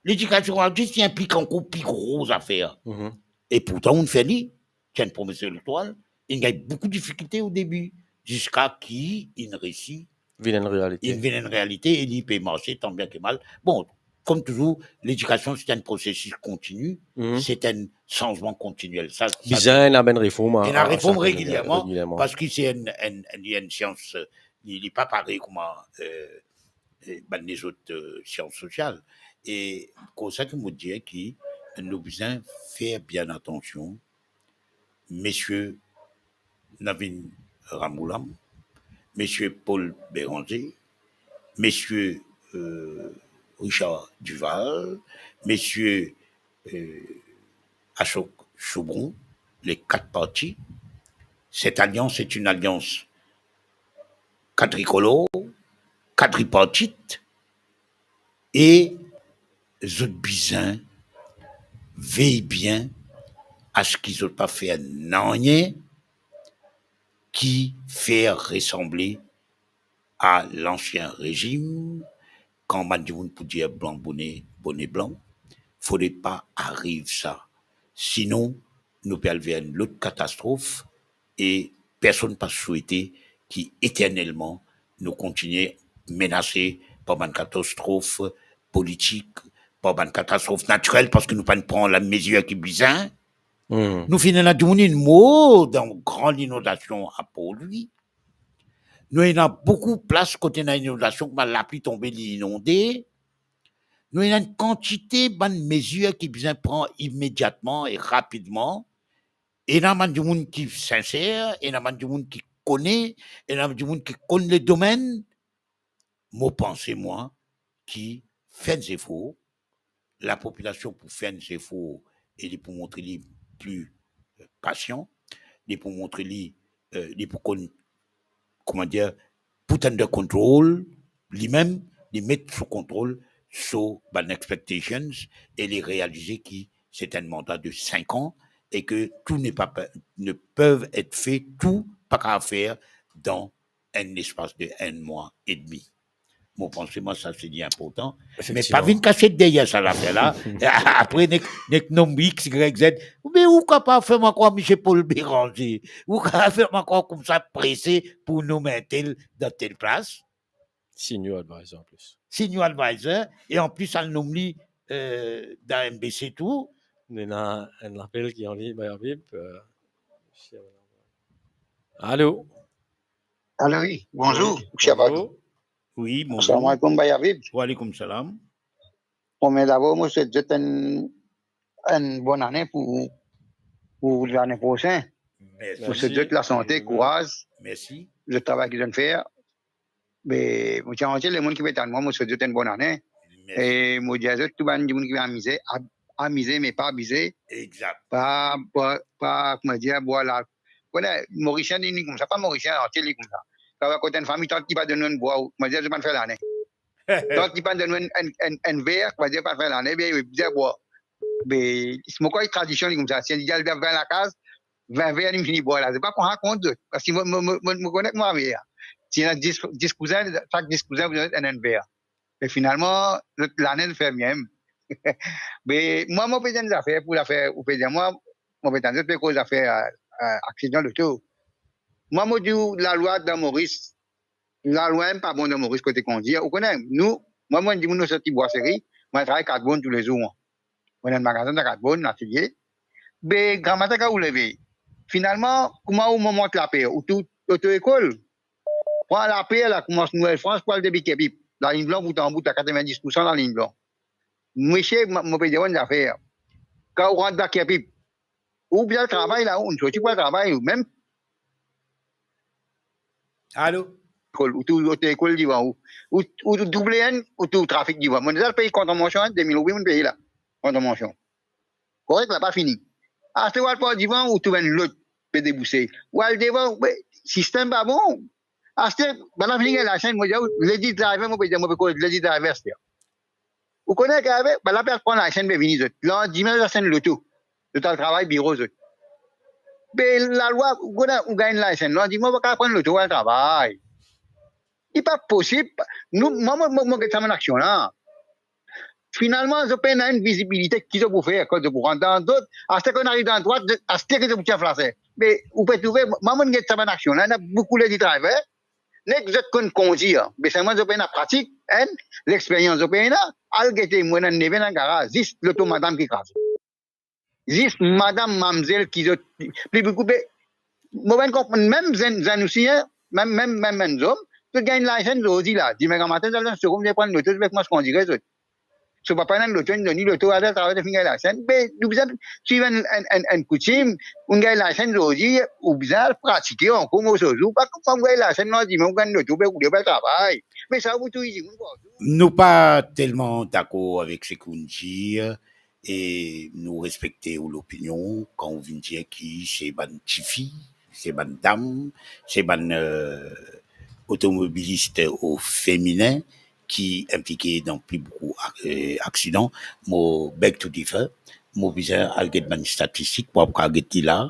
Ledikasion gratis, li inplik ankor pli gro zafer. Mhm. E pourtan, nou fer li, ti enn promes elektoral, inn gagn boukou difikilte o debi, ziska ki inn resi... Vinn enn realite. Inn vinn enn realite e li pe marse, tan bien ke mal. Bon, kom touzour, ledikasion, se enn prosesis kontini, mhm, se enn sanzman kontiniel. Sa, sa bizin ena bann reform a, ena a reform sa, regilierman, regilierman, parski se enn, enn, enn, enn sians, li, li pa parey kouma, eh, eh, bann lezot, eh, sians sosial. E koumsa ki mo dir ki nou bizin fer bien atansion, mesie Navin Ramgoolam, mesie Paul Bérenger, mesie, eh, Richard Duval, mesie, eh, Ashok Soubron, les quatre partis. Cette alliance est une alliance quadricolore, quadripartite, e zot bizin vey bien aski zot pa fer nanye ki fer resanble a lansien rezim, kan bann dimoun pou dir blan bone, bone blan, fode pa ariv sa. Sinon, nou pe al ver enn lot katastrof, e personn pa swete ki eternelman nou kontinie menase par bann katastrof politik, par bann katastrof natirel, parski nou pa'nn pran lamezir ki bizin. Hmm. Nou finn ena dimoun inn mor dan gran linondasion a Port-Louis. Nou ena boukou plas kot ena inondasion, kouma lapli tonbe, li inonde. Nou ena enn kantite bann mezir ki bizin pran imediatman e rapidman. Ena bann dimoun ki sinser, ena bann dimoun ki kone, ena bann dimoun ki konn ledomenn, Mo panse, mwa, ki fer enn zefor, lapopilasion pou fer enn zefor e li pou montre li pli, euh, pasian, li pou montre li, euh, li pou konn, kouma dir, put under control, limem, li met sou kontrol so bann expectations e li realize ki se enn manda de sink an e ke tou ne pa, ne pev et fe, tou pa kapav fer dan enn lespas de enn mwa edmi. Mo panse, mwa, sa se li inportan. Me pa vinn kasiet deryer sa lafer la. Apre, nek, nek nom X, Y, Z. Me ou kapav fer mwa krwar misie Paul Béranger, ou kapav fer mwa krwar koumsa prese pou nom entel dan tel plas. Senior advisor an plis. Senior advisor, e an plis, al nom li, euh, dan M B C tou. Nou ena enn lapel ki anvi, Bayar Bib, euh, alo? Alo, wi, bonzour, wi, Misie Abadou. Wi, bonzour. Assalamu alaikum, Bayar Bib. Wa alaikum salam. Bon, me dabor, mo swet zot enn, enn bonn ane pou, pou lane prosin. Mersi. Mo swet zot lasante, kouraz. Mersi. Zot travay ki zot fer. Be, mo ti antie lemonn ki pe tann mwa, mo swet zot enn bonn ane. Mersi. E mo dir a zot, tou bann dimoun ki pe amize, ab-, amize, me pa abize. Egzakt. Pa, pa, pa, kouma dir, bwar la. Kone, Morisien, li, li koumsa, pa Morisien antie, li koumsa. Kan ou al kot enn fami, tant ki pa donn ou enn bwar, ou, kouma dir, zot pa'nn fer lane. Tant ki pa'nn donn ou enn, enn, enn, enn ver, kouma dir, pa'nn fer lane, be, ou bizin bwar. Be, mo krwar tradision, li koumsa. Si li al vin lakaz, vin ver, li fini bwar la. Zot pa konn rakont zot. Parski mo, mo, mo, mo, mo kone kouma ver. Si ena dis, dis kouzin, sak dis kouzin pou donn enn, enn ver. Me finalman, zot lane, zot fer mem. Be, mwa, mo pe dir enn zafer, pou lafer, ou pe dir mwa, mo pe tann zot pe koz zafer, euh, euh, aksidan loto. Mwa, mo dir ou, lalwa dan Moris, lalwa mem pa bon dan Moris kote kondir. Ou kone, nou, mwa, mo enn dimoun, mo sorti Bwa Seri, mo al travay Kat Bonn toulezour, mwa. Mo ena enn magazin dan Kat Bonn, latelie. Be, gramatin kan ou leve, finalman, kouma ou mont laper, ou tou, oto-ekol, pran laper la, koumans Nouvelle France pou al depi Kepip. Laliny blan bout an bout, a katrevin-dis poursan laliny blan. Misie, mo, mo pe dir ou enn zafer. Kan ou rant dan Kepip, ou bizin al travay la, ou sorti pou al travay, ou mem. Alo? Ekol, ou tou, oto-ekol divan ou. Ou, ou double enn, ou tou trafik divan. Mo deza pey kontravansion, de mil roupi, mo pey la. Kontravansion. Korek, la pa fini. Aster ou al par divan, ou trouv enn lot pe debouse. Ou al devan, be, sistem pa bon. Aster, bann la fini gagn license, mo dir ou, lady driver, mo pe dir, mo pe koz lady driver, aster. Ou kone ki arive, bann la pe al pran license, pe vini zot. Landime, zot aste enn loto. Zot al travay biro, zot. Be lalwa, ou kone, ou gagn license. Landime, ou pa kapav pran loto, al travay. Li pa posib. Nou, mwa, mo, mo, mo get sa bann aksion la. Finalman, zot pena enn vizibilite ki zot pou fer, kot zot pou rant dan zot. Aster kan ariv dan drwat, zot, aster ki zot pou tir flaser. Me ou pe trouve, mwa, mo get sa bann aksion la, ena boukou lady driver, nek zot konn kondir, be selman zot pena pratik, enn, lexperyans zot pena. Al gete, mo ena neve dan garaz, zis loto madam ki kraze. Zis madam, mamzel ki zot, pli boukou, be, mo pa konprann, mem zenn, zenn osi, en, mem, mem, mem bann zom, zot gagn license zordi la, dimin gramatin, zot al dan showroom, zot pran loto, zot pe koumans kondir zot. So papa ena enn loto, inn donn li loto, al travay, finn gagn license, be, ou bizin swiv enn, enn, enn, enn koutim, ou gagn license zordi, ou bizin al pratike ankor, mo so zour, pa kouma ou gagn license, landime ou gagn loto, be, ou pe al travay. Me sa, ou tou izi, moun partou. Nou pa telman dakor avek seki ou'nn dir, e nou respekte ou lopinion kan ou vinn dir ki se bann tifi, se bann dam, se bann, euh, otomobilis o feminen ki inplike dan pli boukou ak-, euh, aksidan. Mo beg to differ, mo bizin al get bann statistik, mo pa kapav get li la,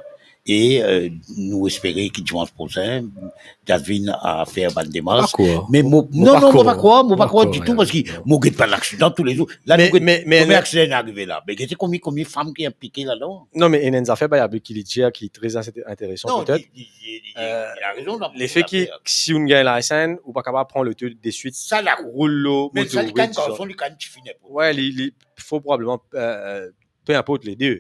e, euh, nou espere ki dimans prosin, Jasmine a fer bann demars. Mo pa krwar. Me mo, mo, non, non, mo pa krwar, mo pa krwar ditou, parski mo get bann aksidan toulezour. La, nou get, me, me, premie aksidan inn arive la. Me gete konbien, konbien fam ki inplike ladan. Non, me ena enn zafer, Bayar Bib, ki li dir, ki tre inte-, interesan, petet. Non, li, li, li, li, euh, li a rezon, lefe ki, si ou'nn gagn license, ou pa kapav pran loto deswit, sa la, roul lor moto, wi, dizon. Wi, li, li, fo probableman, euh, euh, pe inport lede.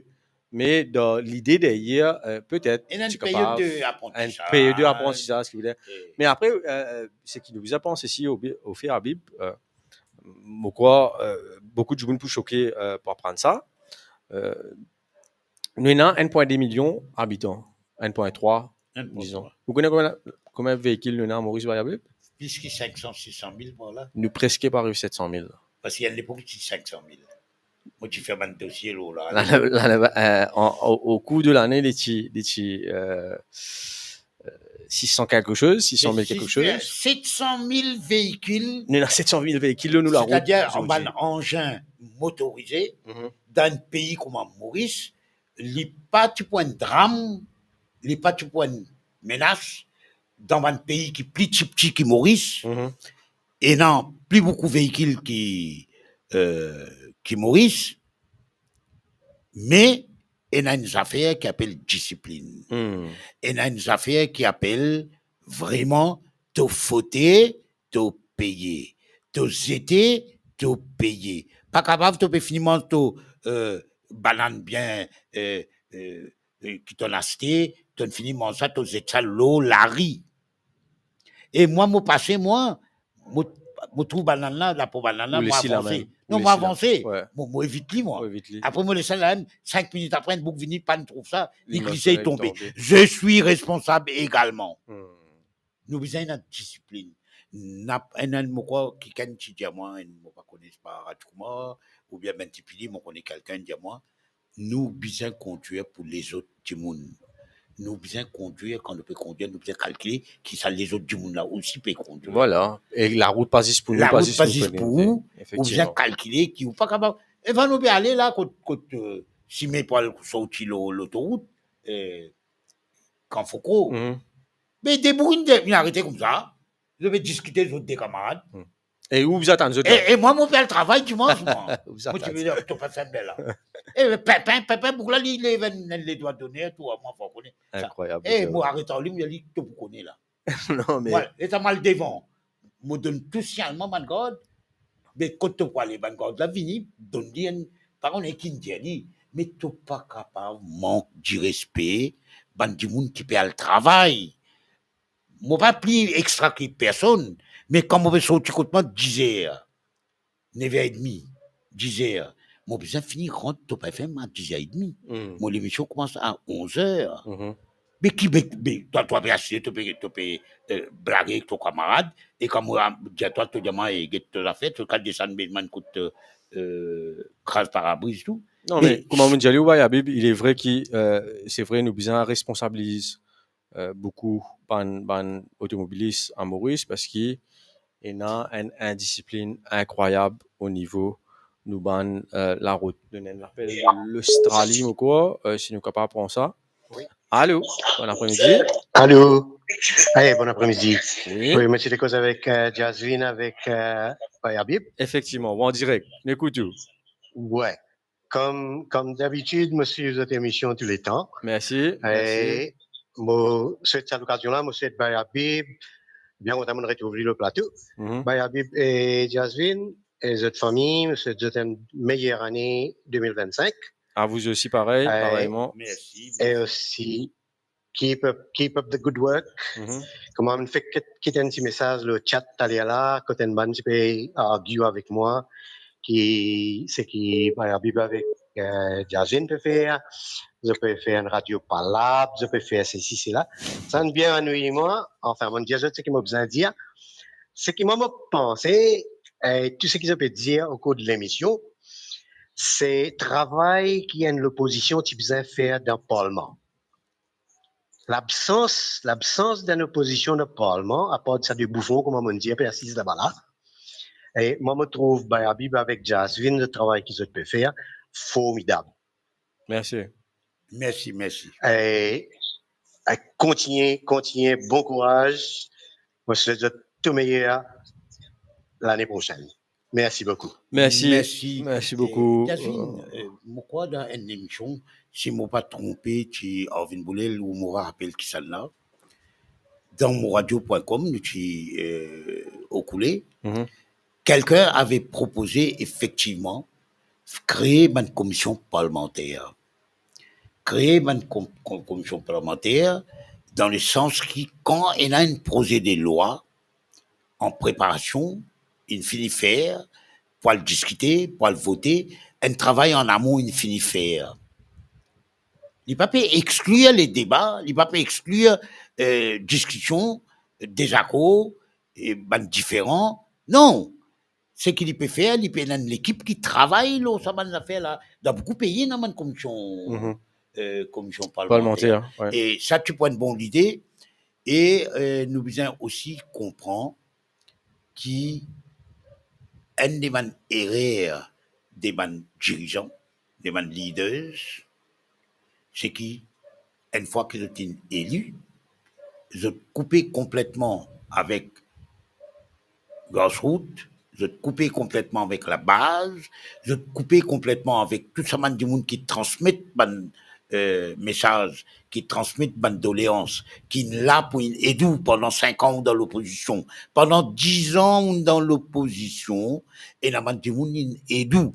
Me dan lide deryer, euh, petet, ena enn period de aprantisaz. Enn period de aprantisaz, ki vle dir. Me apre, euh, euh, seki nou bizin panse osi, o bi-, o fir a Bib, euh, mo krwar, euh, boukou dimoun pou soke, euh, pou aprann sa. Euh, nou ena enn pwin de milion abitan, enn pwin trwa, dizon. Ou kone konbien, konbien veikil nou ena Moris, Bayar Bib? Plis ki sink san, sis san mil par la. Nou preske pou ariv set san mil. Parski enn lepok ti sink san mil. Mo ti fer bann dosie lor la. Lane, lane, euh, an, o, o kour de lane, li ti, li ti, euh, euh, sis san quelque chose, sis san mil quelque chose. Set san mil veikil. Nou ena set san mil veikil lor nou larout. Setadir an bann anzin motorize, Mhm. dan enn pei kouma Moris, li pa ti pou enn dram, li pa ti pou enn menas, dan bann pei ki pli tipti ki Moris, Mhm. ena pli boukou veikil ki, euh, ki Moris, me ena enn zafer ki apel disiplinn. Hmm. Ena enn zafer ki apel vreman to fote, to peye. To zete, to peye. Pa kapav to pe fini manz to, euh, banann bien, euh, euh, euh, ki to'nn aste, to'nn fini manz sa, to zet sa lor lari. E mwa, mo pase, mwa, mo, mo trouv banann la, lapo banann la, Ou mo les li la avanse. mem. Non, Ou mo les li la. avanse. Ouais. Mo, mo evit li, mwa. Ou evit li. Apre, mo les li la mem, sink minit apre, enn boug vini, pa'nn trouv sa, li Li glise, li manz, tonbe. tonbe. Je suis responsable également. Hmm. Nou bizin ena disiplinn. Nap-, enn, enn, mo krwar, kikenn ti dir mwa, enn, mo pa kone, pa Rajkumar, oubien bann ti pili, mo kone kikenn dir mwa, nou bizin kondwir pou lezot dimoun. Nou bizin kondwir, kan nou pe kondwir, nou bizin kalkile ki sa lezot dimoun la osi pe kondwir. Voilà. E larout pa zis pou nou, pa Larout zis pa pou zis nou. pou ou, ou bizin Efektivman. kalkile ki ou pa kapav. E va nou pe ale la kot, kot, euh, sime pou al sorti lor lotorout, euh, Kan Foko. Mhm. Me de boug inn, inn arete koumsa, zot pe diskite zot de kamarad. E ou bizin atann zot E, la? E mwa, mo pe al travay dimans, mwa. Ou bizin Mo ti atann. Pe dir, to pa fer bel la. E Pepin, Pepin, boug la, li lev enn, enn ledwa doner, tou, mwa, fwa kone. Sa. Incroyable. E mo aret ar li, mo dir li, to pou kone la. Non, me Voilà, e sa mal devan. Mo donn tou signalman bann gard. Me kot to pou ale, bann gard la vini, donn li enn, pa kone ki'nn dir li, me to pa kapav mank direspe bann dimoun ki pe al travay. Mo pa pli extra ki personn, me kan mo pe sorti kot mwa dizer, nev er edmi, dizer, mo bizin fini rant Top F M a dizer edmi. Hmm. Mo lemision koumans a onz er. Mhm. Me ki, me, me, twa, twa pe asiste, to pe, to pe, euh, blage ek to kamarad, e kan mo dir twa, to dir mwa, e, get to zafer, to kapav desann, met bann kout, euh, kraz parabriz tou. Non, Me me kouma mo dir li, wi, Habib, il est vrai ki, euh, se vre, nou bizin responsabiliz, euh, boukou bann, bann otomobilis a Moris, parski ena enn indisiplinn inkrwayab o nivo nou bann, euh, larout. Nou ena enn lapel de Lostrali, mo krwar, euh, si nou kapav pran sa. Wi. Alo, bon apremidi. Alo. Hey, bon apremidi. Wi. Wi, mo ti pe koz avek, euh, Jasvin, avek, euh, Bay Habib. Efektivman, ou an direk. Nou ekout ou. Wi. Kom, kom dabitid, mo swiv zot emision touletan. Mersi, mersi. E mo swet sa lokazion la, mo swet Bay Habib, bien kontan mo retrouv li lor plato. Mhm. Bay Habib e Jasvin, e zot fami, mo swet zot enn meyer ane de mil vennsink. A vous aussi, pareil, Eh, pareillement. Mersi. E osi, keep up, keep up the good work. Mhm. Kouma mo fek kit, kit enn ti mesaz lor chat taler la, kot enn bann ti pe argue avek mwa, ki, seki Bay Habib avek, euh, Jasvin pe fer, zot pe fer enn radio palab, zot pe fer sesi, sela. Sa inn bien anwiy mwa, anfin, mo dir zot seki mo bizin dir. Seki mwa mo panse, eh, tou seki zot pe dir o kour de lemision, se travay ki enn lopozision ti bizin fer dan parlman. Labsans, labsans d'enn lopozision dan parlman, apar sa de boufon, kouma mo dir, pe asiz laba la. E mwa, mo trouv Bay Habib avek Jasvin, zot travay ki zot pe fer, formidab. Mersi. Mersi, mersi. E, e kontigne, kontigne, bon kouraz. Mo swet zot tou meyer lane prosenn. Mersi boukou. Mersi. Mersi. Mersi Eh, boukou. Jasvin, eh, mo krwar dan enn emision, si mo pa tronpe, ti Arvin Boulel ou mo pa rapel kisannla, dan moradio pwin kom, nou ti, eh, o koule, Mhm. quelqu'un avait proposé effectivement créer bann komision parlemanter. Créer bann kom-, kom-, komision parlemanter dans le sens ki kan ena enn proze de lwa an preparasion, inn fini fer, pou al diskite, pou al vote, enn travay an amon inn fini fer. Li pa pe exklir le deba, li pa pe exklir, eh, diskision, dezakor, e bann diferan. Non. Seki li pe fer, li pe ena enn lekip ki travay lor sa bann zafer la. Dan boukou pei, ena bann komision, Mhm. eh, komision parlemanter. Parlemanter, wi. E sa ti pou enn bon lide. E, eh, nou bizin osi konpran ki enn de bann erer de bann dirizan, de bann leaders, seki enn fwa ki zot inn eli, zot koupe konpletman avek grassroot, zot koupe konpletman avek labaz, zot koupe konpletman avek tou sa bann dimoun ki transmet bann, eh, mesaz, ki transmet bann doleans, ki la pou inn ed ou pandan sink an ou dan lopozision, pandan diz an ou dan lopozision, ena bann dimoun inn ed ou.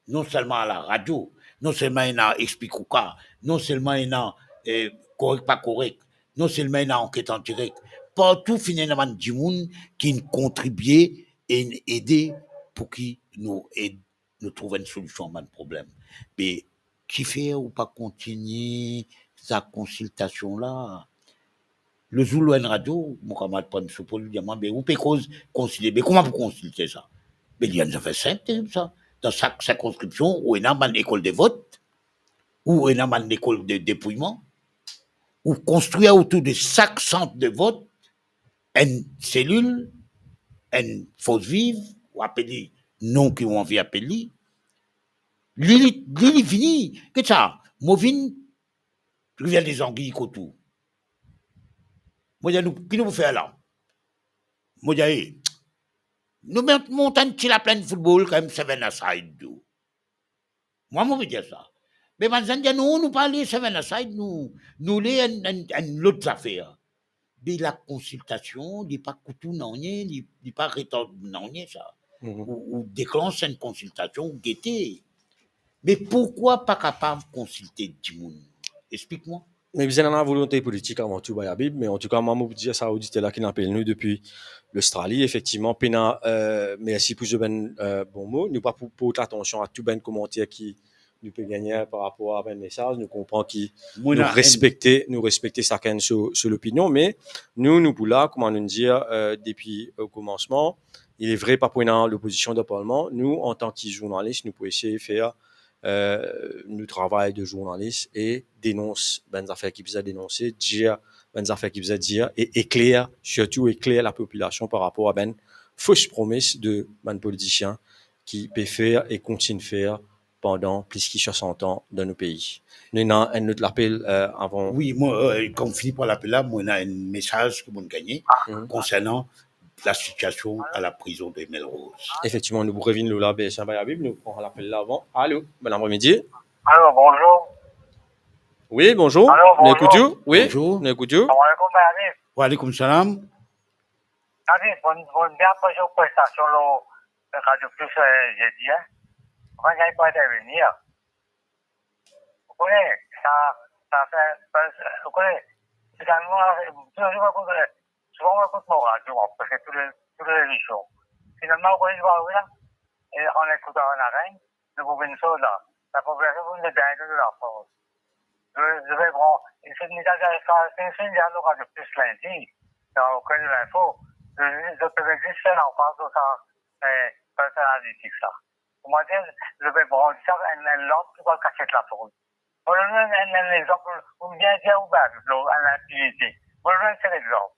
Non selman a laradio, non selman ena Explik Ou Ka, non selman ena, eh, Korek Pa Korek, non selman ena Anket An Direk. Partou finn ena bann dimoun ki inn kontribie e inn ede pou ki nou ed, nou trouv enn solision a bann problem. Me kifer ou pa kontigne sa konsiltasion la? Lezour lor enn radio, mo kamarad pran so pol, li dir mwa, "Be ou pe koz konsilte, be kouma pou konsilte sa?" Be li enn zafer sinp, terib sa. Dan sak sirkonskripsion, ou ena bann lekol de vot, ou ena bann lekol de depouyman, ou konstrir otour de sak sant de vot enn selil, enn Force Vive, ou apel li non ki ou anvi apel li. Li, li, li, li vini, get sa, mo vinn Rivière des Anguilles kot ou. Mo dir, nou, ki nou pou fer la? Mo dir, e, nou mont, mont enn ti laplenn football kanmem, seven-a-side tou. Mwa, mo pe dir sa. Me bann zenn dir, non, nou pa le seven-a-side, nou, nou le enn, enn, enn lot zafer. Be lakonsiltasion, li pa kout ou nanye, li, li pa retard ou nanye sa. Mhm. Ou, ou deklans enn konsiltasion, ou gete. Me pourkwa pa kapav konsilte dimoun? Explik mwa. Me bizin ena volonte politik avan tou, bay Abib. Me antouka, mwa, mo pou dir sa oditer la ki inn apel nou depi Lostrali. Efektivman, pena, eh, mersi pou so bann, eh, bon mo. Nou pa pou port latansion a tou bann komanter ki nou pe gagne par rapor a bann mesaz. Nou konpran ki nou respekte, nou respekte sakenn so, so lopinion, me nou, nou pou la, kouma nou dir, eh, depi o komansman, il est vrai, pa pou ena lopozision dan parlman, nou, antan ki zournalis, nou pou esey fer, eh, nou travay de zournalis e denons bann zafer ki bizin denonse, dir bann zafer ki bizin dir, e ekler, sirtou ekler lapopilasion par rapor a bann fos promes de bann politisien ki pe fer e kontign fer pandan plis ki swasant an dan nou pei. Nou ena enn lot lapel, eh, avan. Wi, mo, eh, kan fini par lapel la, mo ena enn mesaz ki mo'nn gagne konsernan lasitiasion a laprizon de Melrose. Efektivman, nou pou revinn lor la, be sa, bay Abib, nou pran lapel la avan. Alo, bon apremidi. Alo, bonzour. Wi, bonzour. Alo, bonzour. Nou ekout ou? Wi, bonzour. Nou ekout ou. Salam aleykoum, bay Abib. Wa aleykoum salam. Abib, mo, mo bien apresie ou prestasion lor Radio Plus, eh, zedi, en. Mwa, gagn pou intervenir. Ou kone, sa, sa fer, ou kone, finalman, tou le zour, mo ekout, souvan mo ekout mo radio, preske tou le, tou le lemision. Finalman, ou kone, ou arive la, e an ekout Arnaud Arend, nou pou vinn sot la, lapopilasion pou vinn degage de lafors. Je, je vais prendre, e se, se, se, se, se, se, lor Radio Plus lindi, dan Au Cœur de l'Info, je, je, je vais juste faire la part de ça, eh, personalite sa. Kouma dir, je vais prendre sa, enn, enn lanp ki pou al kasiet lapoul. Mo donn enn, enn, enn lexanp, ou bien dir ou bien, lor, enn linpinite. Mo donn enn sel lexanp.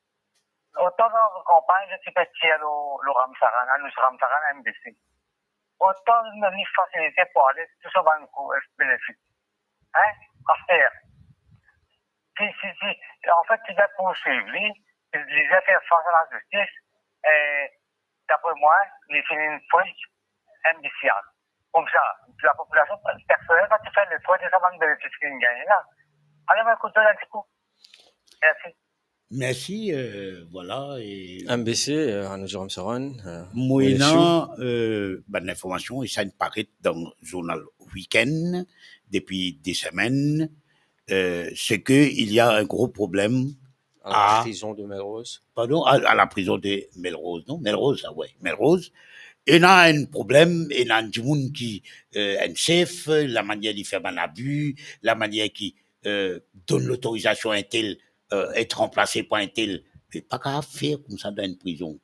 Otan dan kanpagn, zot ti pe tir lor, lor Ramsarann, Anoush Ramsarann, M B C. Otan li fasilite pou ale tou so bann kou, eh, benefis. Hein? Aster, si, si, si, anfet, ti pe pourswiv li, li bizin fer fas a lazistis, e, dapre mwa, li finn fri M B C. Koumsa, lapopilasion, personel pa ti fer lefor de sa bann benefis ki li gagne la. Ale, mo ekout zot enn ti kou. Mersi. Mersi, eh, vwala, e M B C, eh, Anoush Ramsarann, eh, mo ena, eh, bann linformasion, e sa inn paret dan zournal Week-end depi de semenn, eh, se ke il y a un gros problème à la prison de Melrose. Pardon, à, à la prison de Melrose, non? Melrose, ah ouais, Melrose. Ena enn problem, ena enn dimoun ki, eh, enn sef, lamanier li fer bann abi, lamanier ki, eh, donn lotorizasion entel, eh, et ranplase par entel. Me pa kapav fer koumsa dan enn prizon.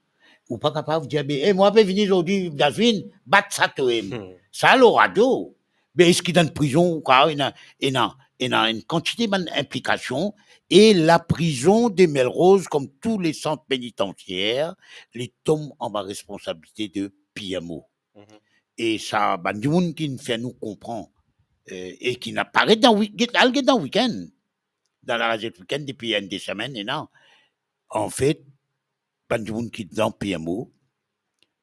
Ou pa kapav dir, be, "Eh, mwa pe vini zordi, Jasmine, bat sa to'm." Hmm. Sa, lor radio. Be, eski dan prizon, ou ka, ena, ena, ena enn kantite bann inplikasion, e laprizon de Melrose, kom tou le sant penitansier, li tom anba responsabilite de P M O. Mhm. E sa, bann dimoun ki fer nou konpran, eh, e ki ena paret dan wik-, get, al get dan Week-End, dan laradio Week-End depi enn de semenn, ena, anfet, bann dimoun ki dan P M O,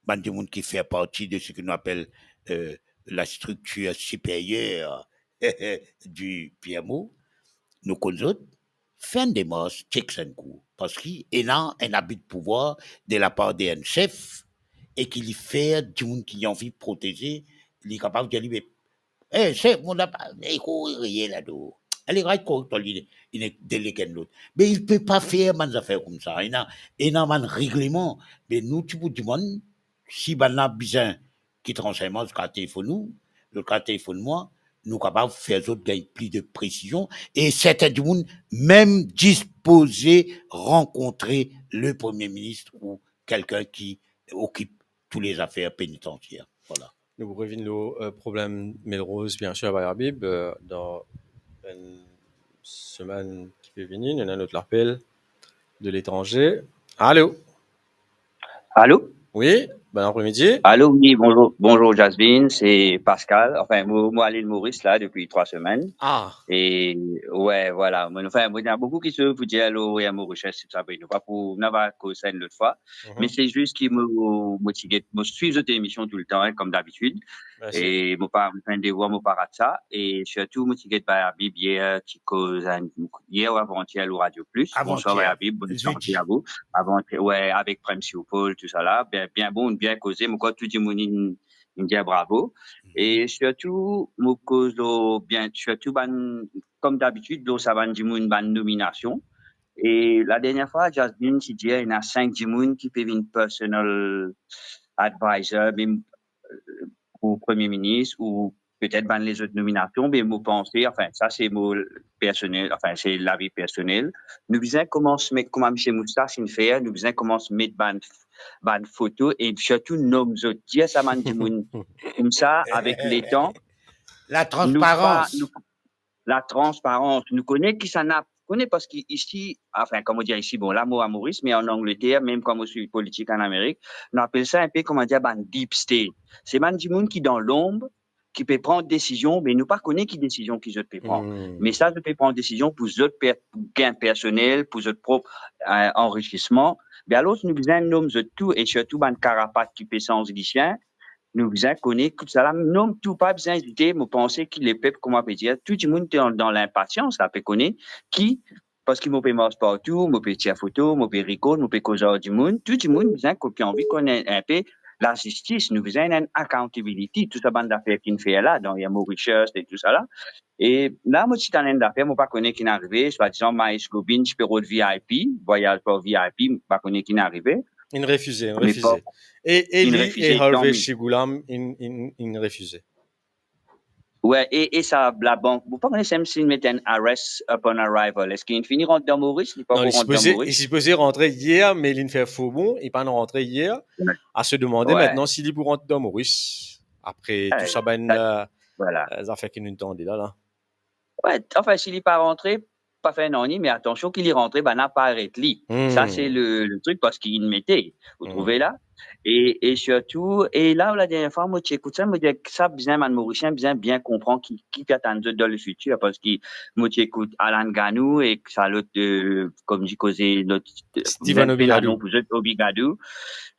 bann dimoun ki fer parti de seki nou apel, eh, la structure supérieure du P M O, nou konn zot, fer enn demars, chek sa enn kou, parski ena enn abi de pouvwar de lapar de enn sef, e ki li fer dimoun ki li anvi proteze, li kapav dir li, be, "Eh, sef, mo la pa, ekout, reye la do. Ale, reste korek, twa, li, li nek delege enn lot." Me li pe pa fer bann zafer koumsa. Ena, ena bann regleman. Me nou ti pou dimann, si bann la bizin kit ransegnman, zot kav telefonn nou, zot kav telefonn mwa, nou kapav fer zot gagn pli de presizion. E sertin dimoun mem dispoze rankontre le Premie Minis ou kelkenn ki okip tou le zafer penitansier. Vwala. Nou pou revinn lor, eh, problem Melrose, biensir, Bayer Habib, eh, dan enn semenn ki pe vini. Nou ena enn lot lapel de letranze. Alo? Alo? Wi, bon apremidi. Alo, wi, bonzour, bonzour Jasmine, se Pascal. Anfin, mo, mo al Ile Moris la depi trwa semenn. Ah. E, we, vwala. Mo, anfin, mo ena boukou kistion pou dir lor Moris, se sa, nou pa pou, nou va koz sa enn lot fwa. Mhm. Me se zis ki mo, mo ti get, mo swiv zot emision toultan, en, kom dabitid. Mersi. E mo pa, anfin, devwar, mo pa rat sa. E sirtou, mo ti get Bayer Habib yer, ti koz enn, yer ou avantier, lor Radio Plus. Avantier. Bonswar, Bayer Habib, bonn sante a vou. Avantier, we, avek Prem Siopol, tousala. Bien, bien bon, bien koze. Mo krwar tou dimoun inn, inn dir bravo. Mhm. E sirtou, mo koz lor, bien, sirtou bann, kom dabitid, lor sa bann dimoun, bann nominasion. E ladernier fwa, Jasmine ti dir, ena sink dimoun ki pe vinn personal advisor, mem, eh, pou Premie Minis ou petet bann lezot nominasion, me mo panse, anfin, sa se mo personel, anfin, se lavi personel. Nou bizin koumans met, kouma misie Moustas inn fer, nou bizin koumans met bann, bann foto e sirtou nom zot. Dir sa bann dimoun koumsa, avek letan, La nou pa, transparans. Nou, la transparans. Nou kone kisannla, kone parski isi, anfin, kouma dir isi, bon, la mo a Moris, me an Angleter, mem kan mo swiv politik an Amerik, nou apel sa enpe, kouma dir, bann deep state. Se bann dimoun ki dan lonb, ki pe pran desizion, me nou pa kone ki desizion ki zot pe pran. Hmm. Me sa, zot pe pran desizion pou zot per-, pou gagn personel, pou zot prop, eh, anrisisman. Me alor, nou bizin nom zot tou, e sirtou bann karapat ki pe sanz lisien, nou bizin kone, kout sa la, nom tou, pa bizin ezite. Mo panse ki lepep, kouma pe dir, tou dimoun dan, dan linpasians la, pe kone ki, parski mo pe mars partou, mo pe tir foto, mo pe rikord, mo pe koz ar dimoun, tou dimoun bizin ko-, ki anvi konn enn, enpe lazistis, nou bizin enn accountability, tou sa bann zafer ki'nn fer la, dan Air Mauritius e tousala. E la, mo ti tann enn zafer, mo pa kone ki'nn arive, swadizan Mahesh Gobi ti pe rod V I P, vwayaz par V I P, mo pa kone ki'nn arive. Inn refize, inn refize. E, e li, e Harvesh Ghulam, inn, inn, inn refize. We, e, e sa labank, mo pa kone si inn met enn arrest upon arrival. Eski li'nn fini rant dan Moris? Li pa rant dan Moris. Non, li sipoze rantre yer, me li'nn fer fobon, li pa'nn rantre yer. A se demande mintnan si li pou rant dan Moris. Apre tou sa bann, eh, zafer ki nou tande la, la. We, anfin, si li pa rantre, pa fer nanye, me atansion ki li rantre, bann la pa aret li. Sa se le, le trik, parski inn mete, ou trouve la. E, e sirtou, e la, ladernier fwa, mo ti ekout sa, mo dir, sa bizin, bann Morisien bizin bien konpran ki, ki pe atann zot dan lefitir, parski mo ti ekout Alan Ganou e sa lot, eh, kouma dir, koze, lot, eh, Stephen Obigadou. Pou zot, Obigadou.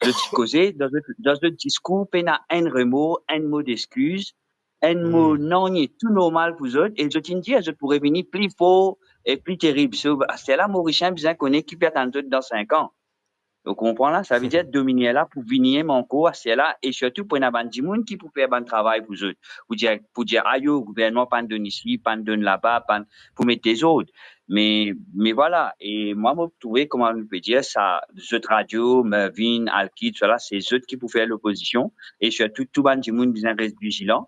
Zot ti koze, dan zot, dan zot diskour, pena enn remor, enn mo deskiz, enn mo nanye, tou normal pou zot, e zot inn dir zot pou revini pli for e pli terib. So, aster la, Morisien bizin kone ki pe atann zot dan sink an. Ou konpran la? Sa ve dir dominier la pou vini mem ankor aster la, e sirtou pou ena bann dimoun ki pou fer bann travay pou zot. Pou dir, pou dir, ayo, gouvernman pa'nn donn isi, pa'nn donn laba, pa'nn, pou met dezord. Me, me vwala, e mwa, mo trouve, kouma nou pe dir sa, zot radio, Mervyn, Alkid, sa la, se zot ki pou fer lopozision, e sirtou tou bann dimoun bizin res vizilan.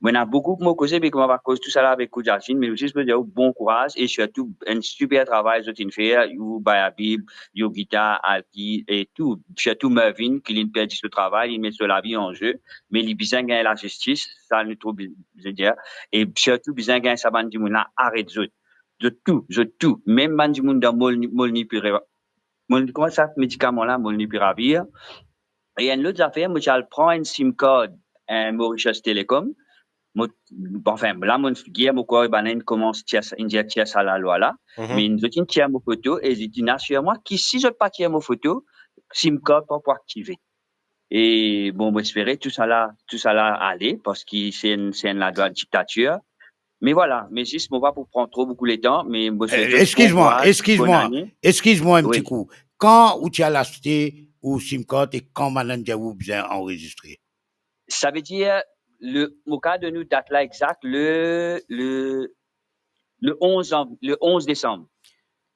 Mo ena boukou pou mo koze, me kouma mo pa koz tousala avek ou, Jasmine, me zis mo dir ou bon kouraz e sirtou enn siper travay zot inn fer, ou Bayabib, Yogita, Alki e tou, sirtou Mervin, ki linn perdi so travay, linn met so lavi an ze, me li bizin gagn lazistis, sa nou trouv bizin dir, e sirtou bizin gagn sa bann dimoun la aret zot. Zot tou, zot tou, mem bann dimoun dan Molni-, Molnipira-, Molni-, kouma sa medikaman la, Molnupiravir. E enn lot zafer, mo ti al pran enn sim card, eh, Mauritius Telecom. Mo, anfin, la mo figir, mo krwar bann inn koumans tir sa, inn dir tir sa lalwa la. Mhm. Me zot inn tir mo foto e zot inn asir mwa ki si zot pa tir mo foto, sim card pa pou aktive. E bon, mo espere tousala, tousala ale, parski se enn, se enn ladwa diktatir. Me vwala, me zis, mo pa pou pran tro boukou letan, me mo swet zot bon kouraz, bonn ane. Eh, eskiz mwa, eskiz mwa, eskiz mwa enn ti kou. Wi. Kan ou ti al aste ou sim card e kan bann inn dir ou bizin anrezistre? Savedir, le, mo kav donn ou dat la exak, le, le, le onz an-, le onz desam.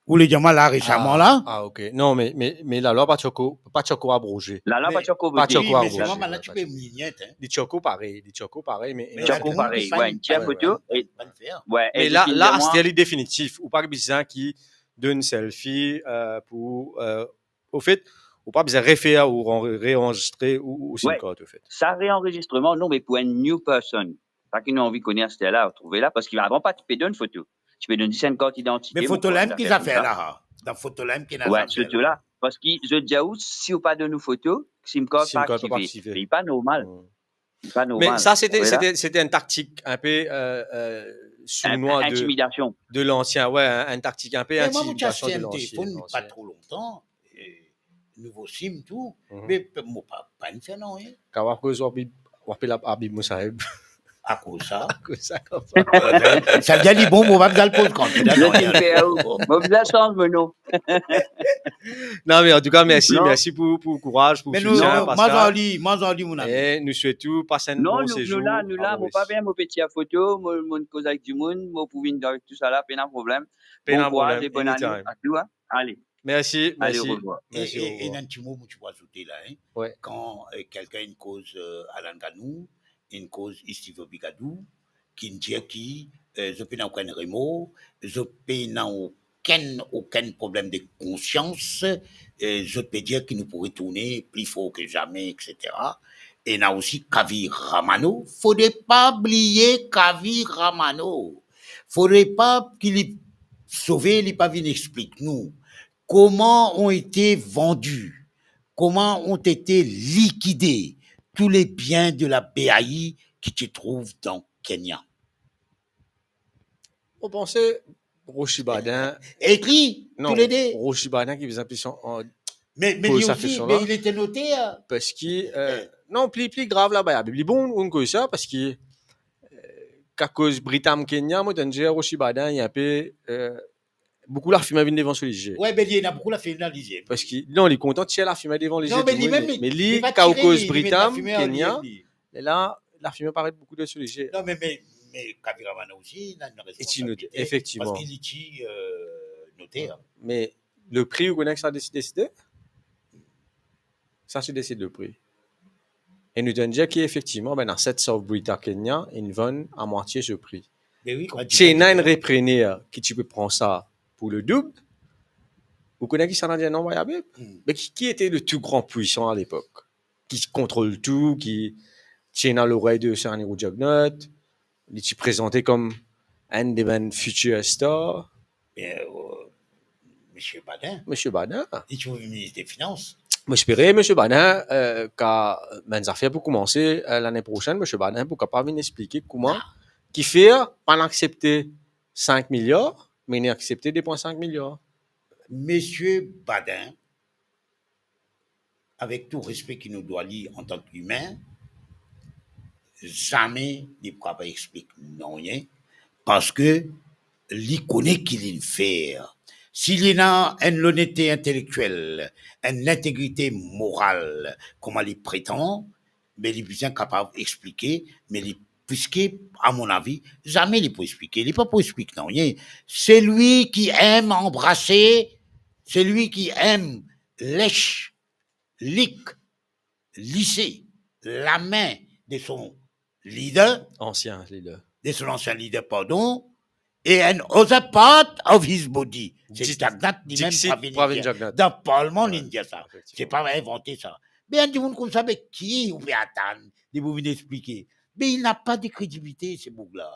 Ou le dir mwa la resaman la? Ah, ah, ok. Non, me, me, me lalwa pa ti ankor, pa ti ankor abroze. Lalwa pa ti ankor vote. Pa ti ankor abroze. Wi, me selman, bann la ti pe mignet, hein. Li ti ankor parey, li ti ankor parey, me, me ti ankor parey, wi, wi. Wi, wi. Wi, e la, zot inn dir mwa, aster li definitif, ou pa bizin ki donn selfie, euh, pou, euh, anfet, ou pa bizin refer ou re-, reanrezistre ou, ou sim card, anfet. Sa reanrezistreman, non, me pou enn new person. Sa ki nou anvi kone aster la, trouve la, parski avan pa ti pe donn foto. Ti pe donn zis enn kart idantite. Me foto la mem ki zafer la, ha? Dan foto la mem ki ena zafer la. Wi, foto la. Parski zot dir ou, si ou pa donn ou foto, sim card pa aktive. Sim card pa aktive. Li pa normal. Hmm. Li pa normal. Me sa, sete, sete, sete enn taktik inpe, euh, euh, sournois de, intimidasion, de lansien. Wi, enn, enn taktik inpe intimidasion de lansien. Me mwa, mo ti aste enn telefonn pa tro lontan. Eh, nouvo sim tou, mhm, me pe-, mo pa, pa inn fer nanye. Kan ou akoz, ou apel, ou apel Abib Moussaeb. Akoz sa? Akoz sa, konsa. Savedir li bon, mo pa bizin al poz kandida, non, mo bizin sanz mo nom. Non, me antouka, mersi, mersi pou, pou kouraz, pou soutien, Pascal. Me nou, mwa, zoli, mwa, zoli, mon ami. E nou swet ou pas enn bon sezour a Moris. Non, nou, nou la, nou la, mo pa bizin, mo pe tir foto, mo, mo koz avek dimoun, mo pou vinn avek tousala, pena problem. Pena problem, anytime. Bon kouraz e bonn ane a tou, hein. Ale. Mersi, mersi. Ale, orevwar. Mersi, orevwar. E, e, ena enn ti mo mo ti pou azoute la, hein. Wi. Kan, eh, kelkenn inn koz, eh, Alan Ganou, inn koz Steve Bigadou, ki inn dir ki, eh, zot pena okenn remor, zot pena okenn, okenn problem de konsians, eh, zot pe dir ki nou pou retourne pli for ke zame, et cetera. Ena osi Kavi Ramano. Fodre pa bliye Kavi Ramano. Fodre pa ki li sove, li pa vinn explik nou comment ont été vendus, comment ont été liquidés tous les biens de la B A I ki ti trouv dan Kenya. Mo panse Rochi Badin. Ekri, non, toulede. Rochi Badin ki bizin plis an, an, me, me poz li sa osi, kestion la. Mais il était notaire. Parski, eh, eh, non, pli, pli grav la, ba, li bon, ou koz sa, parski, eh, akoz Britam Kenya, mo tann dir Rochi Badin, li inpe, eh, boukou lafime vinn devan so lizie. Wi, be li ena boukou lafime dan lizie. Parski, non, li kontan tir lafime devan lizie dimoun, me li, kan ou koz Britam Kenya, lerla, lafime paret boukou dan so lizie. Non, me, me, me Kavi Ramano osi, li ena enn responsabilite, efektivman, parski li ti, eh, noter. Me le pri, ou kone ki sa deside, deside? Sa ti deside le pri. E nou tann dir ki efektivman, bann aset South Brita Kenya inn vann a mwatie so pri. Me wi, kan ti ena enn reprener ki ti pe pran sa pou le doub, ou kone ki sa inn dir, non, Bayabib? Hmm. Me ki, ki ete le tou gran pwisan a lepok? Ki kontrol tou, ki ti ena lorey de Sir Anirudh Jugnauth, li ti prezante kom enn de bann futur star. Bien, eh, Misie Badin. Misie Badin. Li ti pou vinn minis de finans. Mo espere Misie Badin, eh, kan bann zafer pou koumanse, eh, lane prosenn, Misie Badin pou kapav vinn explike kouma, kifer pa inn aksepte sink miliar, me inn aksepte de pwin sink miliar. Misie Badin, avek tou respe ki nou dwa li antan ki imin, zame li pou kapav explik nanye, parski li kone ki li fer. Si li ena enn lonete intelektiel, enn lintegrite moral, kouma li pretan, me li bizin kapav explike, me li, puiske, a mon avi, zame li pou explike, li pa pou explik nanye. Selwi ki em anbrase, selwi ki em les, lik, lise lame de son leader, ansien leader, de son ansien leader, pardon, e an other part of his body. Se Jagannath limem, Pravin Jagannath. Dan parlman, li dir sa. Se pa invante sa. Be enn dimoun koumsa, be ki ou pe atann li pou vinn explike? Be il n'a pas de crédibilité, ce boug-là.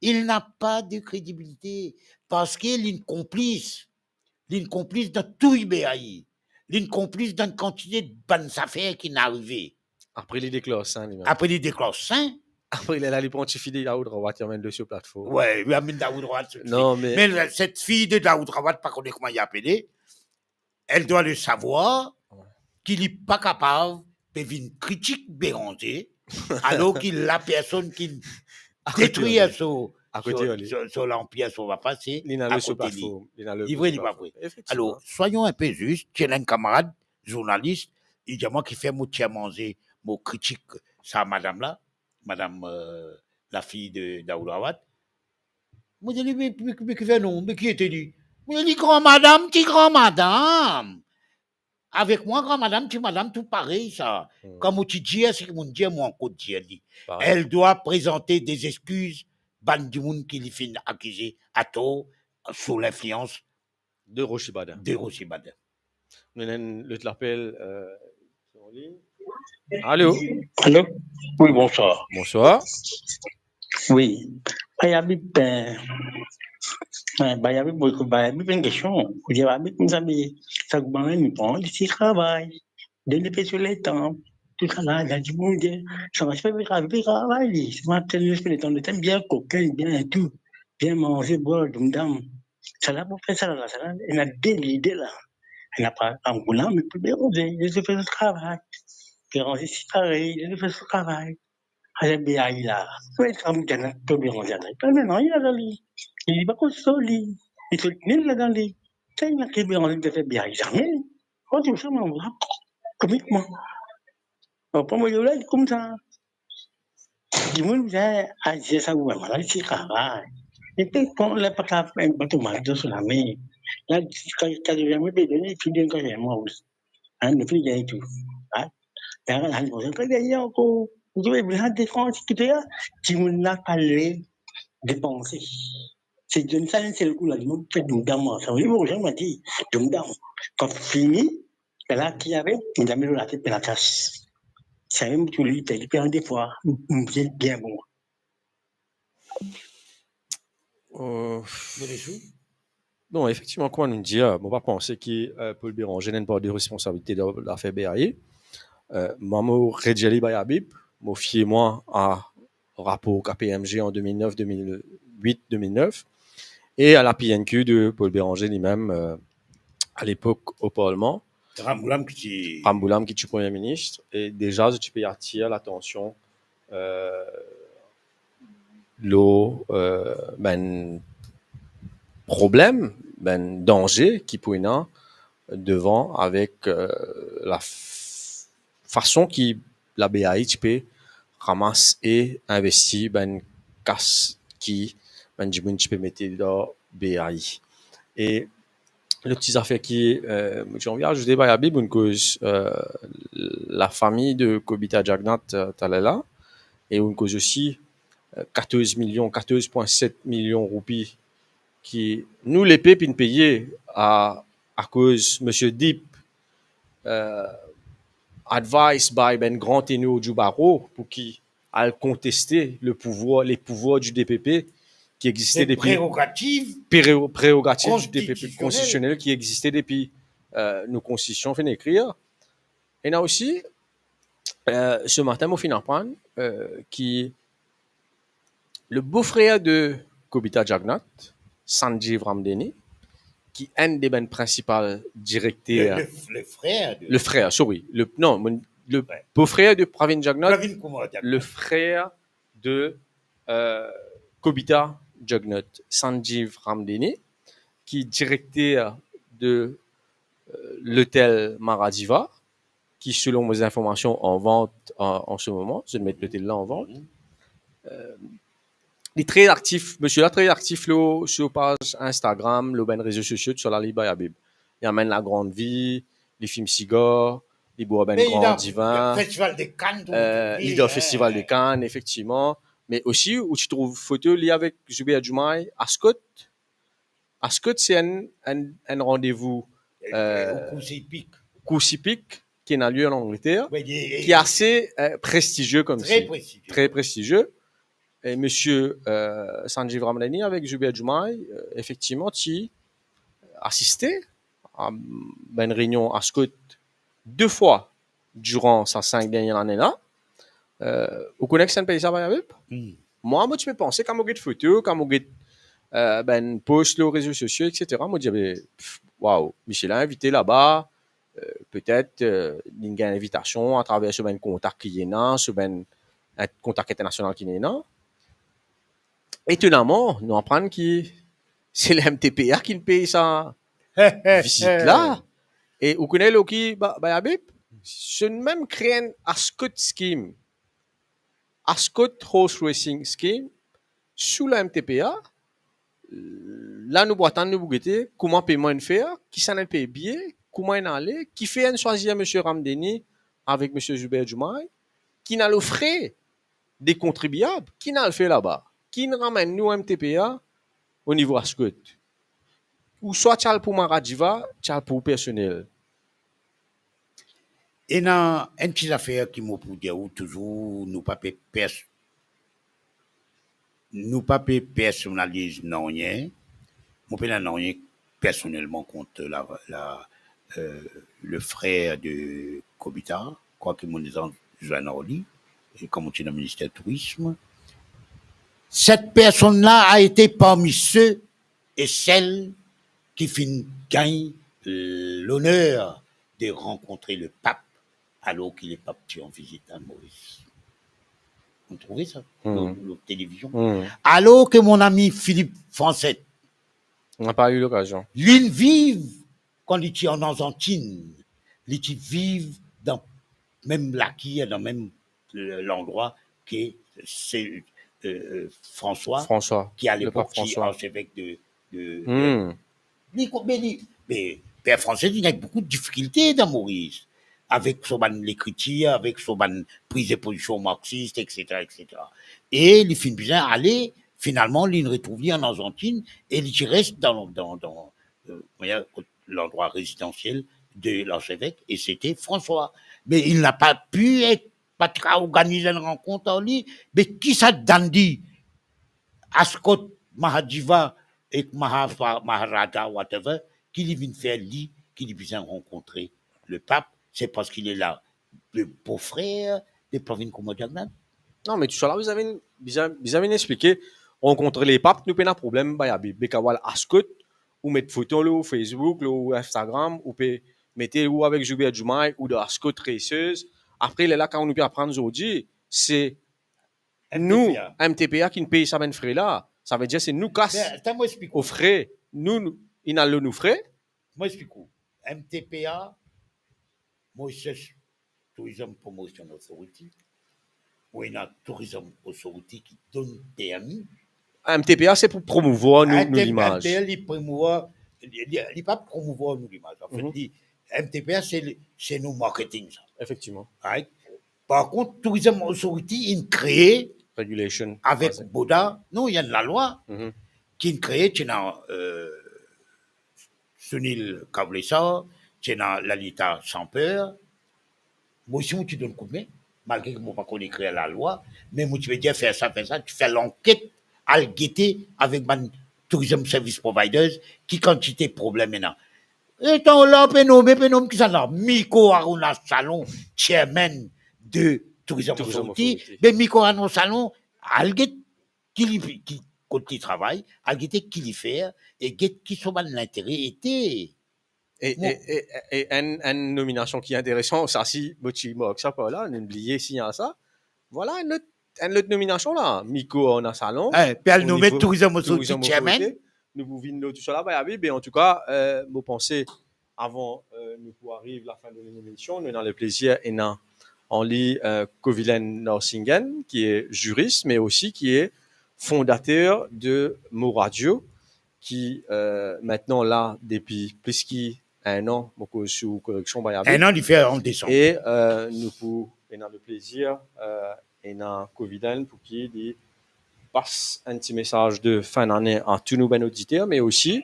Il n'a pas de crédibilité, parski li konplis. Li konplis dan touy B A I. Li konplis dan kantite bann zafer ki arive. Apre li deklar sin limem. Apre li deklar sin. Apre lerla li pran tifi de Daoud Rawat, li amenn li sou platform. Wi, li amenn Daoud Rawat sou... Non, me... Me set fi de Daoud Rawat, pa kone kouma li apele, elle doit le savoir ki li pa kapav pe vinn kritik Béranger, alor ki lapersonn ki detrir so, so, so lanpir, so lapas, se akote li. Li vre, li pa vre? Alor, soyons un peu justes, ti ena enn kamarad zournalis, li dir mwa kifer mo tir manze, mo kritik sa madam la, madam, euh, lafi de Daoud Rawat. Mo dir li, me, me, me kifer non, me ki ete li? Mo dir li, gran madam, ti gran madam. Avek mwa, gran madam, ti madam, tou parey sa. Kan mo ti dir seki mo'nn dir, mo ankor dir li. Elle doit présenter des excuses, bann dimoun ki li finn akize ator, sou linflians de Rocher Badin. De Rocher Badin. Nou ena enn lot lapel, euh, sur ligne. Alo? Alo? Wi, bonswar. Bonswar. Wi. Bay Abib, euh, euh, bay Abib, mo ekout bay Abib enn kestion. Ou dir Abib koumsa, me sa gouverneman nou pran, li ti travay. Donn li pe sou letan, tousala, la dimoun dir, sa va se pe travay, pe travay li. Se pa tel, pe letan, letan bien kokin, bien tou, bien manze, bwar, doumdam. Sa la pou fer sa la, sa la, ena de lide la. Ena pa Angola, me pou Béranger, li ti fer so travay. Béranger si parey, li ti fer so travay. Aze B A I la, wi, sa mo dir la, to Béranger la, pa nanye ladan li. Li pa konn so li. Li fek nil ladan li. Sa ena ki Béranger pe fer B A I zame. Kan tou sa, mo, mo, komik mwa. Bon, pou mo dir la, li koumsa. Dimoun bizin azir sa gouverneman la, li ti travay. Li pe pran, li pa kav fer enn bato mal dan so lame. La, ka-, katriem mwa, pe donn, li finn donn katriem mwa osi. Hein, nou finn gagn tou. Hein? La, la, nou pa gagn ankor. Nou bizin defans, ki fer, dimoun la pa le depanse. Se donn sa enn sel kou la, dimoun fer doumdam, sa, wi, bon, zame dir, doumdam. Kan fini, la ki ave, li zame lor latet, pe lakas. Sa mem tou li, li pe an defwa, bien bon. Euh, bon, efektivman, kouma nou dir, mo pa panse ki, euh, Paul Béranger ena enn par de responsabilite dan lafer B A I. Euh, mwa, mo redir li bay Abib, mo fie mwa a rapor K P M G an de mil nef, de mil wit, de mil nef, e a la P N Q de Paul Béranger limem, euh, a lepok o parlman. Ramgoolam ki ti... Ramgoolam ki ti Premie Minis, e deza zot ti pe atir latansion, euh, lor, euh, bann problem, bann danze ki pou ena devan avek, euh, la f-, fason ki la B A I ti pe ramas e investi bann kas ki bann dimoun ti pe mete dan B A I. E lot ti zafer ki, euh, mo ti anvi azoute, bay Abib, ou'nn koz, euh, lafami de Kobita Jagannath, euh, taler la, e ou'nn koz osi, euh, katorz milion, katorz pwin set milion roupi ki nou lepep inn peye a, akoz Misie Deep, euh, advise by bann gran tenor di baro pou ki al konteste le pouvwar, les pouvoirs du D P P ki existe depi, prerogativ, prero-, prerogativ du D P P konstitisionel, konstitisionel ki existe depi, euh, nou konstitision finn ekrir. Ena osi, euh, se matin mo finn aprann, euh, ki le bofrer de Kobita Jagannath, Sanjeev Ramdheni, ki enn de bann prinsipal direkter... Le, le, le frer de... Le frer, sorry. Le, non, le bofrer de Pravin Jagannath, Pravin Kumar Jagannath, le frer de, euh, Kobita Jagannath, Sanjeev Ramdheni, ki direkter de, euh, lotel Maradiva, ki, selon mo zinformasion, an vant an, an se moman, zot met lotel la an vant. Euh, li tre aktif, misie la tre aktif lor, sir paz Instagram, lor bann rezo sosio, tousala, li bay Abib. Li amenn lagran vi, li fim sigar, li bwar bann gran divin. Festival de Cannes, tou, euh, li dan Festival de Cannes, efektivman. Me osi, ou ti trouv foto li avek Zubair Djoumaye, Ascot. Ascot, se enn, enn, enn randevou, euh, euh, kours ipik. Kours ipik ki ena lie an Angleter, wi, e, e, ki ase, euh, prestizie koumsa. Tre prestizie. Tre prestizie. E misie, euh, Sanjeev Ramdhani avek Zubair Djoumaye, euh, efektivman, ti asiste a bann reynion Ascot de fwa diran sa sink dernie lane la. Euh, ou kone kisannla pey sa, Bhai Habib? Hmm. Mwa, mo ti pe panse, kan mo get foto, kan mo get, euh, bann post lor rezo sosio, et cetera, mo dir, be, pff, waw, misie la invite laba, euh, petet, euh, li gagn invitasion atraver so bann kontak ki li ena, so bann, euh, kontak internasional ki li ena. Etonaman, nou aprann ki se le M T P A ki'nn pey sa vizit la. E ou kone lor ki, Bhai, Bhai Habib? Zot mem kree enn Ascot Scheme, Ascot Horse Racing Scheme, sou le M T P A. La nou pou atann, nou pou gete kouma peyman inn fer, kisannla pey biye, kouma inn ale, kifer inn swazir misie Ramdhani avek misie Zubair Djoumaye, ki'nn al ofrir de kontribiab, ki'nn al fer laba, ki'nn ramenn nou M T P A o nivo Ascot. Ouswa ti al pou Mara Diva, ti al pou personel. Ena enn ti zafer ki mo pou dir ou touzour, nou pa pe pers-, nou pa pe personaliz nanye. Mo pena nanye personelman kont la, la, euh, le frer de Kobita, kwake mo inn zwenn ar li, e kan mo ti dan minister tourism. Cette personne-là a été parmi ceux et celles ki finn gagn, euh, l'honneur de rencontrer le pape alors que le pape était en visite à Maurice. Ou trouve sa? Hmm. Lor, lor televizion. Hmm. Alors que mon ami Philippe Franceschette, n'a pas eu l'occasion. Li viv, kan li ti an Arzantin, li ti viv dan mem lakir, dan mem, euh, landrwa ke se, euh, euh, François, François, ki a lepok ti arsevek de, de, de, hmm, li ko-, me li, me Per Franceschette, li gagn boukou difikilte dan Moris, avek so bann lekritir, avek so bann priz de pozision marxis, et cetera, et cetera. E li finn bizin ale, finalman, li retrouv li an Arzantin, e li ti res dan, dan, dan, euh, landrwa rezidansiel de larsevek, e sete François. Me il n'a pas pu être, pa ti kav organiz enn rankont ar li. Me ki sa donn li Ascot, Mahadiva ek Maha-, Maharaja, whatever, ki li vinn fer li, ki li bizin rankontre le pap, se parski li la, le bofrer, li pa vinn kouma diagnan. Non, me tousala, bizin vinn, bizin, bizin vinn explike, rankontre lepap, nou pena problem, bay, abi, be kav al Ascot, ou met foto lor Facebook, lor Instagram, ou pe mete ou avek Zubair Djoumaye, ou dan Ascot Racers. Apre, lerla, kan nou pe aprann zordi, se nou, M T P A, kinn pey sa bann fre la. Savedir se nou kas o fre. Nou, nou, inn al lor nou fre. Mo explik ou. M T P A, Mauritius Tourism Promotion Authority, ou ena Tourism Authority ki donn permi. M T P A se pou promouvwar nou, nou limaz. M T P A, li promouvwar, li, li, li pa promouvwar nou limaz. Anfet, li, M T P A, se li, se nou marketing, sa. Efektivman. Right? Par kont, Tourism Authority, inn kree avek Boda, non, ena enn lalwa ki inn kree, ti ena, euh, Sunil Kavlesar, ti ena Lalita Samper. Mo osi, mo ti donn koudme, malgre ki mo pa konn ekrir lalwa, me mo ti pe dir fer sa, fer sa, ti fer lanket, al gete avek bann tourism service providers, ki kantite problem ena. Etan la, pe nome, pe nom kisannla. Miko Arunachalam, chairman de Tourism Authority. Be Miko Arunachalam, al get ki li, ki, kot li travay, al gete ki li fer, e get ki so bann lintere ete. E, e, e, e enn, enn nominasion ki interesan, sa si mo ti mark sa par la, nou'nn bliye si ena sa. Vwala enn lot, enn lot nominasion la, Miko Arunachalam. Eh, pe al nome Tourism Authority chairman. Nou pou vinn lor tousala, bay, abi, be antouka, euh, mo panse, avan, euh, nou pou ariv lafin de lemision, nou ena leplezir ena an li, euh, Kovilen Narsinghen, ki e ziris, me osi ki e fondater de Mo Radio, ki, euh, mintnan la depi plis ki enn an, mo koz sou koreksion, Bayabib. Enn an, li fer an desanm. E, euh, nou pou ena leplezir, euh, ena Covilen pou ki li pas enn ti mesaz de fin dane a tou nou bann oditer, me osi,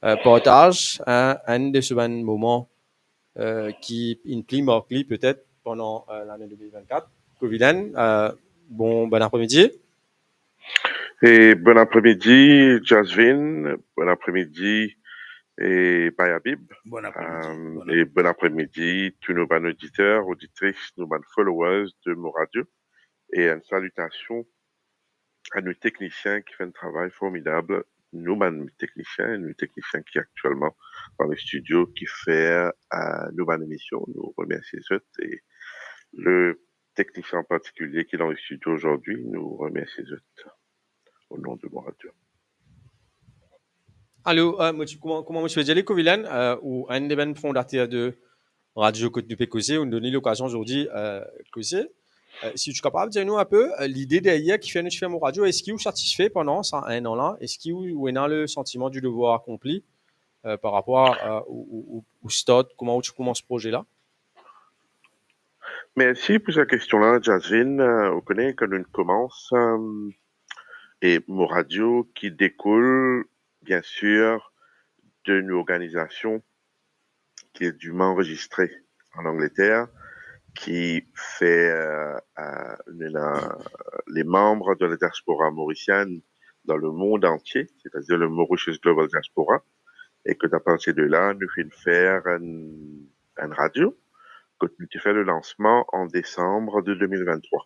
euh, partaz, euh, enn de so bann moman, euh, ki inn pli mark li petet pandan, euh, lane de mil vennkat. Covilen, euh, bon, bon apremidi. E bon apremidi, Jasvin. Bon apremidi, e Bayabib. Bon apremidi. Euh, bon ap- e bon apremidi, tou nou bann oditer, oditris, nou bann followers de Mo Radio. E enn salitasion a nou teknisien ki fer enn travay formidab. Nou bann teknisien, nou teknisien ki aktielman dan le studio, ki fer, euh, nou bann emision. Nou remersie zot e le teknisien an partikilie ki dan le studio azordi, nou remersie zot o non de Mo Radio. Alor, euh, mo ti, kouma, kouma mo ti pe dir li, Covilen, euh, ou enn de bann fondater de radio kot nou pe koze, ou donn li lokazion azordi, euh, koze. Euh, si ou ti kapav dir nou inpe, euh, lide deryer ki fer nou ti fer Mo Radio, eski ou satisfe pandan sa enn an la? Eski ou, ou ena le santiman du devoir akonpli, euh, par rapor a, euh, ou, ou, ou, ou start, kouma ou ti koumans proze la? Mersi pou sa kestion la, Jasvin. Euh, ou kone, kan nou koumans, euh, e Mo Radio ki dekoul, bien sir, de nou organizasion ki est dûment enregistrée en Angleterre, ki fer, euh, euh, nou ena le manm de la diaspora mauricienne dans le monde entier, c'est-à-dire le Mauritius Global Diaspora, e ke a partir de la, nou finn fer enn, enn radio, kot nou ti fer le lansman an desanm de de mil venntrwa.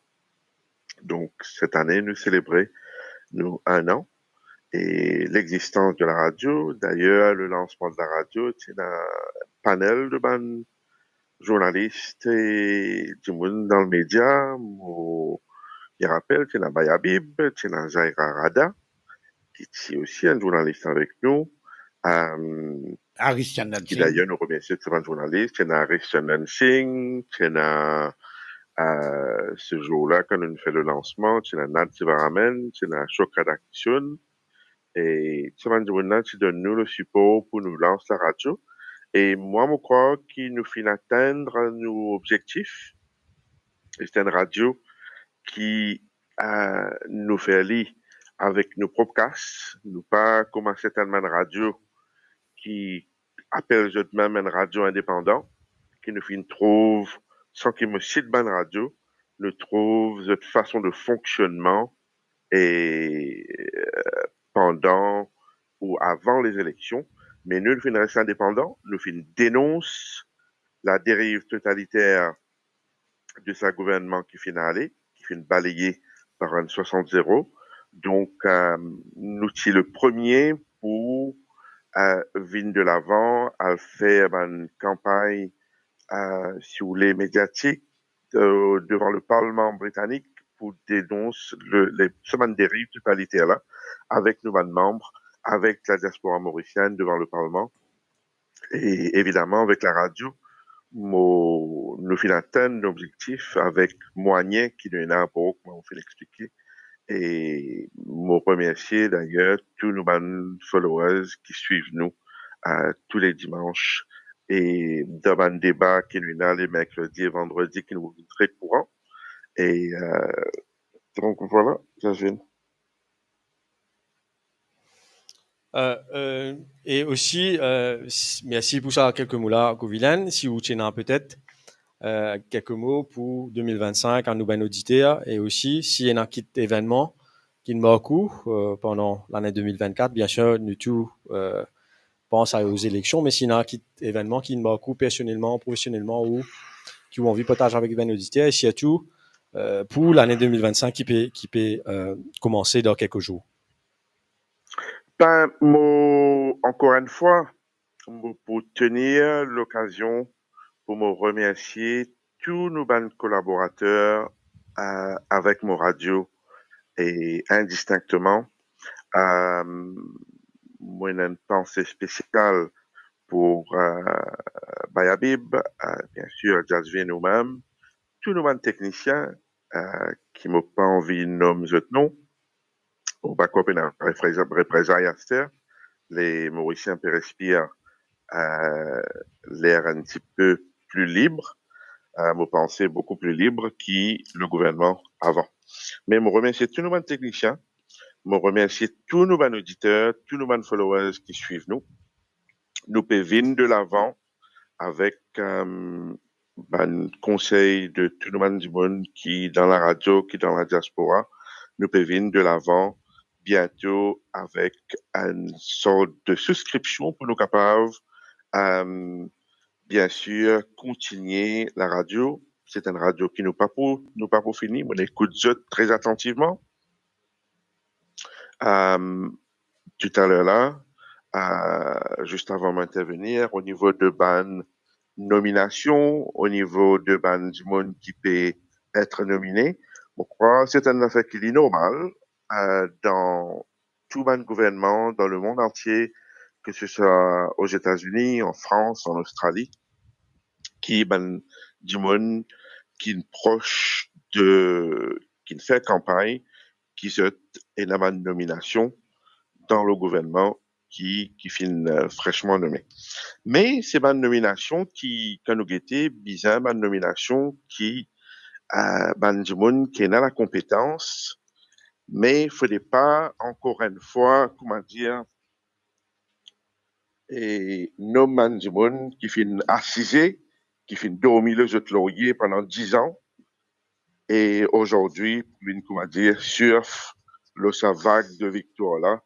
Donk, set ane, nou selebre nou enn an e lexistans de la radio. Dayer, le lansman de la radio, ti ena panel de bann zournalis e dimoun dan le media. Mo, mo rapel, ti ena Bayabib, ti ena Zaira Rada, ki ti osi enn zournalis avek nou. Euh, Aris Chandan Singh. Ki dayer nou remersie tou bann zournalis, ti ena Aris Chandan Singh, ti ena, euh, se zour la, kan nou fer le lansman, ti ena Nat Sivaraman, ti ena Ashok Radhakrishnan, e tou bann dimoun la ti donn nou le sipor pou nou lans la radio. E mwa, mo krwar ki nou finn atenn nou obzektif. Se enn radio ki, euh, nou fer li avek nou prop kas. Nou pa kouma sertin bann radio ki apel zot mem enn radio indepandan, ki nou finn trouv, san ki mo sit bann radio, nou trouv zot fason de fonksionnman e, euh, pandan ou avan lez eleksion. Me nou, nou finn res indepandan, nou finn denons la deriv totaliter de sa gouvernman ki finn ale, ki finn baleye par enn swasant zero. Donk, euh, nou ti le premie pou, euh, vinn de lavan, al fer bann kanpagn, euh, si ou le, mediatik, euh, devan le Parleman britanik pou denons le, le, sa bann deriv totaliter la, avek nou bann manm, avek la diaspora mauricienne devan le Parleman. E evidaman, avek la radio, mo, nou finn atenn nou obzektif avek mwayen ki nou ena, pou, kouma mo finn explike. E mo remersie dayer tou nou bann followers ki swiv nou, euh, tou le dimans, e dan bann deba ki nou ena le merkredi e vandredi, ki nou vinn tre kouran. E, euh, donk, vwala, Jasvin. Euh, euh, e osi, euh, s-, mersi pou sa kelke mo la, Covilen. Si ou ti ena petet, euh, kelke mo pou de mil vennsink a nou bann oditer, e osi, si ena kit evennman ki mark ou, euh, pandan lane de mil vennkat, bien sir, nou tou, euh, pans a, o eleksion, me si ena kit evennman ki mark ou personelman, profesionelman, ou ki ou anvi partaz avek bann oditer, e sirtou, euh, pou lane de mil vennsink ki pe, ki pe, euh, koumanse dan kelke zour. Ben, mo, ankor enn fwa, mo pou tenir lokazion pou mo remersie tou nou bann kolaborater, euh, avek mo radio, e indistinkteman, euh, mo ena enn panse spesial pou, euh, Bayabib, euh, bien sir, Jasvin ou mem, tou nou bann teknisien, euh, ki mo pa anvi nom zot non, ou pa krwar pena repreza-, reprezay aster, le Morisien pe respir, euh, ler un petit peu plus libre, euh, mo panse boukou pli lib ki le gouvernman avan. Me mo remersie tou nou bann teknisien, mo remersie tou nou bann oditer, tou nou bann followers ki swiv nou. Nou pe vinn de lavan avek, euh, bann konsey de tou nou bann dimoun ki dan la radio, ki dan la diaspora. Nou pe vinn de lavan biento avek enn sort de souskripsion pou nou kapav, euh, bien sir, kontinie la radio. Se enn radio ki nou pa pou, nou pa pou fini. Mo ekout zot tre atantivman. Euh, toutaler la, euh, zis avan mo intervenir, o nivo de bann nominasion, o nivo de bann dimoun ki pe et nomine, mo krwar se enn zafer ki li normal, euh, dan tou bann gouvernman dan lemond antie, ke se swa Ozetazini, an Frans, an Ostrali, ki bann dimoun ki pros de, ki fer kanpagn, ki zot ena bann nominasion dan le gouvernman ki, ki finn, euh, fresman nome. Me se bann nominasion ki, kan nou gete, bizin bann nominasion ki, euh, bann dimoun ki ena lakonpetans, me fode pa, ankor enn fwa, kouma dir, e nom bann dimoun ki finn asize, ki finn dormi lor zot lorye pandan diz an, e azordi pou vinn, kouma dir, surf lor sa vag de viktwar la,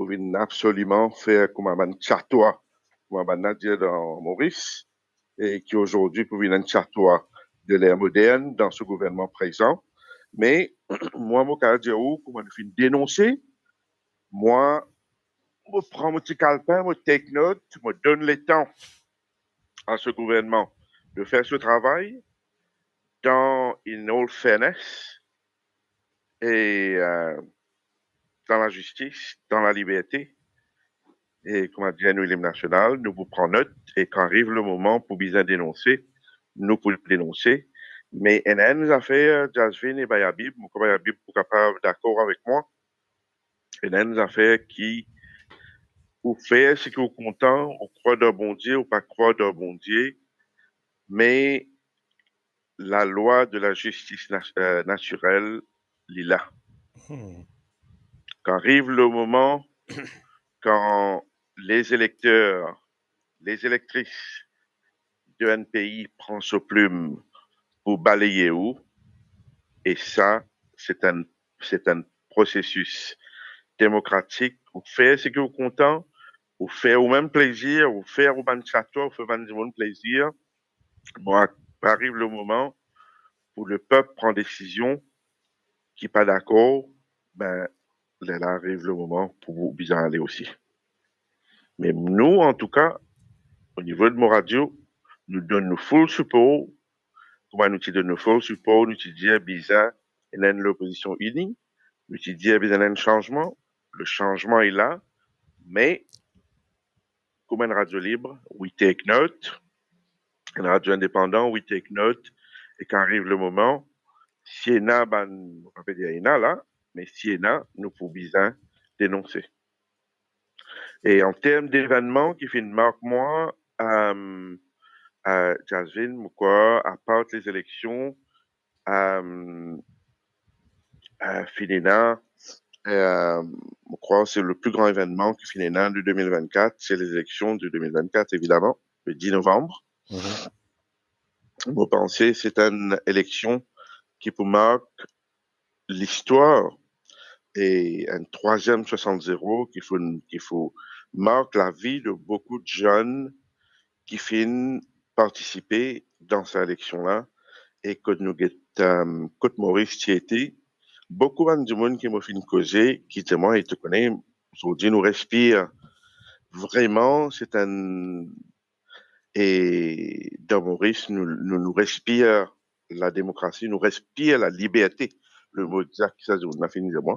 pou vinn absoliman fer kouma bann tyatwa, kouma bann la dir dan Moris, e ki azordi pou vinn enn tyatwa de ler modern dan se gouvernman prezan. Me mwa, mo kapav dir ou, kouma nou finn denonse, mwa, mo pran mo ti kalpin, mo take note, mo donn letan a se gouvernman de fer so travay dan in all fairness e, euh, dan lazistis, dan laliberte. E kouma dir nou lim nasional, nou pou pran not, e kan ariv le moman pou bizin denonse, nou pou denonse. Me ena enn zafer, Jasvin e Bayabib, mo krwar Bayabib pou kapav dakor avek mwa, ena enn zafer ki, ou fer seki ou kontan, ou krwar dan Bondie, ou pa krwar dan Bondie, me lalwa de lazistis na-, euh, natirel, li la. Hmm. Kan ariv le moman, kan lezilekter, lezilektrices de enn pei pran so plim pou baleye ou, e sa, se enn, se enn prosesis demokratik, ou fer seki ou kontan, ou fer ou mem plezir, ou fer ou bann tyatwa, ou fer bann dimoun plezir, bon, a-, ariv le moman pou lepep pran desizion ki pa dakor, be, lerla ariv le moman pou bizin ale osi. Me nou, antouka, o nivo de mo radio, nou donn nou full sipor, kouma nou ti donn nou full sipor, nou ti dir bizin ena enn lopozision ini, nou ti dir bizin ena enn sanzman, le sanzman li la, me kouma enn radio lib, we take note, enn radio indepandan, we take note, e kan ariv le moman, si ena bann, mo pa pe dir ena la, me si ena, nou pou bizin denonse. E an term devennman ki finn mark mwa, euh, euh, Jasvin, mo krwar, apar lezileksion, euh, euh, finn ena, euh, mo krwar se le pli gran evennman ki finn ena de de mil vennkat, se lezileksion de de mil vennkat, evidaman, le dis novanm. Mhm. Mo panse se enn eleksion ki pou mark listwar e enn trwaziem swasant zero ki finn, ki finn mark lavi de boukou de zenn ki finn partisipe dan sa eleksion la, e kot nou get, euh, kot Moris ti ete, boukou bann dimoun ki mo finn koze, ki dir mwa, e to kone, zordi nou respir vreman, se enn, e dan Moris, nou, nou, nou respir lademokrasi, nou respir laliberte. Le mo egzak sa, zot inn finn dir mwa.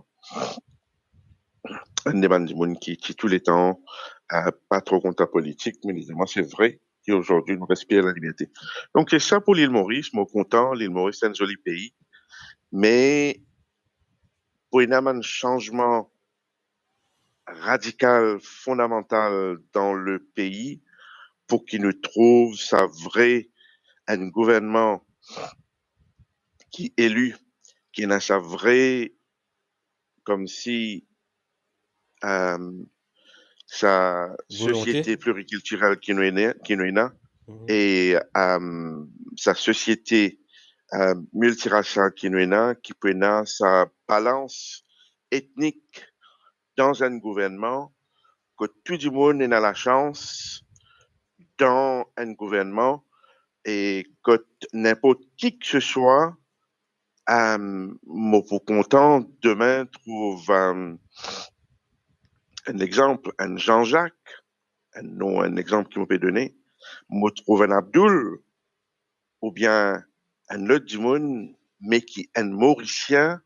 Enn de bann dimoun ki, ki touletan, euh, pa tro kontan politik, me li dir mwa, se vre ki azordi nou respir laliberte. Donk, se sa pou Lil Moris, mo kontan, Lil Moris se enn zoli pei, me pou ena bann sanzman radikal, fondamantal dan le pei, pou ki nou trouv sa vre enn gouvernman ki eli, ki ena sa vre, koumsi, um, sa sosiete plurikiltirel ki nou ena, ki nou ena, e um, sa sosiete um, miltirasial ki nou ena, ki pou ena sa balans etnik dan enn gouvernman kot tou dimoun ena lasans dan enn gouvernman e kot ninport ki ke se swa, um, mo pou kontan demin trouv um, enn exanp, enn Jean-Jacques, enn non, enn exanp ki mo pe done, mo trouv enn Abdoul, oubien enn lot dimoun, me ki enn Morisien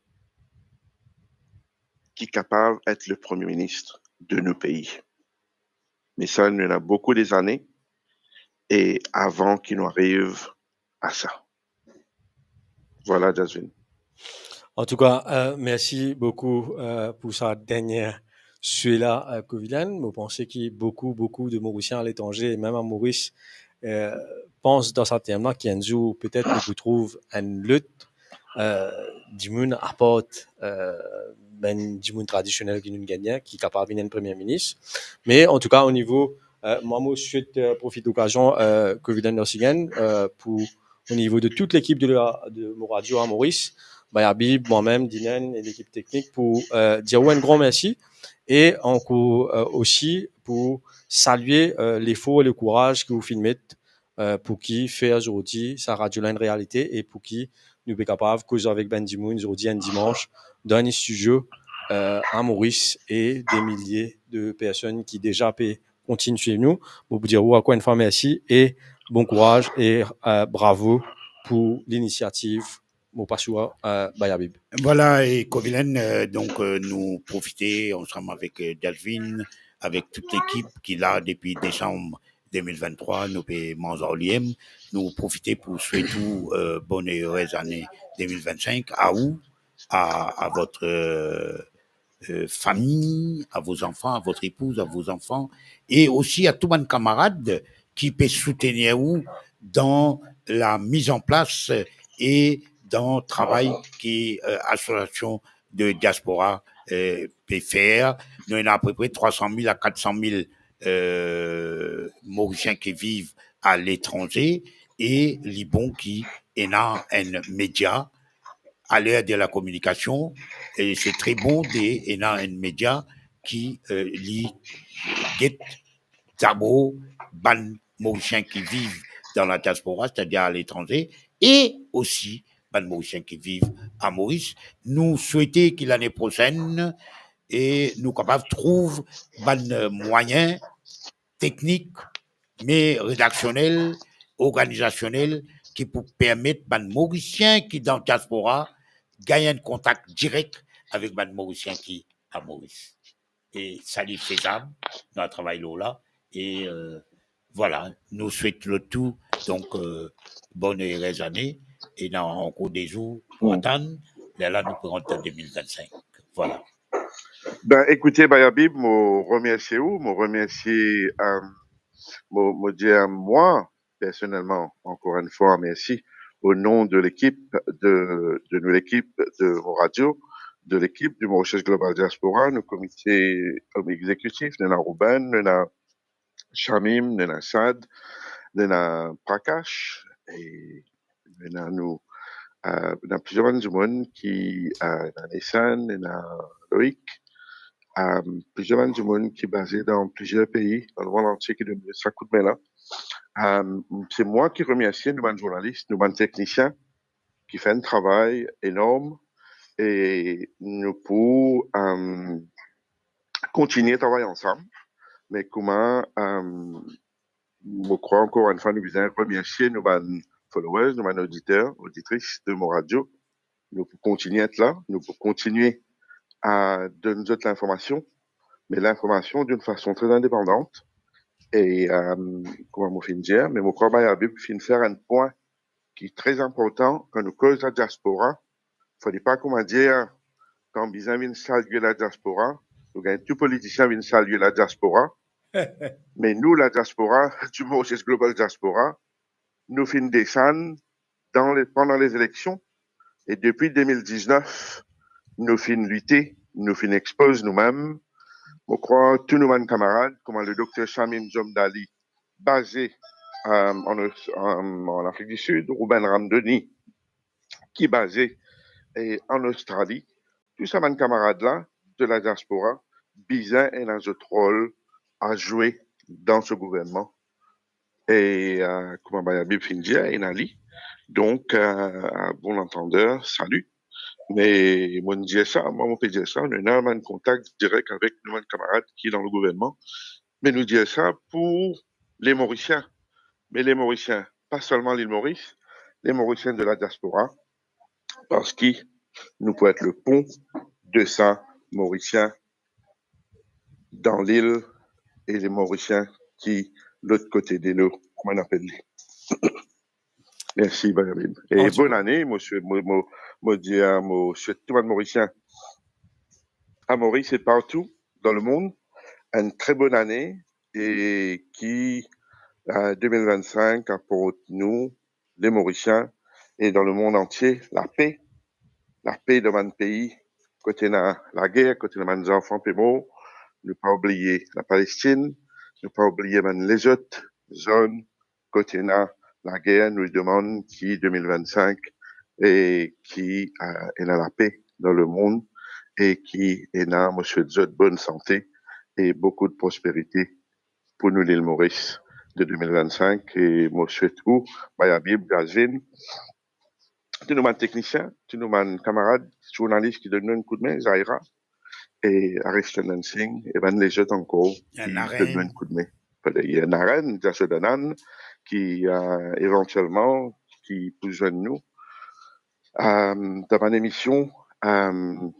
ki kapav et le premie minis de nou pei. Me sa, nou ena boukou dezane e avan ki nou ariv a sa. Vwala, Jasvin. Antouka, euh, mersi boukou euh, pou sa dernie swe la, euh, Covillain. Mo panse ki boukou, boukou de Morisien aletranze, e mem a Moris, euh, pans dan sa term la, ki enn zour petet nou pou trouv enn lot euh, dimoun apar euh, bann dimoun tradisionel ki nou gagne, ki kapav vinn enn premie minis. Me antouka, o nivo, euh, mwa mo swet euh, profit lokazion, euh, Covillain Nursigan, euh, pou o nivo de tout lekip de, la, de mo radio a Moris, Bayabib, mwa mem, Dinen e lekip teknik, pou euh, dir ou enn gran mersi e ankor euh, osi pou salie euh, lefor e lekouraz ki ou finn met euh, pou ki fer zordi sa radio la enn realite e pou ki nou pe kapav koz avek bann dimoun zordi enn dimans dan enn studio euh, a Moris e de milie de personn ki deza pe kontign swiv nou. Mo pou dir ou ankor enn fwa mersi e bon kouraz e euh, bravo pou linisiativ. Mo pas ou euh, Bayabib. Vwala, e Covillain, euh, donk euh, nou profite ansam avek euh, Jasvin, avek tout lekip ki la depi desam de mil venntrwa, nou pe manz ar liem. Nou profite pou swet ou euh, bonn e erez ane de mil vennsink, a ou, a, a vot euh, euh, famille, à vos enfants, à votre épouse, à vos enfants, et aussi à tous mes camarades qui peuvent soutenir vous dans la mise en place et dans le travail que euh, l'association de diaspora euh, peut faire. Nous avons à peu près trois cent mille à quatre cent mille euh, Mauriciens qui vivent à l'étranger et li bon ki ena enn media à l'ère de la communication, et c'est très bon de ena enn media ki euh, li get dabor bann Morisien ki viv dan la diaspora, c'est-à-dire à l'étranger, et aussi bann Morisien ki viv a Moris. Nou swete ki lane prosenn e nou kapav trouv bann euh, mwayin teknik, me redaksionel, organizasionel, ki pou permet bann Morisien ki dan diaspora gagn enn kontak direk avek bann Morisien ki a Moris. E sa li fezab, nou al travay lor la, e euh, vwala, nou swet zot tou, donk, euh, bonn e erez ane, e ena ankor de zour pou atann, lerla nou pou rant dan de mil vennsink. Vwala. Ben, ekoute, Bayabib, mo remersie ou, mo remersie, euh, mo, mo dir mwa, personelman, ankor enn fwa, mersi o non de lekip, de, de nou lekip de mo radio, de lekip di Mauritius Global Diaspora, nou komite euh, exekitif, nou ena Ruben, nou ena Shamim, nou ena Sad, nou ena Prakash, e nou ena nou, euh, nou ena plizier bann dimoun ki, euh, ena Nathan, nou ena Loïc, euh, plizier bann dimoun ki baze dan plizier pei, dan lemond antie ki donn sa koudme la. Euh, se mwa ki remersie nou bann zournalis, nou bann teknisien, ki fer enn travay enorm, e nou pou euh, kontigne travay ansam, me kouma euh, mo krwar ankor enn fwa nou bizin remersie nou bann followers, nou bann oditer, oditris de mo radio. Nou pou kontigne et la, nou pou kontigne a donn zot linformasion, me linformasion d'une façon très indépendante. E euh, kouma mo finn dir, me mo krwar Bayabib finn fer enn pwin ki tre inportan kan nou koz la diaspora. Fode pa, kouma dir, kan bizin vinn salie la diaspora, ou gagn tou politisien vinn salie la diaspora, Me nou, la diaspora, du moins Global Diaspora, nou finn desann dan le, pandan lezileksion, e depi de mil diznef, nou finn lite, nou finn expoz noumem. Mo krwar tou nou bann kamarad, kouma le dokter Shamim Jomdali, baze, euh, an Aus-, euh, an Afrik di Sid, Ruben Ramdoni, ki baze, eh, an Ostrali. Tou sa bann kamarad la de la diaspora bizin ena zot rol a zwe dan so gouvernman. E, euh, kouma Bayabib finn dir, ena li. Donk, euh, à bon entendeur, salut. Me mo dir sa, mwa mo pe dir sa, nou ena bann kontak direk avek nou bann kamarad ki dan le gouvernman. Me nou dir sa pou le Morisien. Me le Morisien, pa selman Lil Moris, le Morisien de la diaspora, parski nou pou et le pon de sa Morisien dan lil e le Morisien ki lot kote de nou, kouma nou apel li. Mersi, Bayabib. E bonn ane, mo swet, mo, mo, mo dir, mo swet tou bann Morisien, a Moris e partou dan lemond, enn tre bonn ane, e ki, euh, de mil vennsenk aport nou, le Morisien, e dan lemond antie, lape, lape dan bann pei kot ena lager, kot ena bann zanfan pe mor. Nou pa oubliye la Palestinn, nou pa oubliye bann lezot zonn kot ena lager. Nou demann ki de mil vennsenk e ki, euh, ena lape dan lemond e ki ena, mo swet zot bonn sante e boukou de prosperite pou nou Lil Moris de de mil vennsenk. E mo swet ou, Bayabib, Gazvin, tou nou bann teknisien, tou nou bann kamarad zournalis ki donn nou enn koudme, Zaira, e Ariston Dancing, e bann lezot ankor ki donn nou enn koudme. Ena Naren Jasodanan ki, euh, evantielman, ki pou zwenn nou, euh, dan bann emision, euh,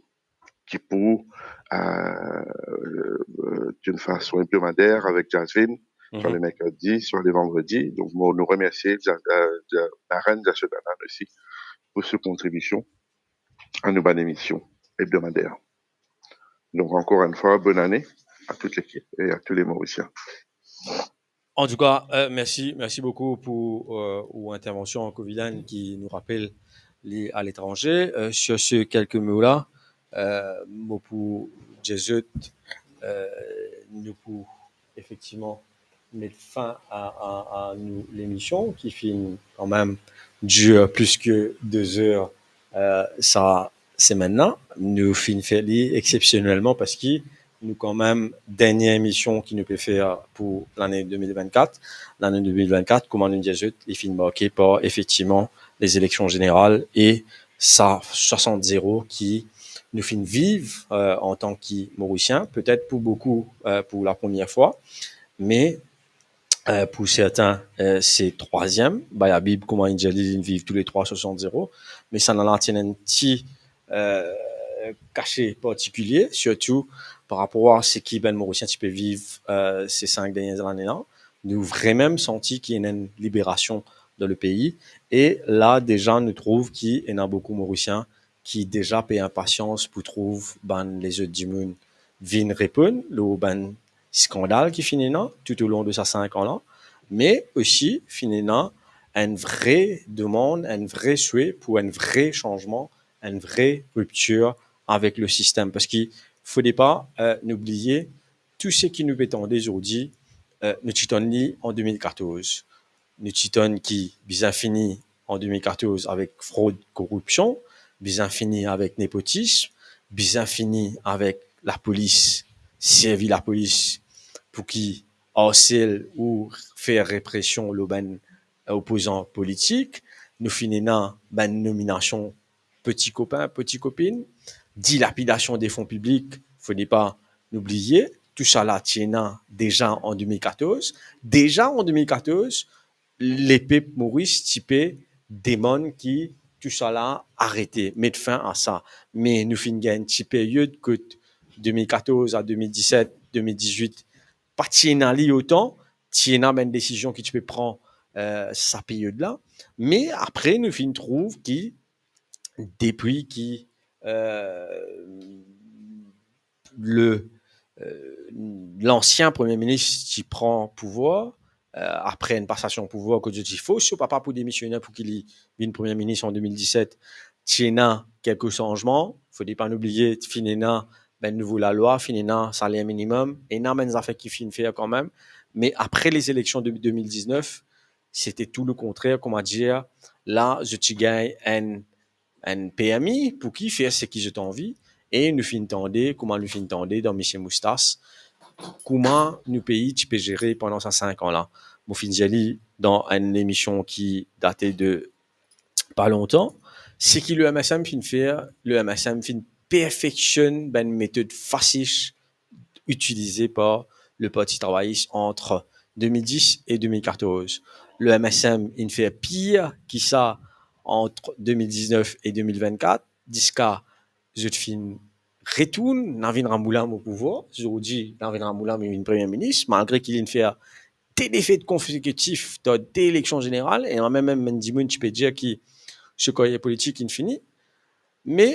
ki pou, euh, euh, d'une façon hebdomadaire avek Jasvin, swa le merkredi, swa le vandredi. Donk, mo, nou remersie Ja-, euh, Ja-, Naren Jasodanan osi pou so kontribision a nou bann emision hebdomadaire. Donk, ankor enn fwa, bonn ane a tout lekip e a tou le Morisien. Antouka, euh, mersi, mersi boukou pou, euh, ou intervension, Covidan, ki nou rapel li aletranze. Euh, sur ces quelques mots-là, euh, mo pou dir zot, euh, nou pou efektivman met fin a, a, a nou lemision ki finn kanmem dir plis ki de zer, euh, sa semenn la. Nou finn fer li exepsionelman parski nou kanmem dernie emision ki nou pe fer pou lane de mil vennkat. Lane de mil vennkat, kouma nou dir zot, li finn marke par efektivman lezileksion zeneral e sa swasant zero ki nou finn viv, euh, antan ki Morisien, petet pou boukou, euh, pou lapremier fwa, me, euh, pou sertin, euh, se trwaziem. Bayabib, kouma inn dir, li, linn viv tou le trwa swasant zero, me sa la ti ena enn ti, euh, kase partikilie, sirtou par rapor a seki bann Morisien ti pe viv, euh, se sink dernie lane la. Nou vremem santi ki ena enn liberasion dan le pei, e la deza nou trouv ki ena boukou Morisien ki deza pe inpasians pou trouv bann lezot dimoun vinn reponn lor bann skandal ki finn ena toutalong de sa sink an la, me osi finn ena enn vre demann, enn vre swe pou enn vre sanzman, enn vre riptir avek le sistem. Parski fode pa, euh, nou bliye, tou seki nou pe tande zordi, euh, nou ti tann li an de mil katorz. Nou ti tann ki bizin fini an de mil katorz avek frod, koripsion, bizin fini avek nepotism, bizin fini avek lapolis, servi lapolis pou ki arsel ou fer represion lor bann opozan politik. Nou finn ena bann nominasion peti kopin, peti kopinn, dilapidasion de fon piblik, fode pa nou bliye, tousala ti ena deza an de mil katorz. Deza an de mil katorz, lepep Moris ti pe demann ki tousala arete, met fin a sa. Me nou finn gagn ti period kot de mil katorz a de mil diset, de mil dizwit, pa ti ena li otan, ti ena bann desizion ki ti pe pran, euh, sa period la. Me apre, nou finn trouv ki depi ki, euh, le, eh, lansien premie minis ti pran pouvwar, eh, apre enn pasasion pouvwar kot zot ti fors so papa pou demisioner pou ki li vinn premie minis an de mil diset, ti ena kelke sanzman. Fode pa nou bliye, ti finn ena bann nouvo lalwa, finn ena saler minimem, ena bann zafer ki finn fer kanmem. Me apre lezileksion de de mil diznef, sete tou lekontrer, kouma dir, la, zot ti gagn enn, enn permi pou ki fer seki zot anvi, e nou finn tande, kouma nou finn tande dan misie Moustas, kouma nou pei ti pe zere pandan sa sink an la. Mo finn dir li dan enn lemision ki date de pa lontan, seki le M S M finn fer, le M S M finn perfeksionn bann metod fasis itilize par le Parti Travayis ant de mil dis e de mil katorz. Le M S M inn fer pir ki sa ant de mil diznef e de mil vennkat, ziska zot finn retourn Navin Ramgoolam o pouvwar. Zordi, Navin Ramgoolam inn vinn premie minis, malgre ki linn fer de defet konsekitif dan de eleksion zeneral, e mem, mem, mem dimoun ti pe dir ki so karyer politik inn fini. Me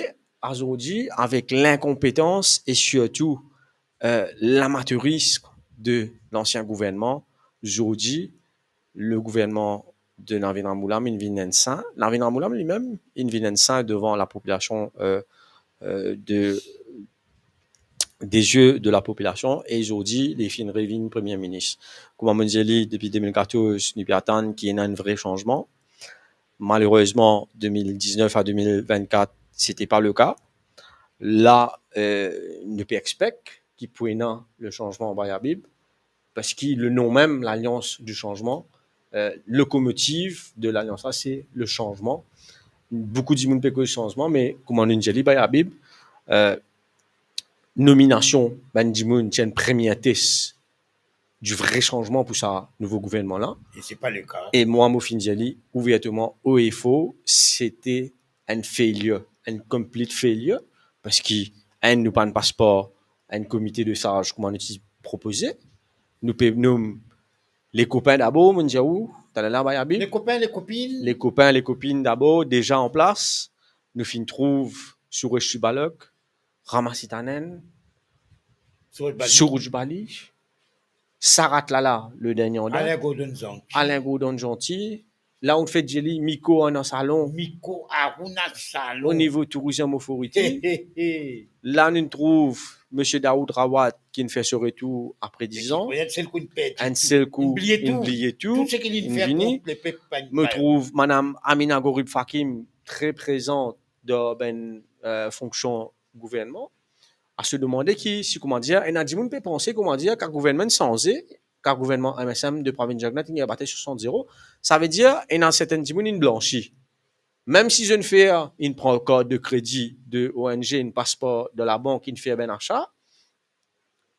azordi, avek linkonpetans e sirtou, eh, lamaterism de lansien gouvernman, zordi, le gouvernman de Navin Ramgoolam inn vinn enn sin. Navin Ramgoolam limem inn vinn enn sin devan lapopilasion, eh, eh, de dezie de lapopilasion, e zordi, li finn revinn premie minis. Kouma mo dir li, depi de mil katorz, nou pe atann ki ena enn vre sanzman. Malerezman, de mil diznef a de mil vennkat, sete pa le ka. La, eh, nou pe expek ki pou ena le sanzman Bayahabib, parski le nom mem, Lalians di Sanzman, eh, lokomotiv de lalians la, se le sanzman. Boukou dimoun pe koz sanzman, me kouma nou dir li, Bayahabib, eh, nominasion bann dimoun ti enn premie tes di vre sanzman pou sa nouvo gouvernman la. E se pa le ka. E mwa, mo finn dir li ouverteman, o e for, sete enn failure, enn complete failure, parski, enn, nou pa'nn pas par enn komite de saz kouma nou ti propoze. Nou pe nom le kopin dabor, mo dir ou, taler la, Bayahabib. Le kopin, le kopinn. Le kopin, le kopinn dabor, deza an plas. Nou finn trouv Suresh Tibalek, Rama Sitanen, Suraj Bali. Suraj Bali, Sarath Lala, le dernie an dat. Alain Gordon Jeanty. Alain Gordon Jeanty. La, ou fek dir li, Miko Arunachalam. Miko Arunachalam. O nivo Tourism Authority. He, he, he. La, nou trouv misie Dawood Rawat, ki finn fer so retour apre diz an. Enn sel kou, inn perdi tou. Enn sel kou, inn bliye tou. Inn bliye tou. Tou seki linn fer pou lepep. Mo trouv madam Amina Gharib Fakim tre prezan dan bann, eh, fonksion gouvernman. A se demande ki, si, kouma dir, ena dimoun pe panse, kouma dir, kan gouvernman sanze, kan gouvernman M S M de Pravind Jugnauth inn gagn batay swasant zero, savedir ena sertin dimoun inn blansi. Mem si zot inn fer, inn pran kart de kredi de O N G, inn pas par dan labank, inn fer bann asa,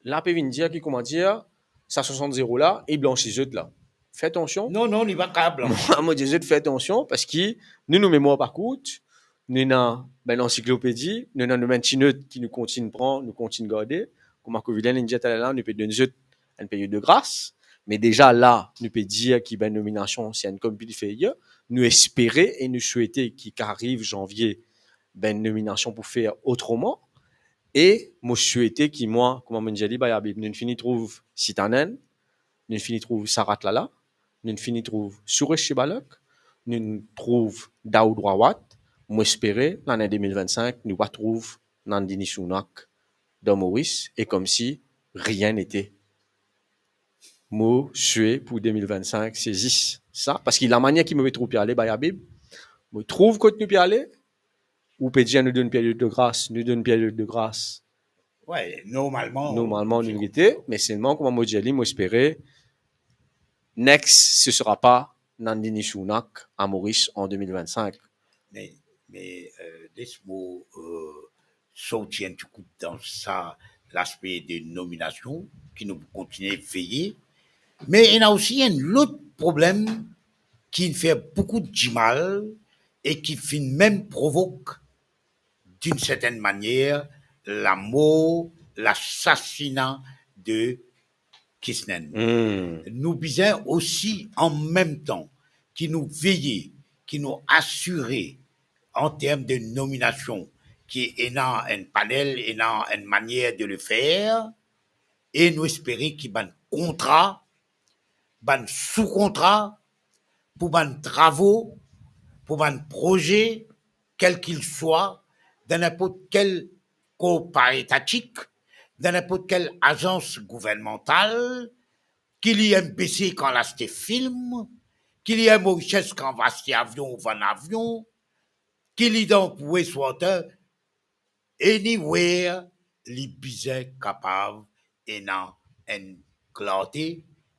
la pe vinn dir ki, kouma dir, sa swasant zero la, e blansi zot la. Fer atansion. Non, non, li pa kapav. Mwa, mo dir zot fer atansion, parski nou, nou memwar pa kourt, nou ena bann ansiklopedi, nou ena nou bann ti not ki nou kontign pran, nou kontign garde. Kouma Covidien inn dir taler la, nou pe donn zot enn period de gras, me deza la, nou pe dir ki bann nominasion, se enn complete failure. Nou espere e nou swete ki kan ariv zanvie, bann nominasion pou fer otroman. E mo swete ki mwa, kouma mo dir li, Bayahabib, nou fini trouv Sitanen, nou fini trouv Sarath Lala, nou fini trouv Suresh Tibalek, nou trouv Dawood Rawat. Mo espere, lane de mil vennsink, nou va trouv Nandini Sonak dan Moris, e koumsi rien n'était. Mo swe pou de mil vennsink, se zis sa, parski lamanier ki mo pe trouv pe ale, Bayahabib, mo trouv kot nou pe ale, ou pe dir nou donn period de gras, nou donn period de gras. Wi, normalman, normalman, nou gete, me selman, kouma mo dir li, mo espere, next, ce sera pas Nandini Sonak a Moris an de mil vennsink. Me, me, eh, les mo, eh, sorti enn ti kou dan sa, laspe de nominasion ki nou pou kontigne veye. Me ena osi enn lot problem ki fer boukou dimal e ki finn mem provok, d'une certaine manière, lamor, lasasina de Kisnen. Hmm. Nou bizin osi, an mem tan ki nou veye, ki nou asire an term de nominasion, ki ena enn panel, ena enn manier de le fer, e nou espere ki bann kontra, bann sou-kontra, pou bann travo, pou bann proze, kelkilswa, dan ninport kel kor paraetatik, dan ninport kel azans gouvernmantal, ki li M B C kan al aste film, ki li Air Mauritius kan va aste avion ou vann avion, ki li dan Westwater, anywhere, li bizin kapav ena enn klarte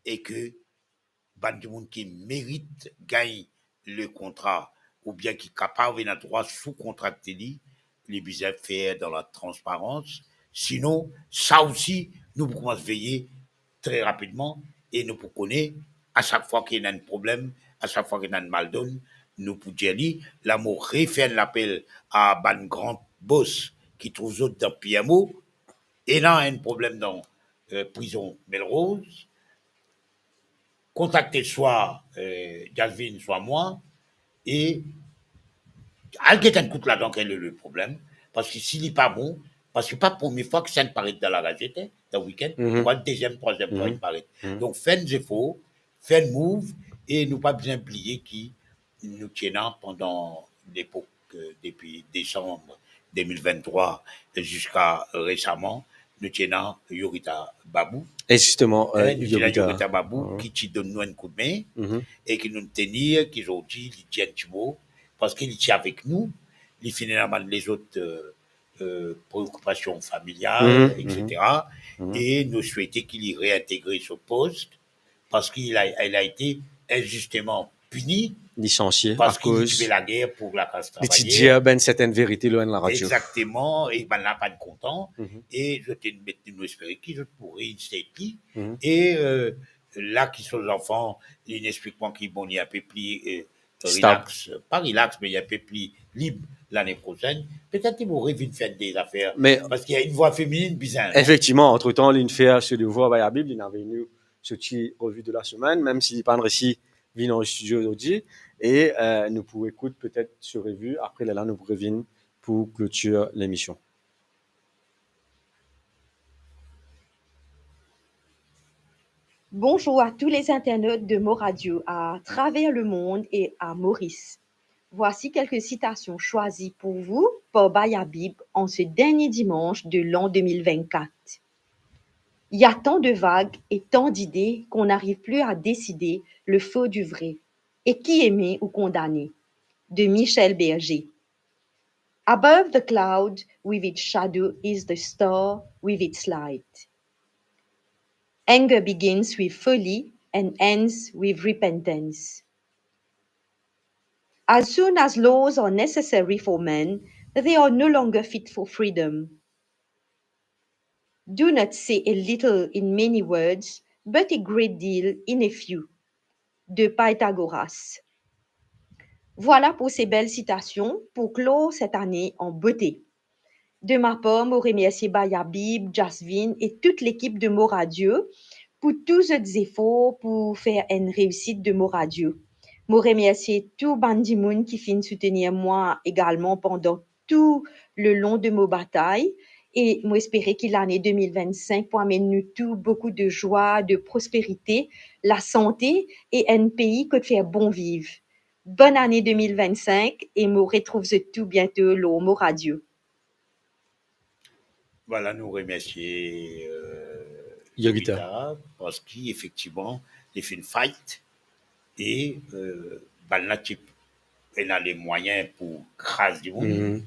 e ke bann dimoun ki merit gagn le kontra oubien ki kapav ena drwa sou kontrakte li, li bizin fer dan latransparans. Sinon, sa osi, nou pou koumans veye tre rapidman e nou pou kone, a sak fwa ki ena enn problem, a sak fwa ki ena enn maldonn, nou pou dir li. La mo refer enn lapel a bann gran bos ki trouv zot dan P M O, ena enn problem dan, eh, prizon Melrose, kontakte swa, eh, Jasvin, swa mwa, e al get enn kout ladan kel le problem, parski si li pa bon, parski pa premie fwa ki sa inn paret dan lagazet, eh, dan wikenn, mhm, kwa, deziem, trwaziem fwa, mhm, inn paret. Mhm. Donk, fer enn zefor, fer enn move, e nou pa bizin bliye ki nou ti ena pandan lepok, eh, depi desam de mil vinn-trwa ziska resaman, nou ti ena Yorita Babou. E zisteman, eh, eh, nou ti ena Yorita, Yorita Babou, mhm, ki ti donn nou enn koudme, mhm, e ki nou tenir ki zordi li dir enn ti mo, parski li ti avek nou, li finn ena bann lezot, eh, eh, preokipasion familial, mhm, mhm, etsetera. Mhm. E nou swete ki li reintegre so post, parski li a, li a ete inzisteman pini, lisansie, parski li akoz ti fer lager pou laklas travayer. Li ti dir, ben, sertenn verite lor enn laradio. Exakteman, e bann la pa kontan, mhm, e zot inn met, nou espere ki zot pou reinstate li, mhm, e, eh, la ki so zanfan, li inn explik mwa ki, bon, li enpe pli, eh, stab, relax, pa relax, me li enpe pli lib lane prosenn, petet li pou revinn fer de zafer, me parski ena enn vwa feminin bizin. Efektivman, antretan, li inn fer so devwar Bayabib, li inn avoy nou so ti revi de la semenn, mem si li pa'nn resi vinn an studio zordi, e, eh, nou pou ekout petet so revi, apre lerla nou pou revinn pou klotir lemision. Bonjour à tous les internautes de Mo Radio à travers le monde et à Maurice. Voici quelques citations choisies pour vous par Bayabib en ce dernier dimanche de l'an deux mille vingt-quatre. Il y a tant de vagues et tant d'idées qu'on n'arrive plus à décider le faux du vrai. Et qui aimer ou condamner ? De Michel Berger. Above the cloud with its shadow is the star with its light. Anger begins with folly and ends with repentance. As soon as laws are necessary for men, they are no longer fit for freedom. Do not say a little in many words, but a great deal in a few. De Pythagoras. Voilà pour ces belles citations pour clore cette année en beauté. De ma part, mo remersie Bayabib, Jasvin et toute l'équipe de Mo Radio pour tous zot zefor pour fer enn reisit de Mo Radio. Mo remersie tou bann dimoun ki finn soutenir mwa egalman pandan tou le lon de mo batay, e mo espere ki lane de mil vinn-sink pou amenn nou tou boukou de zwa, de prosperite, lasante e enn pei kot fer bon viv. Bonn ane de mil vinn-sink e mo retrouv zot tou biento lor Mo Radio. Vwala, nou remersie, eh, Yorita, Yorita, parski efektivman, li finn fight e, eh, bann la ti ena lemwayin pou kraz dimoun. Mhm.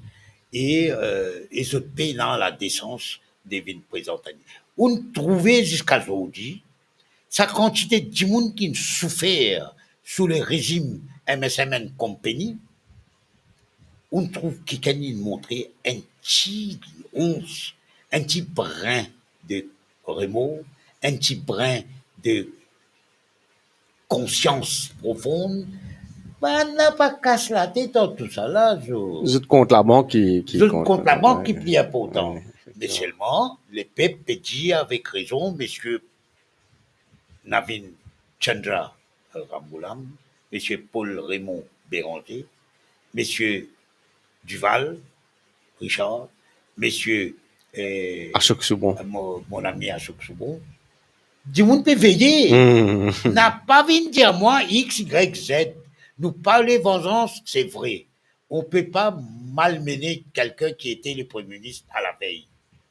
E, eh, e zot pena ladesans de vinn prezant. Ou'nn trouve ziska zordi, sa kantite dimoun ki'nn soufer sou le rezim M S M N Company, ou'nn trouv kikenn inn montre enn ti ons, enn ti brin de remor, enn ti brin de konsians profonn, bann la pa kas latet ar tousala, zot. Zot kont labank ki, ki zot kont, kont labank, wi, ki pli inportan. Wi, efektivman. Me selman, lepep pe dir avek rezon, misie Navin Chandra Ramgoolam, misie Paul Raymond Bérenger, misie Duval Richard, misie eh, Ashok Soubron. Mon, mon ami Ashok Soubron. Dimoun pe veye. Hmm. Na pa vinn dir mwa X, Y, Z. Nou pa le vanzans, se vre. On peut pas malmener quelqu'un qui était le Premier ministre à la veille.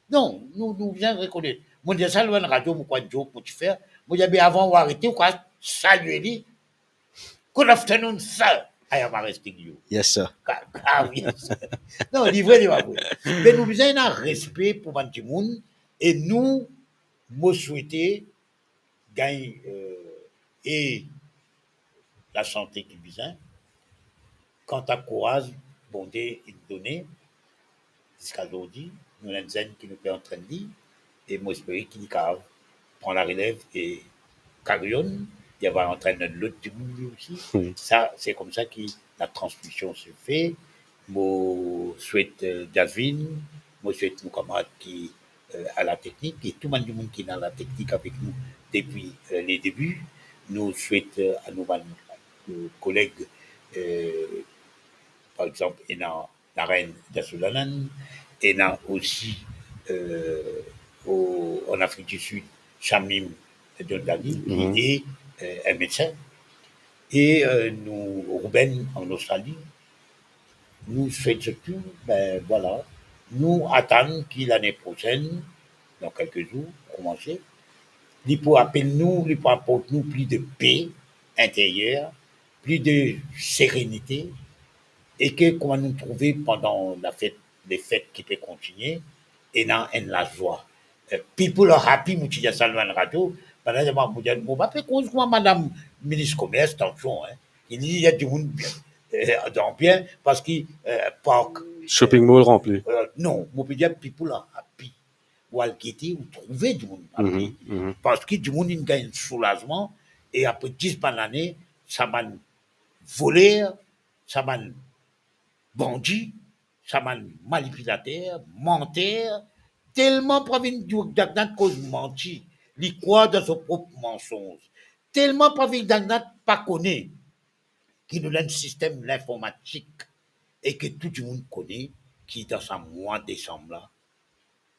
Non, nou, nou bizin rekonet. Mo dir sa lor enn radio, mo krwar enn joke mo ti fer. Mo dir, be avan ou arete, ou kapav salie li. Good afternoon, sir. I am arresting you. Yes, sir. Ka-, ka-, yes. Non, li vre, li pa vre. Me nou bizin ena respe pou bann dimoun, e nou, mo swete gagn, euh, e lasante ki bizin. Kanta kouraz Bondie inn done, ziska zordi, nou ena enn zenn ki nou pe antrenn li, e mo espere ki li kapav pran larelev e kari on, li ava antrenn lot dimoun li osi. Hmm. Sa, se koumsa ki la transmision se fe. Mo swet, euh, Jasmine, mo swet nou kamarad ki, euh, a la teknik, e tou bann dimoun ki ena la teknik avek nou depi, euh, le debi. Nou swet, euh, a nou bann, euh, koleg, euh, par exanp, ena Naren Jasolanan, ena osi, euh, o, an Afrik di Sid, Shamim Dondali, mhm, ki e, euh, enn medsin. E, euh, nou, Ruben an Ostrali, nou swet zot tou, be, vwala. Nou atann ki lane prosenn, dan kelke zour, koumanse, li pou apel nou, li pou aport nou pli de pe interyer, pli de serenite, e ke kouma nou trouve pandan lafet, lefet ki pe kontinie, ena enn lazwa. Eh, people are happy, mo ti dir sa lor enn radio, pandan mo, mo dir, mo pa pe koz kouma madam minis komers, tansion, hein, ki li, ena dimoun bien, eh, dan bien, parski, eh, park, shopping mall ranpli. Eh, non, mo pe dir people are happy. Ou al gete, ou trouve dimoun happy. Mhm, mhm. Parski dimoun inn gagn soulazman, e apre dis bann lane, sa bann voler, sa bann bandi, sa bann manipilater, manter, telman pa vinn dir, Jack Nat koz manti, li krwar dan so prop mansonz. Telman pa vinn, Jack Nat pa kone ki nou ena enn sistem linformatik e ke tou dimoun kone ki dan sa mwa desam la,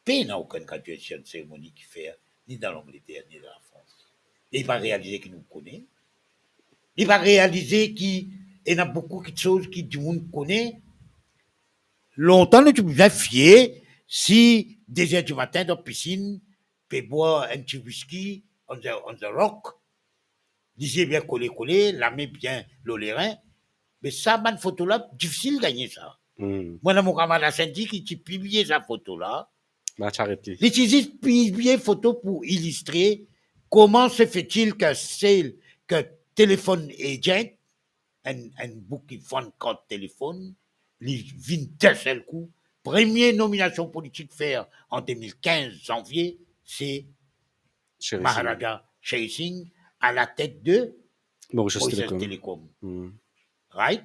pena okenn graduation ceremony ki fer, ni dan Langleter, ni dan Lafrans. Li pa realize ki nou kone. Li pa realize ki ena boukou kitsoz ki dimoun kone. Lontan nou ti bizin fie si de zer dimatin dan pisinn, pe bwar enn ti whisky on the, on the rock, lizie bien kole kole, lame bien lor lerin. Me sa bann foto la, difisil gagne sa. Hmm. Mwa ena mo kamarad Assendi ki ti pibliye sa foto la. Li ti zis pibliye foto pou ilistre comment se fait-il qu'un sel-, qu'un telephone agent, enn, enn boug ki vann kart telefonn, li vinn d'un sel kou, premie nominasion politik fer an de mil kinz zanvie, se Sher Singh. Maharaja Sher Singh a la tet de Mauritius Telecom. Mauritius Telecom. Hmm. Right?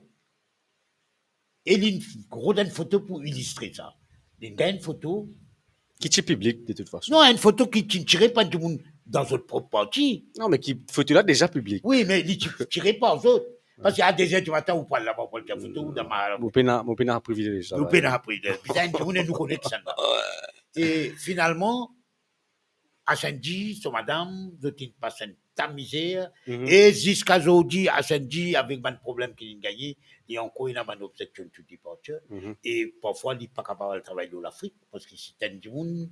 E li rod enn foto pou ilistre sa. Li gagn enn foto. Ki ti piblik, de tout fason. Non, enn foto ki ti tire par dimoun dan zot prop parti. Non, me ki foto la deza piblik. Wi, me li ti tire par zot. Parski a de zer dimatin, ou pou al laba, ou pou al fer foto, ou dan ma-, mo pena, mo pena privilez la. Mo pena privilez. Bizin dimoun nou kone kisannla. E finalman, Assendi, so madam, zot inn pas enn ta mizer. Mhm. E ziska zordi, Assendi, avek bann problem ki linn gagne, li ankor ena bann objection to departure. Mhm. E parfwa, li pa kapav al travay lor Lafrik, parski se enn dimoun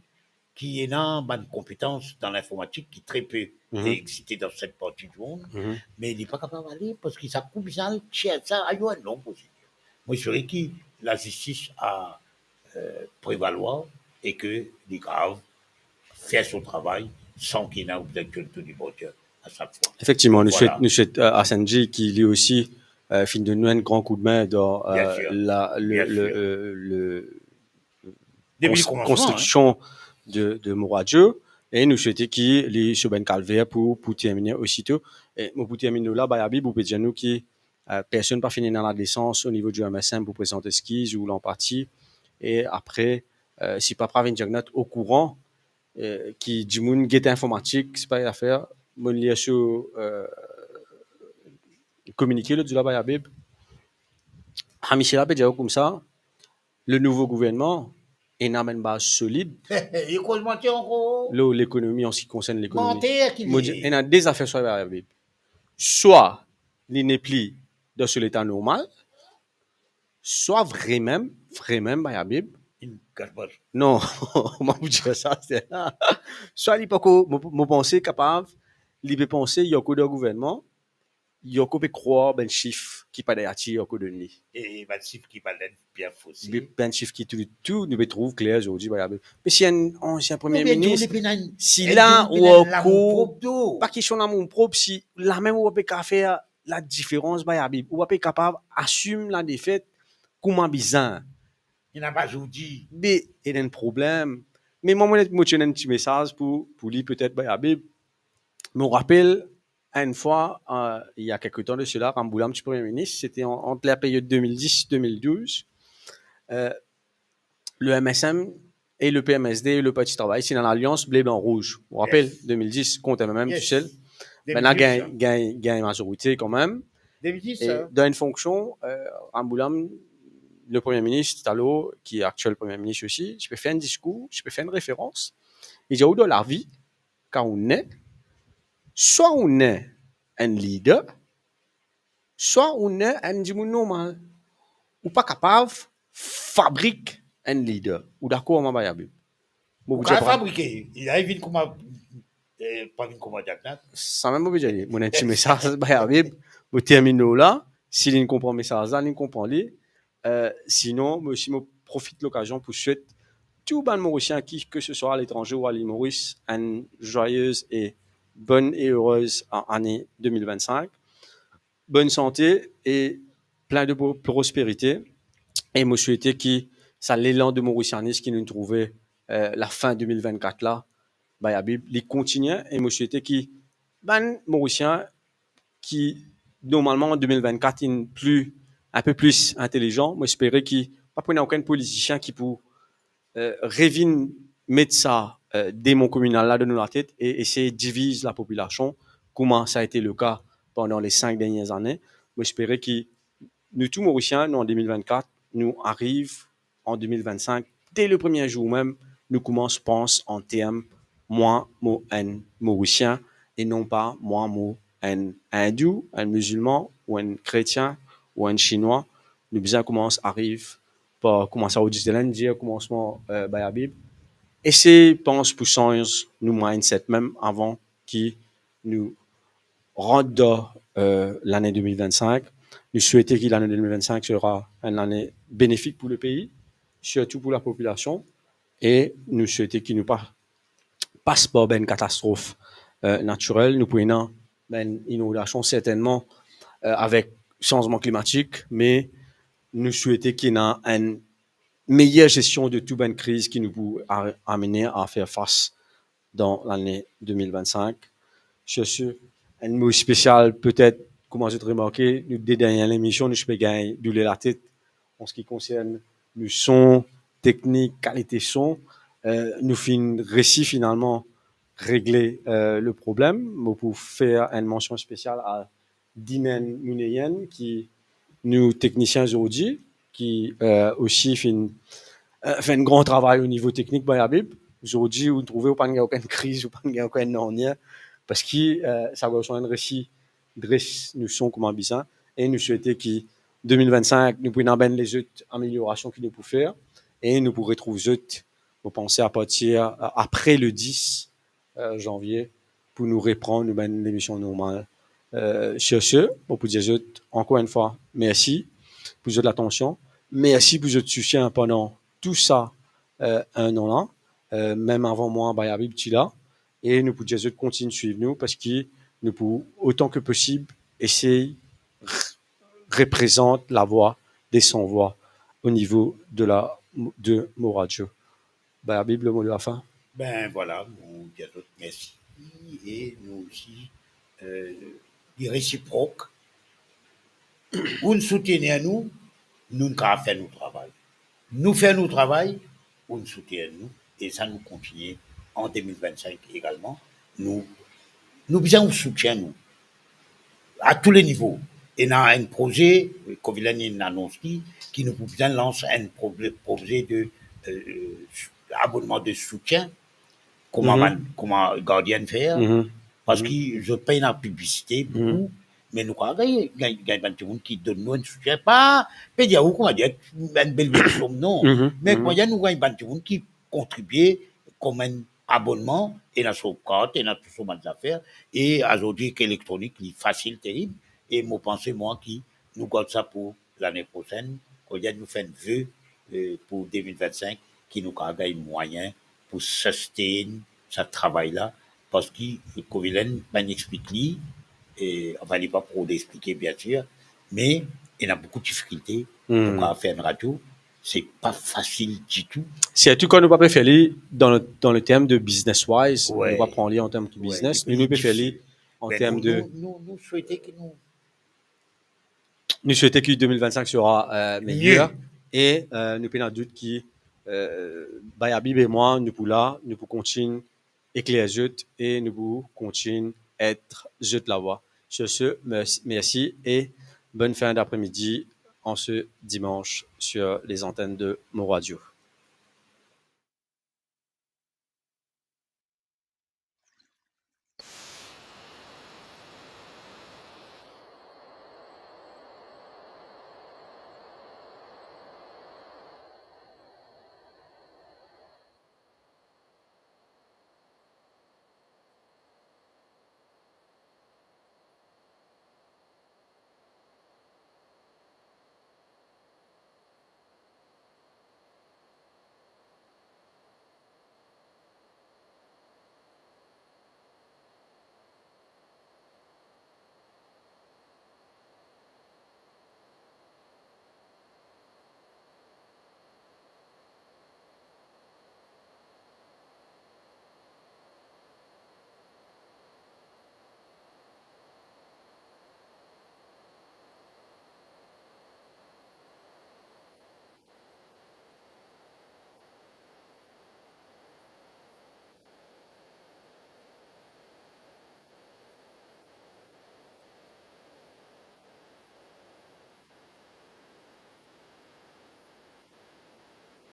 ki ena bann konpetans dan linformatik ki tre pe, mhm, pe existe dan set parti dimond, mhm, me li pa kapav ale, parski sa kou bizin al tir sa, ayo enn long prosedir. Mo espere ki lazistis a, euh, prevalwar e ke li kapav fer so travay san ki ena objection to departure a sak fwa. Efektivman, nou swet, nou swet, euh, Assendi ki li osi, euh, finn donn nou enn gran koudme dan, euh, la, le, le, euh, le, depi kons-, komansman, konstriksion de, de Moradieu, e nou swete ki li sou bann kalver pou, pou termine osito. E mo pou termine la, Bay Habib, ou pe dir nou ki, euh, personn pa finn ena ladesans o nivo di M S M pou prezant eskiz ou lanpati, e apre, euh, si pa pa vinn dir nou okouran, euh, ki dimoun get informatik, se pa zafer, mo lir so, euh, kominike lot zour la, Bay Habib. Hamisila pe dir koumsa, le nouvo gouvernman, ena bann baz solid. Li koz manti ankor. Lor lekonomi, an se ki konsern lekonomi. Manter ki Mo li dir, ye. Ena de zafer swa Bayabib. Swa li nepli dan so leta normal, swa vremem, vremem Bayabib. Inn gat bol. Non, mo pou dir sa, se, swa li pako, mo, mo panse kapav, li pe panse, li ankor dan gouvernman, li ankor pe krwar bann sif ki pa dan natir ankor donn li. E bann sif ki pa dan bien fos. Be-, bann sif ki tou, tou, nou pe trouv kler zordi, Bayabib. Me si enn ansien premie minis, si la ou ankor, pa kestion lamour prop, si lamem ou pa pe kapav fer ladiferans, Bayabib, ou pa pe kapav asim ladefet kouma bizin. Li napa zordi. Be, ena enn problem. Me mwa, mo, mo ti ena enn ti mesaz pou, pou li, petet, Bayabib. Mo rapel, enn fwa, euh, il y a quelque temps de cela, Rambourlam ti premie minis, c'était en, entre la période deux mille dix deux mille douze. Euh, le M S M et le P M S D et le Parti Travay, ti ena lalians ble, blan, rouz. Ou rapel, Yes. deux mille dix, kont M M M Yes. tousel. Deux mille dix, Bannla gagn, sa. Gagn, gagn mazorite kanmem. Deux mille dix, E sa. Dan enn fonksion, euh, Rambourlam, le premie minis, talor, ki aktiel premie minis osi, ti pe fer enn diskour, ti pe fer enn referans. Li dir, ou dan lavi, kan ou ne, swa ou ne enn lider, swa ou ne enn dimoun normal. Ou pa kapav fabrik enn lider. Ou dakor, mwa, Bayabib? Mo Ou pou dir kapav pa- fabrike. Li la, li vinn kouma, eh, pa vinn kouma diakonas. Samem mo pe dir li. Mo ena enn ti mesaz, Bayabib. Mo terminn la. Si linn konpran mesaz la, linn konpran li. Euh, sinon, mo osi, mo profit lokazion pou swet tou bann Morisien ki, ke se swa aletranze ou a Lil Moris, enn joyeuse et bonne et heureuse a-, ane deux mille vingt-cinq. Bonn sante e plin de pro-, prosperite. E mo swete ki sa lelan de morisianis ki nou trouve, euh, lafin deux mille vingt-quatre la, Bayabib, li kontinie. E mo swete ki bann Morisien ki, normalman, an deux mille vingt-quatre, inn pli, enn pe plis intelizan, mo espere ki pa pou ena okenn politisien ki pou, euh, revinn met sa, euh, demon kominal la dan nou latet e esey diviz lapopilasion, kouma sa a ete le ka pandan le sink dernie ane. Mo espere ki nou tou Morisien, nou an deux mille vingt-quatre, nou ariv an deux mille vingt-cinq, de le premie zour mem, nou koumans pans an term, mwa, mo enn Morisien, e non pa, mwa, mo enn Indou, enn Mizilman, ou enn Kretien, ou enn Sinwa. Nou bizin koumans ariv par, kouma sa ou dir, Dylan dir, koumansman, euh, Bayabib. Esey pans pou sanz nou mindset mem avan ki nou rant dan, euh, lane deux mille vingt-cinq. Nou swete ki lane deux mille vingt-cinq sera enn lane benefik pou le pei, sirtou pou lapopilasion, e nou swete ki nou pa pas par bann katastrof, euh, natirel. Nou pou ena bann inondasion sertennman, euh, avek sanzman klimatik, me nou swete ki ena enn meyer zestion de tou bann kriz ki nou pou a-, amene a fer fas dan lane deux mille vingt-cinq. Sur ce, enn mo spesial, petet, kouma zot remarke, nou de dernie lemision, nou ti pe gagn doule latet an se ki konsern nou son, teknik, kalite son. Euh, nou finn resi finalman regle, euh, le problem. Mo pou fer enn mansion spesial a Dimen Mouneyen, ki nou teknisien zordi, ki, euh, osi finn, euh, fer enn gran travay o nivo teknik, Bayabib. Zordi, ou trouve ou pa'nn gagn okenn kriz, ou pa'nn gagn okenn nanye, parski, euh, sa garson inn resi dres nou son kouma bizin, e nou swete ki deux mille vingt-cinq, nou pou ena bann lezot ameliorasion ki nou pou fer, e nou pou retrouv zot, mo panse, apartir, euh, apre le dix, euh, zanvie, pou nou reprann nou bann lemision normal. Euh, sur ce, mo pou dir zot ankor enn fwa mersi pou zot latansion, mersi pou zot soutien pandan tou sa, euh, enn an la, euh, mem avan mwa, Bayabib ti la, e nou pou dir zot kontign swiv nou, parski nou pou, otan ki posib, esey re-, reprezant lavwa de sanvwa o nivo de la, de Mo Radio. Bayabib, le mo de la fin. Ben, vwala, nou dir zot mersi, e nou osi, euh, li resiprok. Ou'nn soutenir nou, nou kapav fer nou travay. Nou fer nou travay, ou'nn soutenir nou, e sa nou kontinie an deux mille vingt-cinq egalman. Nou, nou bizin ou soutien nou, a tou le nivo. Ena enn proze, Covilhane inn anons li, ki nou pou bizin lans enn proze, proze de euh, abonman de soutien, kouma, mhm, bann, kouma Guardian fer, mhm, parski, mhm, zot pa ena piblisite boukou, mhm, me nou kapav gagn, gagn, gagn bann dimoun ki donn nou enn soutien, pa, pe dir ou, kouma dir, enn bel, bel som, non. Mhm, me, mhm, kouma dir, nou gagn bann dimoun ki kontribie kom enn abonman, ena so kart, ena tou so bann zafer, e azordi ek elektronik, li fasil terib, e mo panse, mwa, ki nou gard sa pou lane prosenn, kouma dir, nou fer enn ve, euh, pou de mil vennsenk, ki nou kapav gagn mwayin pou sustain sa travay la, parski Covilen, bann explik li, e, anfin, li pa pou explike, bien sir, me ena boukou difikilte, hmm, pou kapav fer enn radio, se pa fasil ditou. Sirtou kan nou pa pe fer li dan le, dan le term de business wise, ouais, nou pa pran li an term de, ouais, business, li pli difisil. Me nou pe fer li an term de, nou, nou, nou swete ki nou Nou swete ki de mil vennsenk sera, euh, meyer. Mie. E, euh, nou pena dout ki, euh, Bayabib e mwa, nou pou la, nou pou kontign ekler zot e nou pou kontign et zot lavwa. Sur ce, mersi, mersi e bonne fin d'après-midi en ce dimanche sur les antennes de Mo Radio.